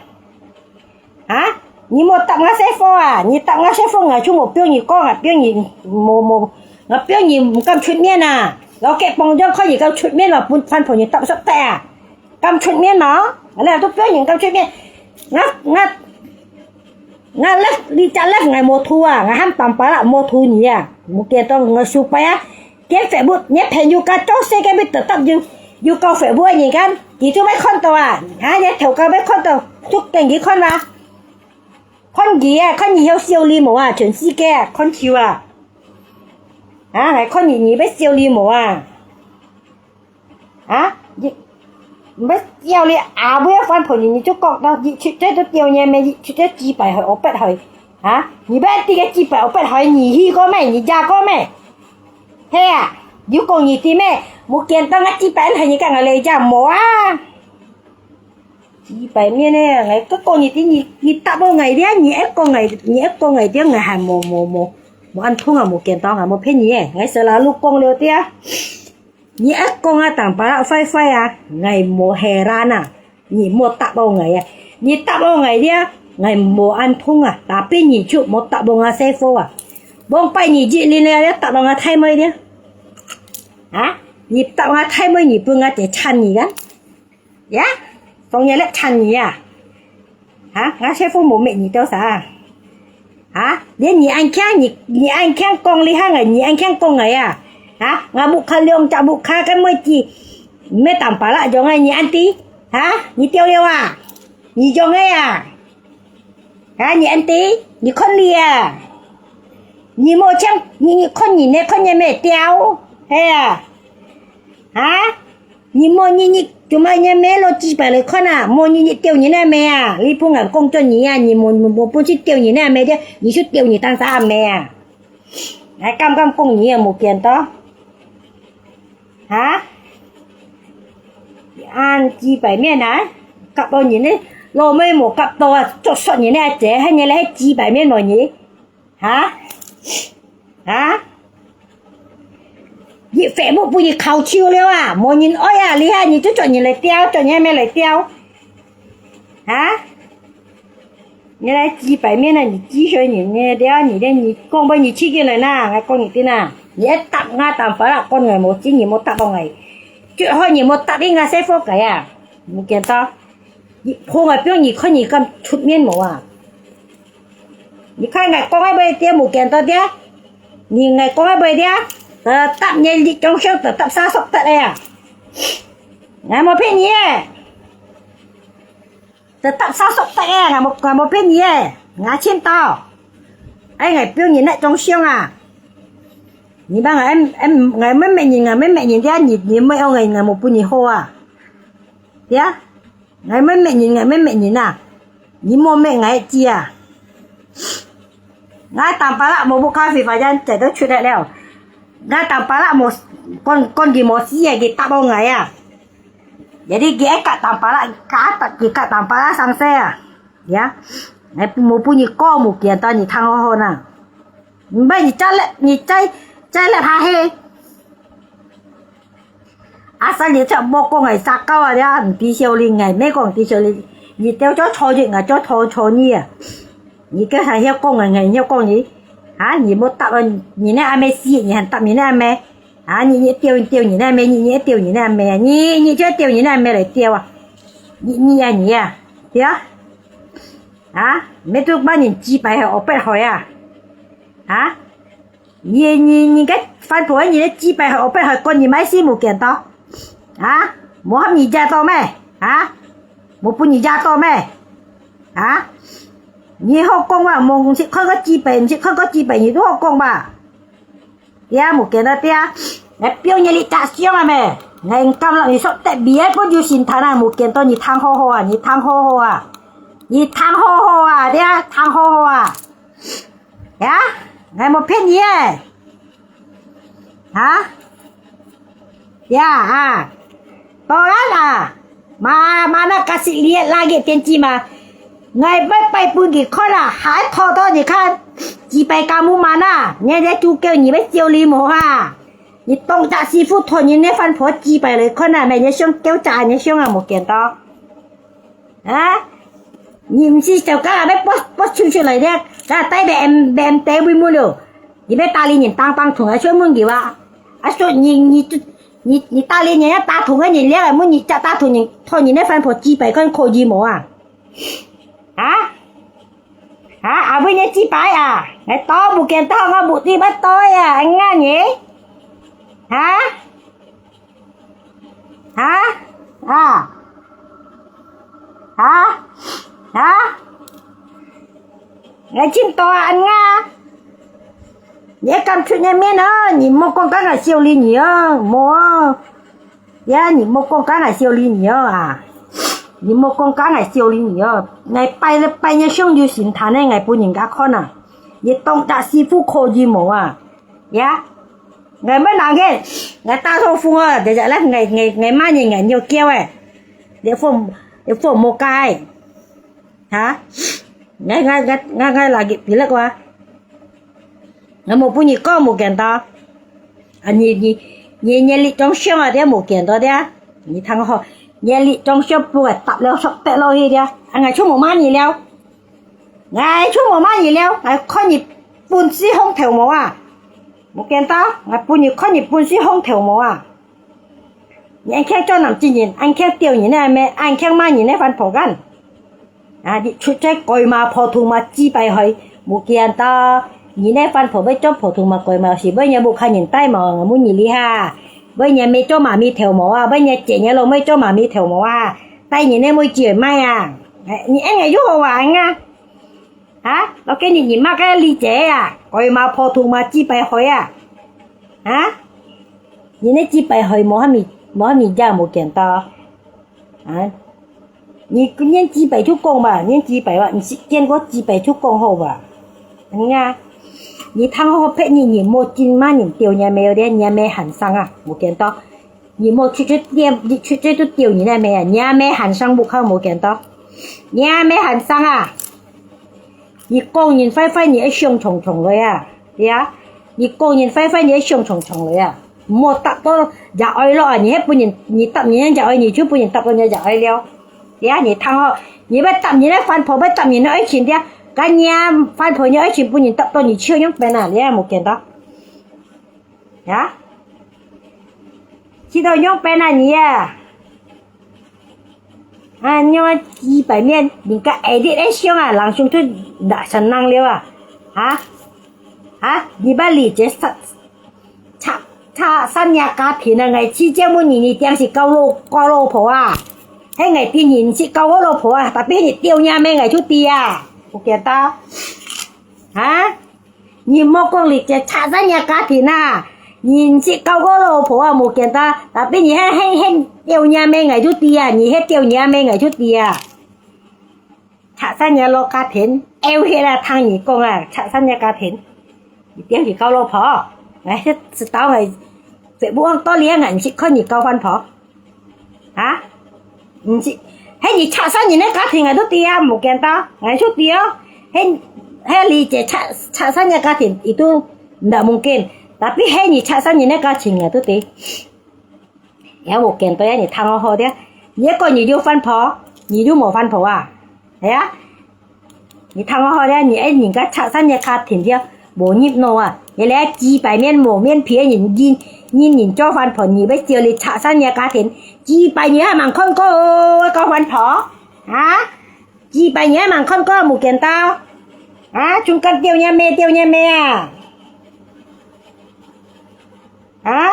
哈？你莫答𠊎細貨啊！你答𠊎細貨，𠊎就無表你講啊，表你無，無，𠊎表你毋敢出面啊！老結幫長看你敢出面咯，分番婆你答煞得啊！敢出面咯？𠊎都表你敢出面！𠊎，𠊎 𠊎left，你隻left𠊎無圖啊，𠊎喊淡薄啦無圖你啊，無見到𠊎手背啊，見Facebook，你朋友家做事个要得到有，有搞Facebook个人間，佢就會看到啊，啊，你頭家會看到，就等佢看啦。看佢啊，看佢曉笑你無啊，全世界啊，看手啊。啊，來看你，你會笑你無啊？ 啊，你，毋係要你阿妹番婆你，你就講到，你出這都丟人咩？你出這幾百回，我不回，啊，你不要這個幾百，我不回，你去過咩？你嫁過咩？嘿啊，有講你知咩？無見到𠊎幾百回，你講𠊎來嫁無啊？幾百面呢，𠊎个講你知，你，你答我𠊎了，你愛講𠊎，你愛講𠊎了，𠊎還無，無，無，無恁痛啊，無見到啊，無騙你誒，𠊎selalu講了的啊。 你愛講啊，淡薄啦壞壞啊，𠊎無heran啊，你莫答我𠊎啊，你答我𠊎了，𠊎無恁痛啊，tapi你就莫答我啊細貨啊，往擺你一零了，要答我啊大妹了，啊，你答我啊大妹，你分𠊎姐撐你啊。 呀，當然了，撐你啊！哈，𠊎細貨無搣你到啥啊？哈，連你恁強，你，你恁強講你行啊，你恁強講𠊎啊？哈，𠊎屋下兩隻屋下个妹子，毋係淡薄啦，用啊你恁知？哈，你丟了啊？你用个啊？ 啊，你恁知，你看你啊，你無像，你，你看人呢，看人咩掉，嘿啊，啊，你無你，你做麼人咩落幾擺來看啊？無你，你丟人个咩啊？你分𠊎講做你啊，你無，無，無本事丟人个咩的，你就丟你當啥咩啊？還敢敢講你啊，無見到？ 哈？恁幾擺面啊？夾到人呢，老妹無夾到啊，作煞人呢，這還你來幾擺面無你？哈？哈？你Facebook分你敲手了啊，無人愛啊，你看你就做人來掉，做人咩來掉？哈？ 你來幾擺面啊，你幾歲人呢？對啊，你咧，你講分你自己來啦，𠊎講你聽啊，你愛答𠊎淡薄啦，講𠊎無信，你莫答𠊎，最好你莫答應𠊎細貨个啊，你見到，你碰啊，表你看你敢出面無啊？你看𠊎講个會對無見到的，你𠊎講个會對，呃，答你，你中傷，答啥煞得个啊？𠊎無騙你个。 就答啥煞得个，𠊎無，𠊎無騙你个，𠊎簽到。哎，𠊎表人那種相啊。你幫𠊎，哎，哎，𠊎乜搣人，𠊎乜搣人，這你，你乜愛𠊎，𠊎無分你好啊。對啊，𠊎乜搣人，𠊎乜搣人啊。你莫搣𠊎知啊。 𠊎淡薄啦，無屋下非法人，這都出來了。𠊎淡薄啦，無，講，講佢無死啊，佢答應𠊎啊。Jadi佢愛甲淡薄啦，甲，佢甲淡薄啦生死啊。Ya，𠊎無分你講，無見到你聽好好啦。毋係你再來，你再，再來下去。 啊，三年前莫講个撒狗啊，了，毋知曉你，𠊎乜講知曉你，你叫做初一，𠊎叫初，初二啊。你叫啥曉講个，𠊎曉講你，啊，你莫答啊，你那阿妹死，你還答你那阿妹，啊，你，你丟，丟你那阿妹，你，你丟你那阿妹啊，你，你就丟你那阿妹來丟啊，你，你啊，你啊，對啊，啊，乜都把人擊敗害，惡逼害啊，啊。 你，你，你个番婆，你个雞排好，白好，管你買死無見到？啊？無喊你惹到咩？啊？無分你惹到咩？啊？你好講話，無，毋識看過雞排，毋識看過雞排，你都好講話。對啊，無見到，對啊。𠊎標你這隻相啊咩？𠊎毋敢摎你說，特別个分有心談啊，無見到你聽好好啊，你聽好好啊，你聽好好啊，對啊，聽好好啊。呀，𠊎無騙你誒。哈？呀啊，當然啦，嘛嘛那个是你个垃圾電子嘛，𠊎會擺分佢看啦，還拖到你看，幾百个木嘛那，人家就叫你會修理無啊？你當隻師傅拖人个番婆幾百來看啊，乜你想叫隻你想啊無見到？啊？你毋係就講啊，要剝，剝出出來咧，該帶別人，別人帶位無了，你要打理人當當痛啊，想問佢啊？啊，說你，你，你，你打理人家打痛个人了，問你隻打痛人，拖人个番婆幾百看可以無啊？啊？啊，阿妹你幾擺啊？你到無見到我目的乜到呀，恁樣呢？啊？啊？啊？啊？啊？你真多啊，恁樣？你敢出你面啊？你莫講講𠊎修理你啊，無啊。 呀，你莫講講𠊎修理你哦啊！你莫講講𠊎修理你哦！𠊎擺，擺你相有心談个，𠊎分人家看啊！你當隻師傅可以無啊？呀！𠊎乜拿个，𠊎打錯風啊！等下來，𠊎，𠊎，𠊎罵你，𠊎尿叫誒！你風，你風莫改！ 哈？𠊎𠊎𠊎𠊎𠊎lagi pilek哇！𠊎無分你講無見到。啊你你你你這張相啊，這無見到的啊！你聽好，你這張相分𠊎搭了，摔跌落去的啊！啊𠊎就無罵你了，𠊎就無罵你了，𠊎看你本事紅頭毛啊！無見到，𠊎分你看你本事紅頭毛啊！ 你恁慶做男子人，恁慶丟人个阿姆，恁慶罵人个番婆干。啊，你出在該嘛普通嘛，幾百歲，無見到人个番婆會做普通嘛，該嘛是為人無看人戴嘛，問你哩哈，為人妹做媽咪頭毛啊，為人姐人老妹做媽咪頭毛啊，戴人个妹子賣啊，哎，你恁樣又好玩啊？ 啊，老个你你罵个理解啊，該嘛普通嘛，幾百歲啊？啊？你那幾百歲無還米無還米價無見到？啊？你念幾百就講吧，念幾百吧，你是見過幾百就講好吧？你啊，你聽好別人，你莫真罵人丟人妹有點，人妹喊聲啊，無見到。 你莫出去店，你出去都丟人个妹啊！人家妹喊聲屋口無見到，人家妹喊聲啊！你講人壞壞，你愛想重重來啊，對啊！你講人壞壞，你愛想重重來啊！莫搭到爺哀咯啊！你係分人，你搭人家爺哀，你就分人搭到人家爺哀了。對啊！你聽哦，你愛搭人个番婆，愛搭人个愛情的，該人家番婆个愛情分人搭到，你就用笨啊！你也無見到。 呀？去到用笨啊你啊！啊，用啊幾百面，人家edit个相啊，人相都拿上人了啊！啊？啊？你把理解拆拆拆散人家庭啊！𠊎去借問你，你定是交老交老婆啊？係𠊎知你毋係交我老婆啊，tapi你丟人妹𠊎就知啊！有見到？啊？ 你莫講你這拆散人家庭啊！你毋係交過老婆啊，無見到，tapi你還還還丟人妹𠊎就知啊！你還丟人妹𠊎就知啊！拆散人老家庭，out去啦！聽你講啊，拆散人家庭，你定是交老婆，𠊎係知道𠊎，這不按道理啊，𠊎毋係看你交番婆。 啊？毋係，係你拆散人个家庭𠊎都知啊，無見到，𠊎就知哦。係係你這拆拆散人个家庭，佢都毋得mungkin。Tapi係你拆散人个家庭𠊎都知。也無見到，你聽好好的，你講你有番婆，你有無番婆啊？係啊？ 你聽好好咧，你愛人家拆散个家庭了，無入腦啊！你這幾百面無面皮个人，認認人做番婆，你愛招你拆散个家庭，幾百年還吂看過哦，个番婆啊！幾百年還吂看過，無見到啊！中間丟人妹，丟人妹啊！ 啊？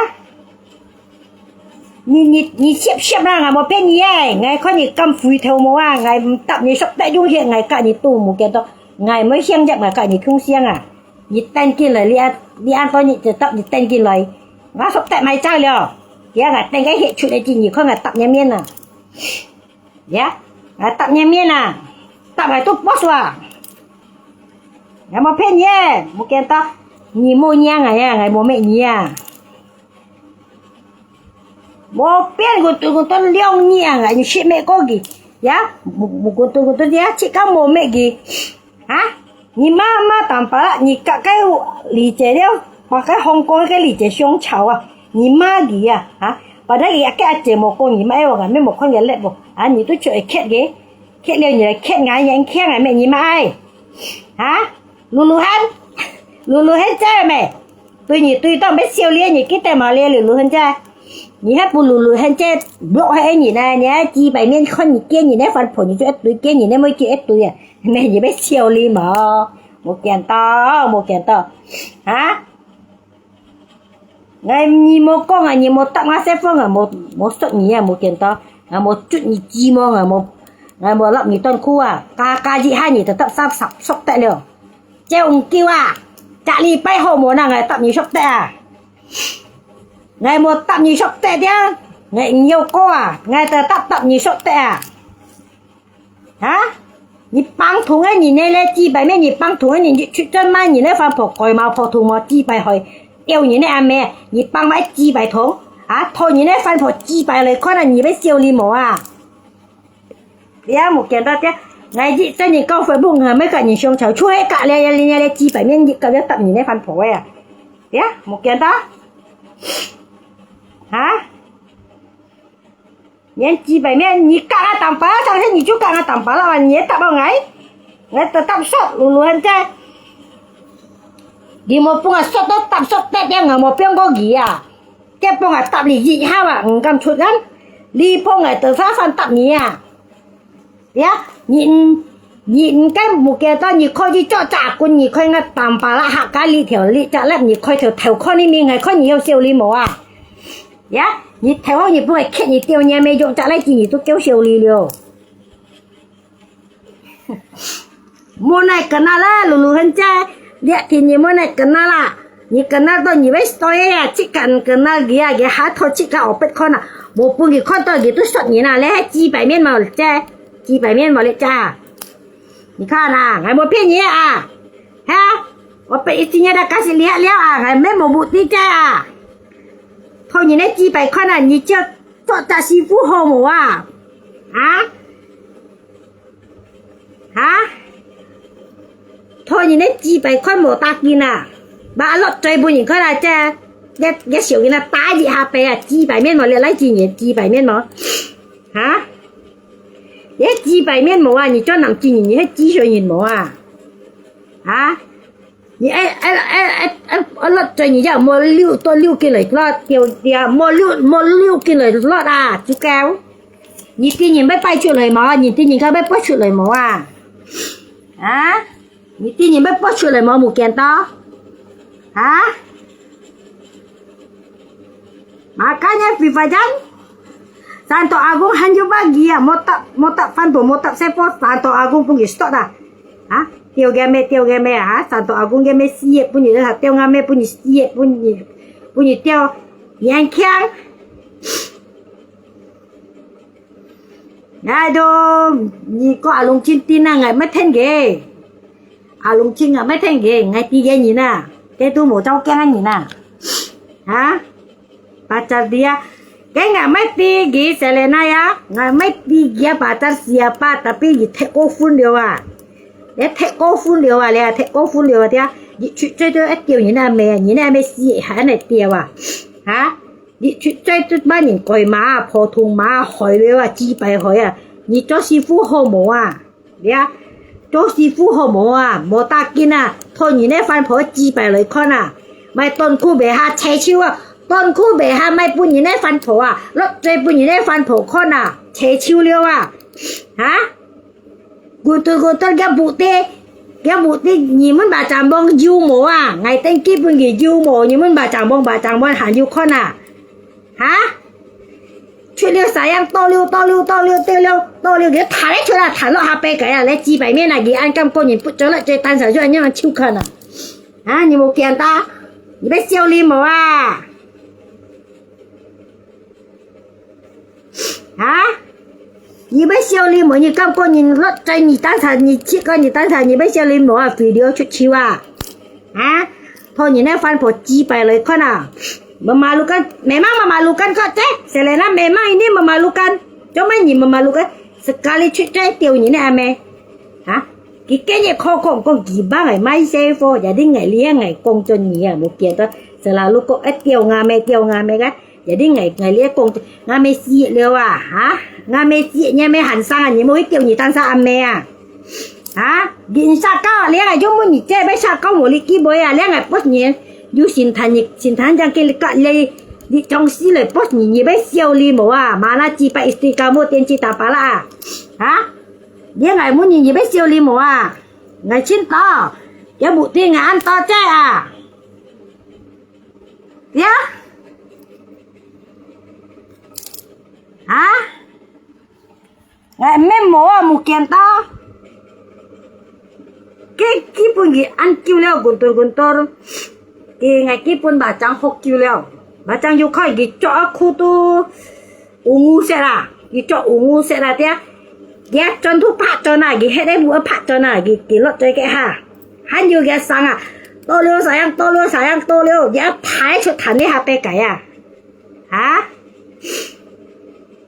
你你你識識啦，𠊎無騙你誒，𠊎看你敢回頭無啊？𠊎毋答你，說得用血，𠊎甲你都無見到，𠊎無相接，𠊎甲你共相啊！你等緊來，你啊你按到你就答你等緊來， 𠊎熟得買債了，呀，𠊎等該血出來，你看𠊎答你面啊，呀，𠊎答你面啊，答𠊎都boss啊，𠊎無騙你，無見到，你無贏𠊎啊，𠊎無搣你啊。 無變，我都，我都兩日啊，你食咩過去？呀，我，我，我都，我都呀，自家無搣佢。啊？你媽媽當巴拉，你个，个理解了，把个Hong Kong个理解相吵啊，你罵佢啊，啊？把那个个阿姐莫讲，你骂我，俺没莫看个let's go，啊？你都出来看个，看了你来看俺，眼看俺没你骂哎，啊？Lulu han，Lulu han在没？ 對你對到要笑咧，你記得無咧，Lulu han姐？你還不Lulu han姐，blok hai你呢？你還幾百面看你見你那番婆，你就一堆見你那麼就一堆啊，那你要笑哩無？無見到，無見到，啊？𠊎你無講啊，你無答𠊎cellphone啊，無無說你啊，無見到，啊無捉你雞毛啊，無，啊無落你短褲啊，加加一下你就答三十熟得了。 照毋夠啊，隔禮拜好無啦，𠊎答你熟得啊。𠊎無答你熟得呀，𠊎毋要過啊，𠊎就答答你熟得啊。啊？你幫同个人呢咧，幾百面你幫同个人，你出轉賣人个番婆，改毛婆同毛幾百歲，吊人个阿妹，你幫買幾百桶，啊，討人个番婆幾百來看啊，你要笑哩無啊？ 呀，無見到个，𠊎一隻人講Facebook，𠊎乜甲人相吵，就係甲了，了，了，了，幾百面，一个要答你那番婆个啊。呀，無見到？哈？連幾百面，你甲𠊎當巴，上次你就甲𠊎當巴啦，你也答到𠊎，𠊎得答說，Lulu han姐。你無分𠊎說到答說得了，𠊎無變過佢啊。 結果𠊎答你一下啊，毋敢出聲，你碰𠊎得啥番答你啊？呀，你毋，你毋敢無見到，你可以做炸滾，你可以𠊎當巴拉客家里條，你隻粒，你開頭頭看你面，𠊎看你有笑哩無啊？呀，你頭好你不會看你掉你沒用，隻粒子你都叫笑哩了。 莫奈kena啦，Lulu han姐，這天你莫奈kena啦。你kena到你會衰呀，自家kena佢啊，佢下頭自家學別看啊，無分佢看到佢都說你啦，你還幾百面無姐，幾百面無咧姐。你看啊，還無騙你啊，哈？我被一斤的kasi lihat了啊，還沒無目的姐啊。討你那幾百塊啊，你就做隻師傅好無啊？啊？ 哈？討人个幾百塊無打緊啊！把落嘴分人看啊，這，這，這小人啊，打一下背啊，幾百面無，你來幾年，幾百面無？哈？你幾百面無啊？你做男人，你還幾歲人無啊？啊？ 你愛，愛，愛，愛，愛，愛落嘴，你就莫溜，多溜緊來落，對，對啊，莫溜，莫溜緊來落啊，就夠。你知人要擺出來無？你知人家要擺出來無啊？啊？你知人要擺出來無？無見到？啊？ Makanya Vivayan, Santo Agung hanyu bagi ya, motap, motap fanto, motap sepo, Santo Agung pun stop dah. Ha? Tio game, tio game, ha? Santo Agung game siap pun ni, ha? Tio game pun ni siap pun ni, pun ni tio yang kiang. Aduh, ni ko alung cin tin na ngai ma ten ge. Alung cin ngai ma ten ge, ngai ti ge ni na. Ke tu mo tau kiang ni na. Ha? Pacar dia. Kei nggak mesti gi Selena ya. Nggak mesti dia pacar siapa, tapi di take over liu ah. Dia take over liu ah, dia take over liu ah dia. Di chui chui tu eh tiu ni na me, ni na me si ha na tiu ah. Ha? Di chui chui tu ba ni koi ma, po tung ma, hoi liu ah, ji bai hoi ah. Ni zhou sifu ho mo ah. 呀，做師傅好無啊？無打緊啊，討人个番婆幾百來看啊！買短褲賣下扯手啊，短褲賣下賣分人个番婆啊，落嘴分人个番婆看啊，扯手了啊！哈？Gutul-gutul个目的，个目的，你們把咱望有無啊？𠊎等基本个有無？你們把咱望，把咱望還有看啊？ 哈？出了sayang，倒了，倒了，倒了，倒了，倒了，佢彈了出來，彈落下背个啊，來幾百面啊，佢恁敢講人不做了，這單手就恁樣手看啊。啊，你無見到？你要笑你無啊？啊？你會笑你無？你感覺你落在你單車，你去過你單車，你會笑你無啊？肥料出去啊？啊？同你个番婆舉牌來看啊！Memalukan, memang memalukan kok cek. Selena memang ini memalukan. Cuma你 memalukan sekali 出在丟你个阿妹。啊？佢今日可講講佢幫𠊎買細貨，jadi𠊎這𠊎講做你啊，無見到，selalu kok eh 丟阿妹，丟阿妹个。 Jadi𠊎，𠊎這講，吾姆死了啊，哈？吾姆死，你姆還生啊，你無去丟你單生阿姆啊？哈？你毋使搞，這𠊎就問你，這毋使搞無力去買啊，這𠊎八年，有心談你，心談這个，你，你將死了八年，你會笑你無啊？Mana 幾百 istri kamu 電視打巴拉啊？哈？這𠊎問你，你會笑你無啊？𠊎清楚，這目的𠊎恁多隻啊！ 呀？啊？𠊎毋免無啊，無見到。佢，佢分佢恁久了，guntur-guntur。佢，𠊎佢分bacang好久了。Bacang又看佢著啊褲都 ungu色啊，佢著ungu色啊，對啊。佢啊轉都白轉啊，佢歇个屋白轉啊，佢，佢落嘴个哈。還有佢生啊，到了sayang，到了sayang，到了，佢啊排出壇个下背个啊。哈？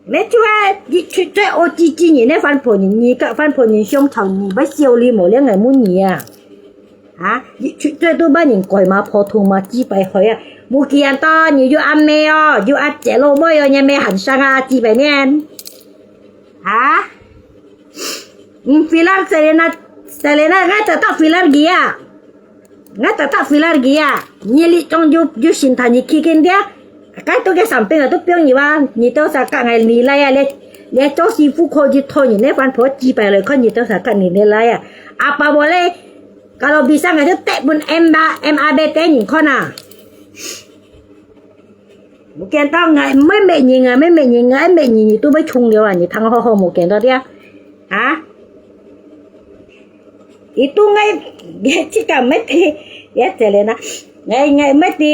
你就係，你出嘴我幾幾年个番婆人，你个番婆人相吵，你會笑你無？兩个問你啊。 啊，一出嘴都捌人改嘛，普通嘛，幾百歲啊。無見到你有阿姆哦，有阿姐老妹哦，你姆還生啊，幾百年。啊？嗯，Filar Selena，Selena，𠊎得到 Filar佢啊，𠊎得到 Filar佢啊，你哩總有，有心態，你去跟dia，該都个生病啊，都不用你哇，你都啥个，𠊎你來啊，你，你做師傅可以拖你那番婆幾百來看，你都啥个，你你來啊，阿爸我嘞。 Kalau bisa，𠊎就貼分M八、M八貼分人看啊。無見到𠊎毋會搣人啊，搣搣人啊，搣人你都會衝了啊！你聽好好無見到的啊？啊？佢都𠊎，𠊎自家搣的，也這咧啦。 𠊎，𠊎毋知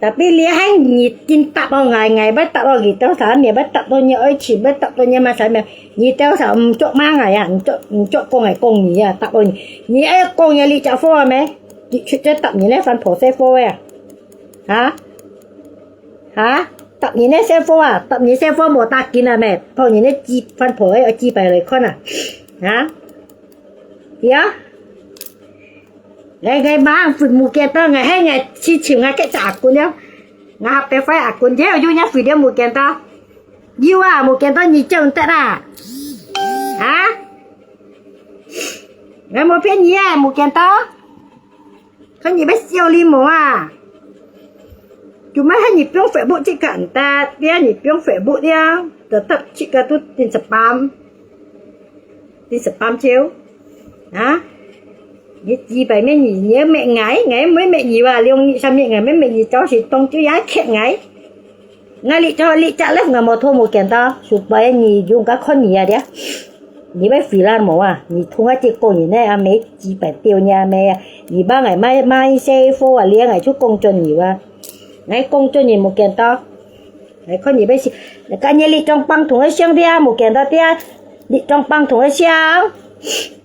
，tapi你喊你緊答哦，𠊎，𠊎會答哦，佢到啥，你會答到你愛情，會答到你麼啥咩？你到啥毋著罵𠊎啊？毋著，毋著講𠊎講你啊，答到你。你愛講你這隻貨啊咩？你出去答你那番婆細貨啊？哈？哈？答你那細貨啊？答你細貨無打緊啊咩？討你那幾番婆愛幾百來看啊？哈？呀？ 𠊎，𠊎吂分無見到，𠊎喊𠊎去尋𠊎个阿公了。𠊎白壞阿公，這有人回了無見到？有啊，無見到你叫得啊？啊？𠊎無騙你啊，無見到？看你會笑你無啊？ Cuma hai你放Facebook自家毋得，你放Facebook了，tetap自家都ten spam，ten spam就，啊？你幾百面你，你要搣𠊎，𠊎毋會搣你哇，兩日三日𠊎搣搣你，早時當晝也剋𠊎。𠊎你做你隻left𠊎無偷無見到，supaya你用个看你啊，這。 你會回來無啊？你同𠊎講你呢，阿姆幾百丟你阿姆啊！你幫𠊎買，買細貨啊，連𠊎就講做你啊！𠊎講做你無見到，𠊎看你會死，𠊎看你這張幫同个相的啊，無見到的啊，這張幫同个相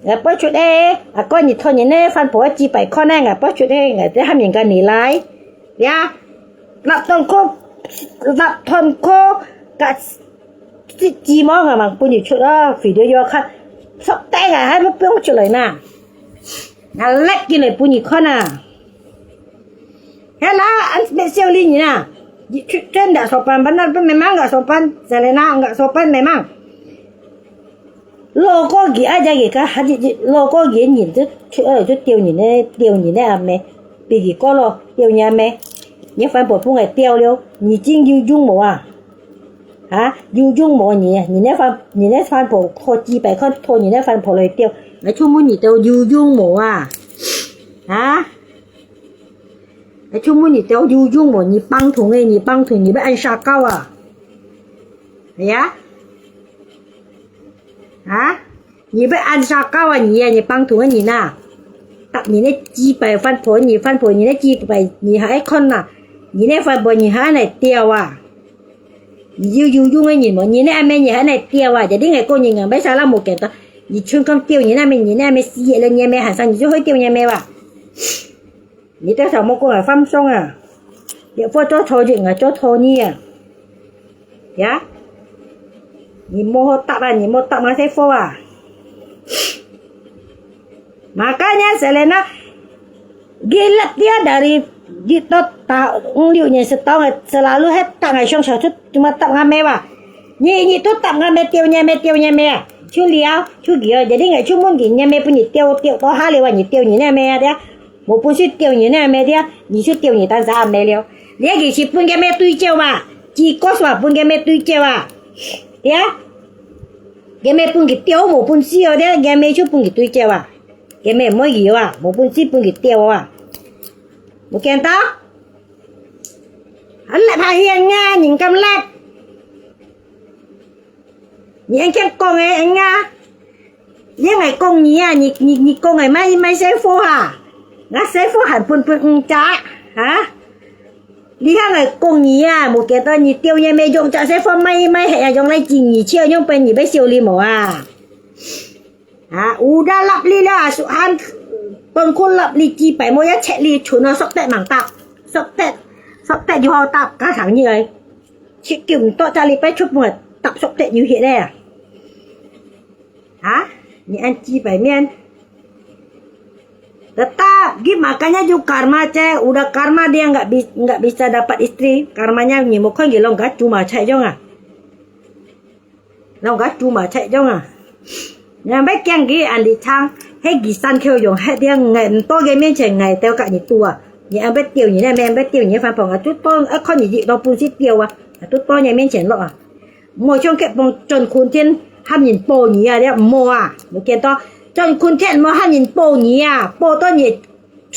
，𠊎背出來，啊，過你討你呢，番婆幾百塊呢，𠊎背出來，𠊎再喊人家你來。 呀，納斷科，納斷科，个，這雞毛啊，嘛分你出啊，肥料要看，sok袋啊，還不用出來呢。那來進來分你看啊。Hello，俺沒笑你呢，你出真的sopan，benar pun memang enggak sopan，Selena enggak sopan memang。 老過佢，啊，這个个，還是老過佢人就出來就丟人个，丟人个阿姆，比佢過咯，丟人阿姆，你番婆分𠊎丟了，你真有用無啊？啊，有用無你？你那番，你那番婆討幾百塊，討你那番婆來丟，𠊎就問你兜有用無啊？啊？𠊎就問你兜有用無？你幫同个，你幫同，你會恁沙搞啊？哎呀？ 啊？你會恁沙搞啊？你啊，你幫同个人啊，答你那幾百番婆，你番婆，你那幾百，你還愛看呐？你那番婆，你還來丟啊？你有有用个人無？你那阿妹你還來吊啊？Jadi𠊎講你，𠊎買啥啦無見到。你全講吊你那阿妹，你那阿妹死了，你阿妹還生，你就會吊你阿妹哇？你到時候莫講啊，放鬆啊。你不做錯人啊，做錯你啊。呀？你莫好答啊，你莫答那些貨啊。Makanya Selena gila dia dari gitu ta-, 五六年 setahun selalu hebat ngai siang siang tu cuma tap ngamai wa. Ni ni tu tap ngamai tiau nyamai tiau nyamai ah. Chu liau, chu giau. Jadi ngai chu mun gi nyamai pun ni tiau tiau to ha liau wa ni tiau ni nyamai ah dia. Mo pun si tiau ni nyamai dia. Ni chu tiau ni tan sa amai liau. Dia gi si pun ngamai tui ciau wa. Ci kos wa pun ngamai tui ciau wa. Dia. Ngamai pun gi tiau mo pun si yo dia. Ngamai chu pun gi tui ciau wa. Ngamai mo gi wa. Mo pun si pun gi tiau wa. Mo kian ta. An lep ha hian nga, nhìn câm lep. Nhìn anh kiang kong e, anh nga. Liang ngai kong ni à, ni, ni, ni kong ngai mai, mai xe phố hả? Nga xe phố hẳn pun pun ung cha, hả? Li ha ngai kong ni à, một cái to ni tiêu nhé mẹ dòng cha xe phố mai, mai hè à, dòng lai chỉ ni chia nhung bên ni bé siêu li mỏ à. Ha, udah lap li lah, asuhan pengkul lap li ci pai mo ya cek li chun ah sok tek mang tap. Sok tek, sok tek ju hau tap, ka sang ni ai. Cik kiu tok cari pai chut mo tap sok tek ju hit le. Ha, ni an ci pai mian. Tetap, gimana ju karma cek, udah karma dia nggak bi-, nggak bisa dapat istri. Karmanya ni mo kon gilong gat cuma cek jong ah. Long ka chu ma chai jong à. Nang bé kiang gi an di chang, he gi san kêu yong he dia ngai, to ge miên chen ngai teo ka ni tu à. Ni an bé tiêu ni ne, me an bé tiêu ni fan phong à, tu to, a kon ni di to pun si tiêu à. Tu to ni miên chen lo à. Mo chong ke phong chon kun tien, ham nin po ni à, dia mo à. Mo kian to, chon kun tien mo ham nin po ni à, po to ni,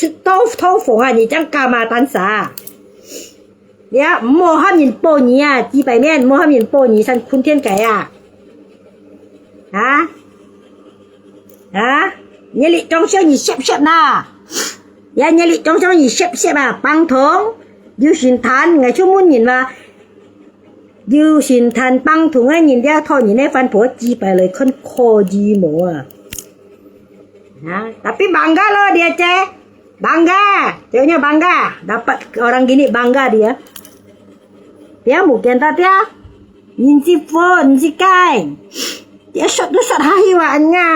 to, to phong à, ni chang ka ma tan sa. Liao, mò hâm yin pô nyi à, chi pài miên, mò hâm yin pô nyi san khun thiên cái à. Hả? Hả? Nhớ lị trong siêu nhị xếp xếp na. Ya nhớ lị trong siêu nhị xếp xếp à, pang thong. Yu xin than, ngai chu mun yin wa. Yu xin than pang thong ai yin dia tho yin ai fan phuo chi pài lei khon kho ji mò à. Hả? Tapi bangga lo dia che. Bangga, ceweknya bangga. Dapat orang gini bangga dia. Dia mungkin tak dia. Nyin si phone, nyin si kai. Dia shot tu shot hahi wa anya.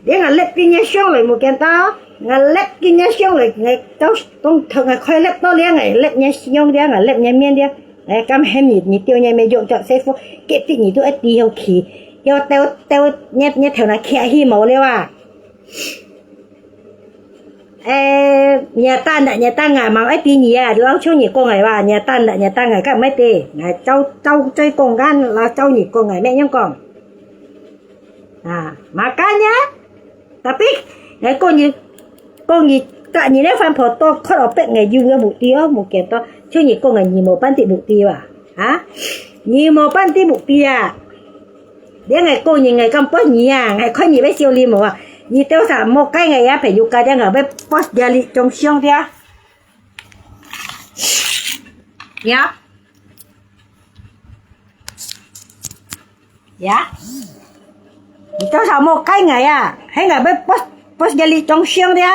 Dia ngalep kinya siang loi mungkin ta. Ngalep kinya siang loi ngai tau tong tong ngai khoi lep to dia ngalep nya siang dia ngalep nya miên dia. Ngai kam hem ni ni tiêu nya me jok jok se phone. Kep ti ni tu ai ti hiu ki. Hiu teo teo nya nya theo na kia hi mo le wa. Ê, nhà ta nè, nhà ta ngài mà ấy tí nhỉ à, lâu秋nhỉ con ngài và nhà ta nè, nhà ta ngài các mấy tí, ngài cháu cháu cháu con gái là cháu nhỉ con ngài mẹ nhung con. À, mà cái nhá. Tapi ngài con nhỉ, con nhỉ, cả nhỉ nè fan phò to khót ở bên ngài dư ngài mục tiêu, một kiện to,秋nhỉ con ngài nhỉ một班tí mục tiêu à, hả? Nhỉ một班tí mục tiêu à? Dia ngai kong nyi ngai kam post nyi a, ngai khoi nyi bai siu li mo a. Nyi teo sa mo kai ngai a phe yu ka dia ngai bai post dia li chong siong dia. Ya. Ya. Nyi teo sa mo kai ngai a, hai ngai bai post, post dia li chong siong dia.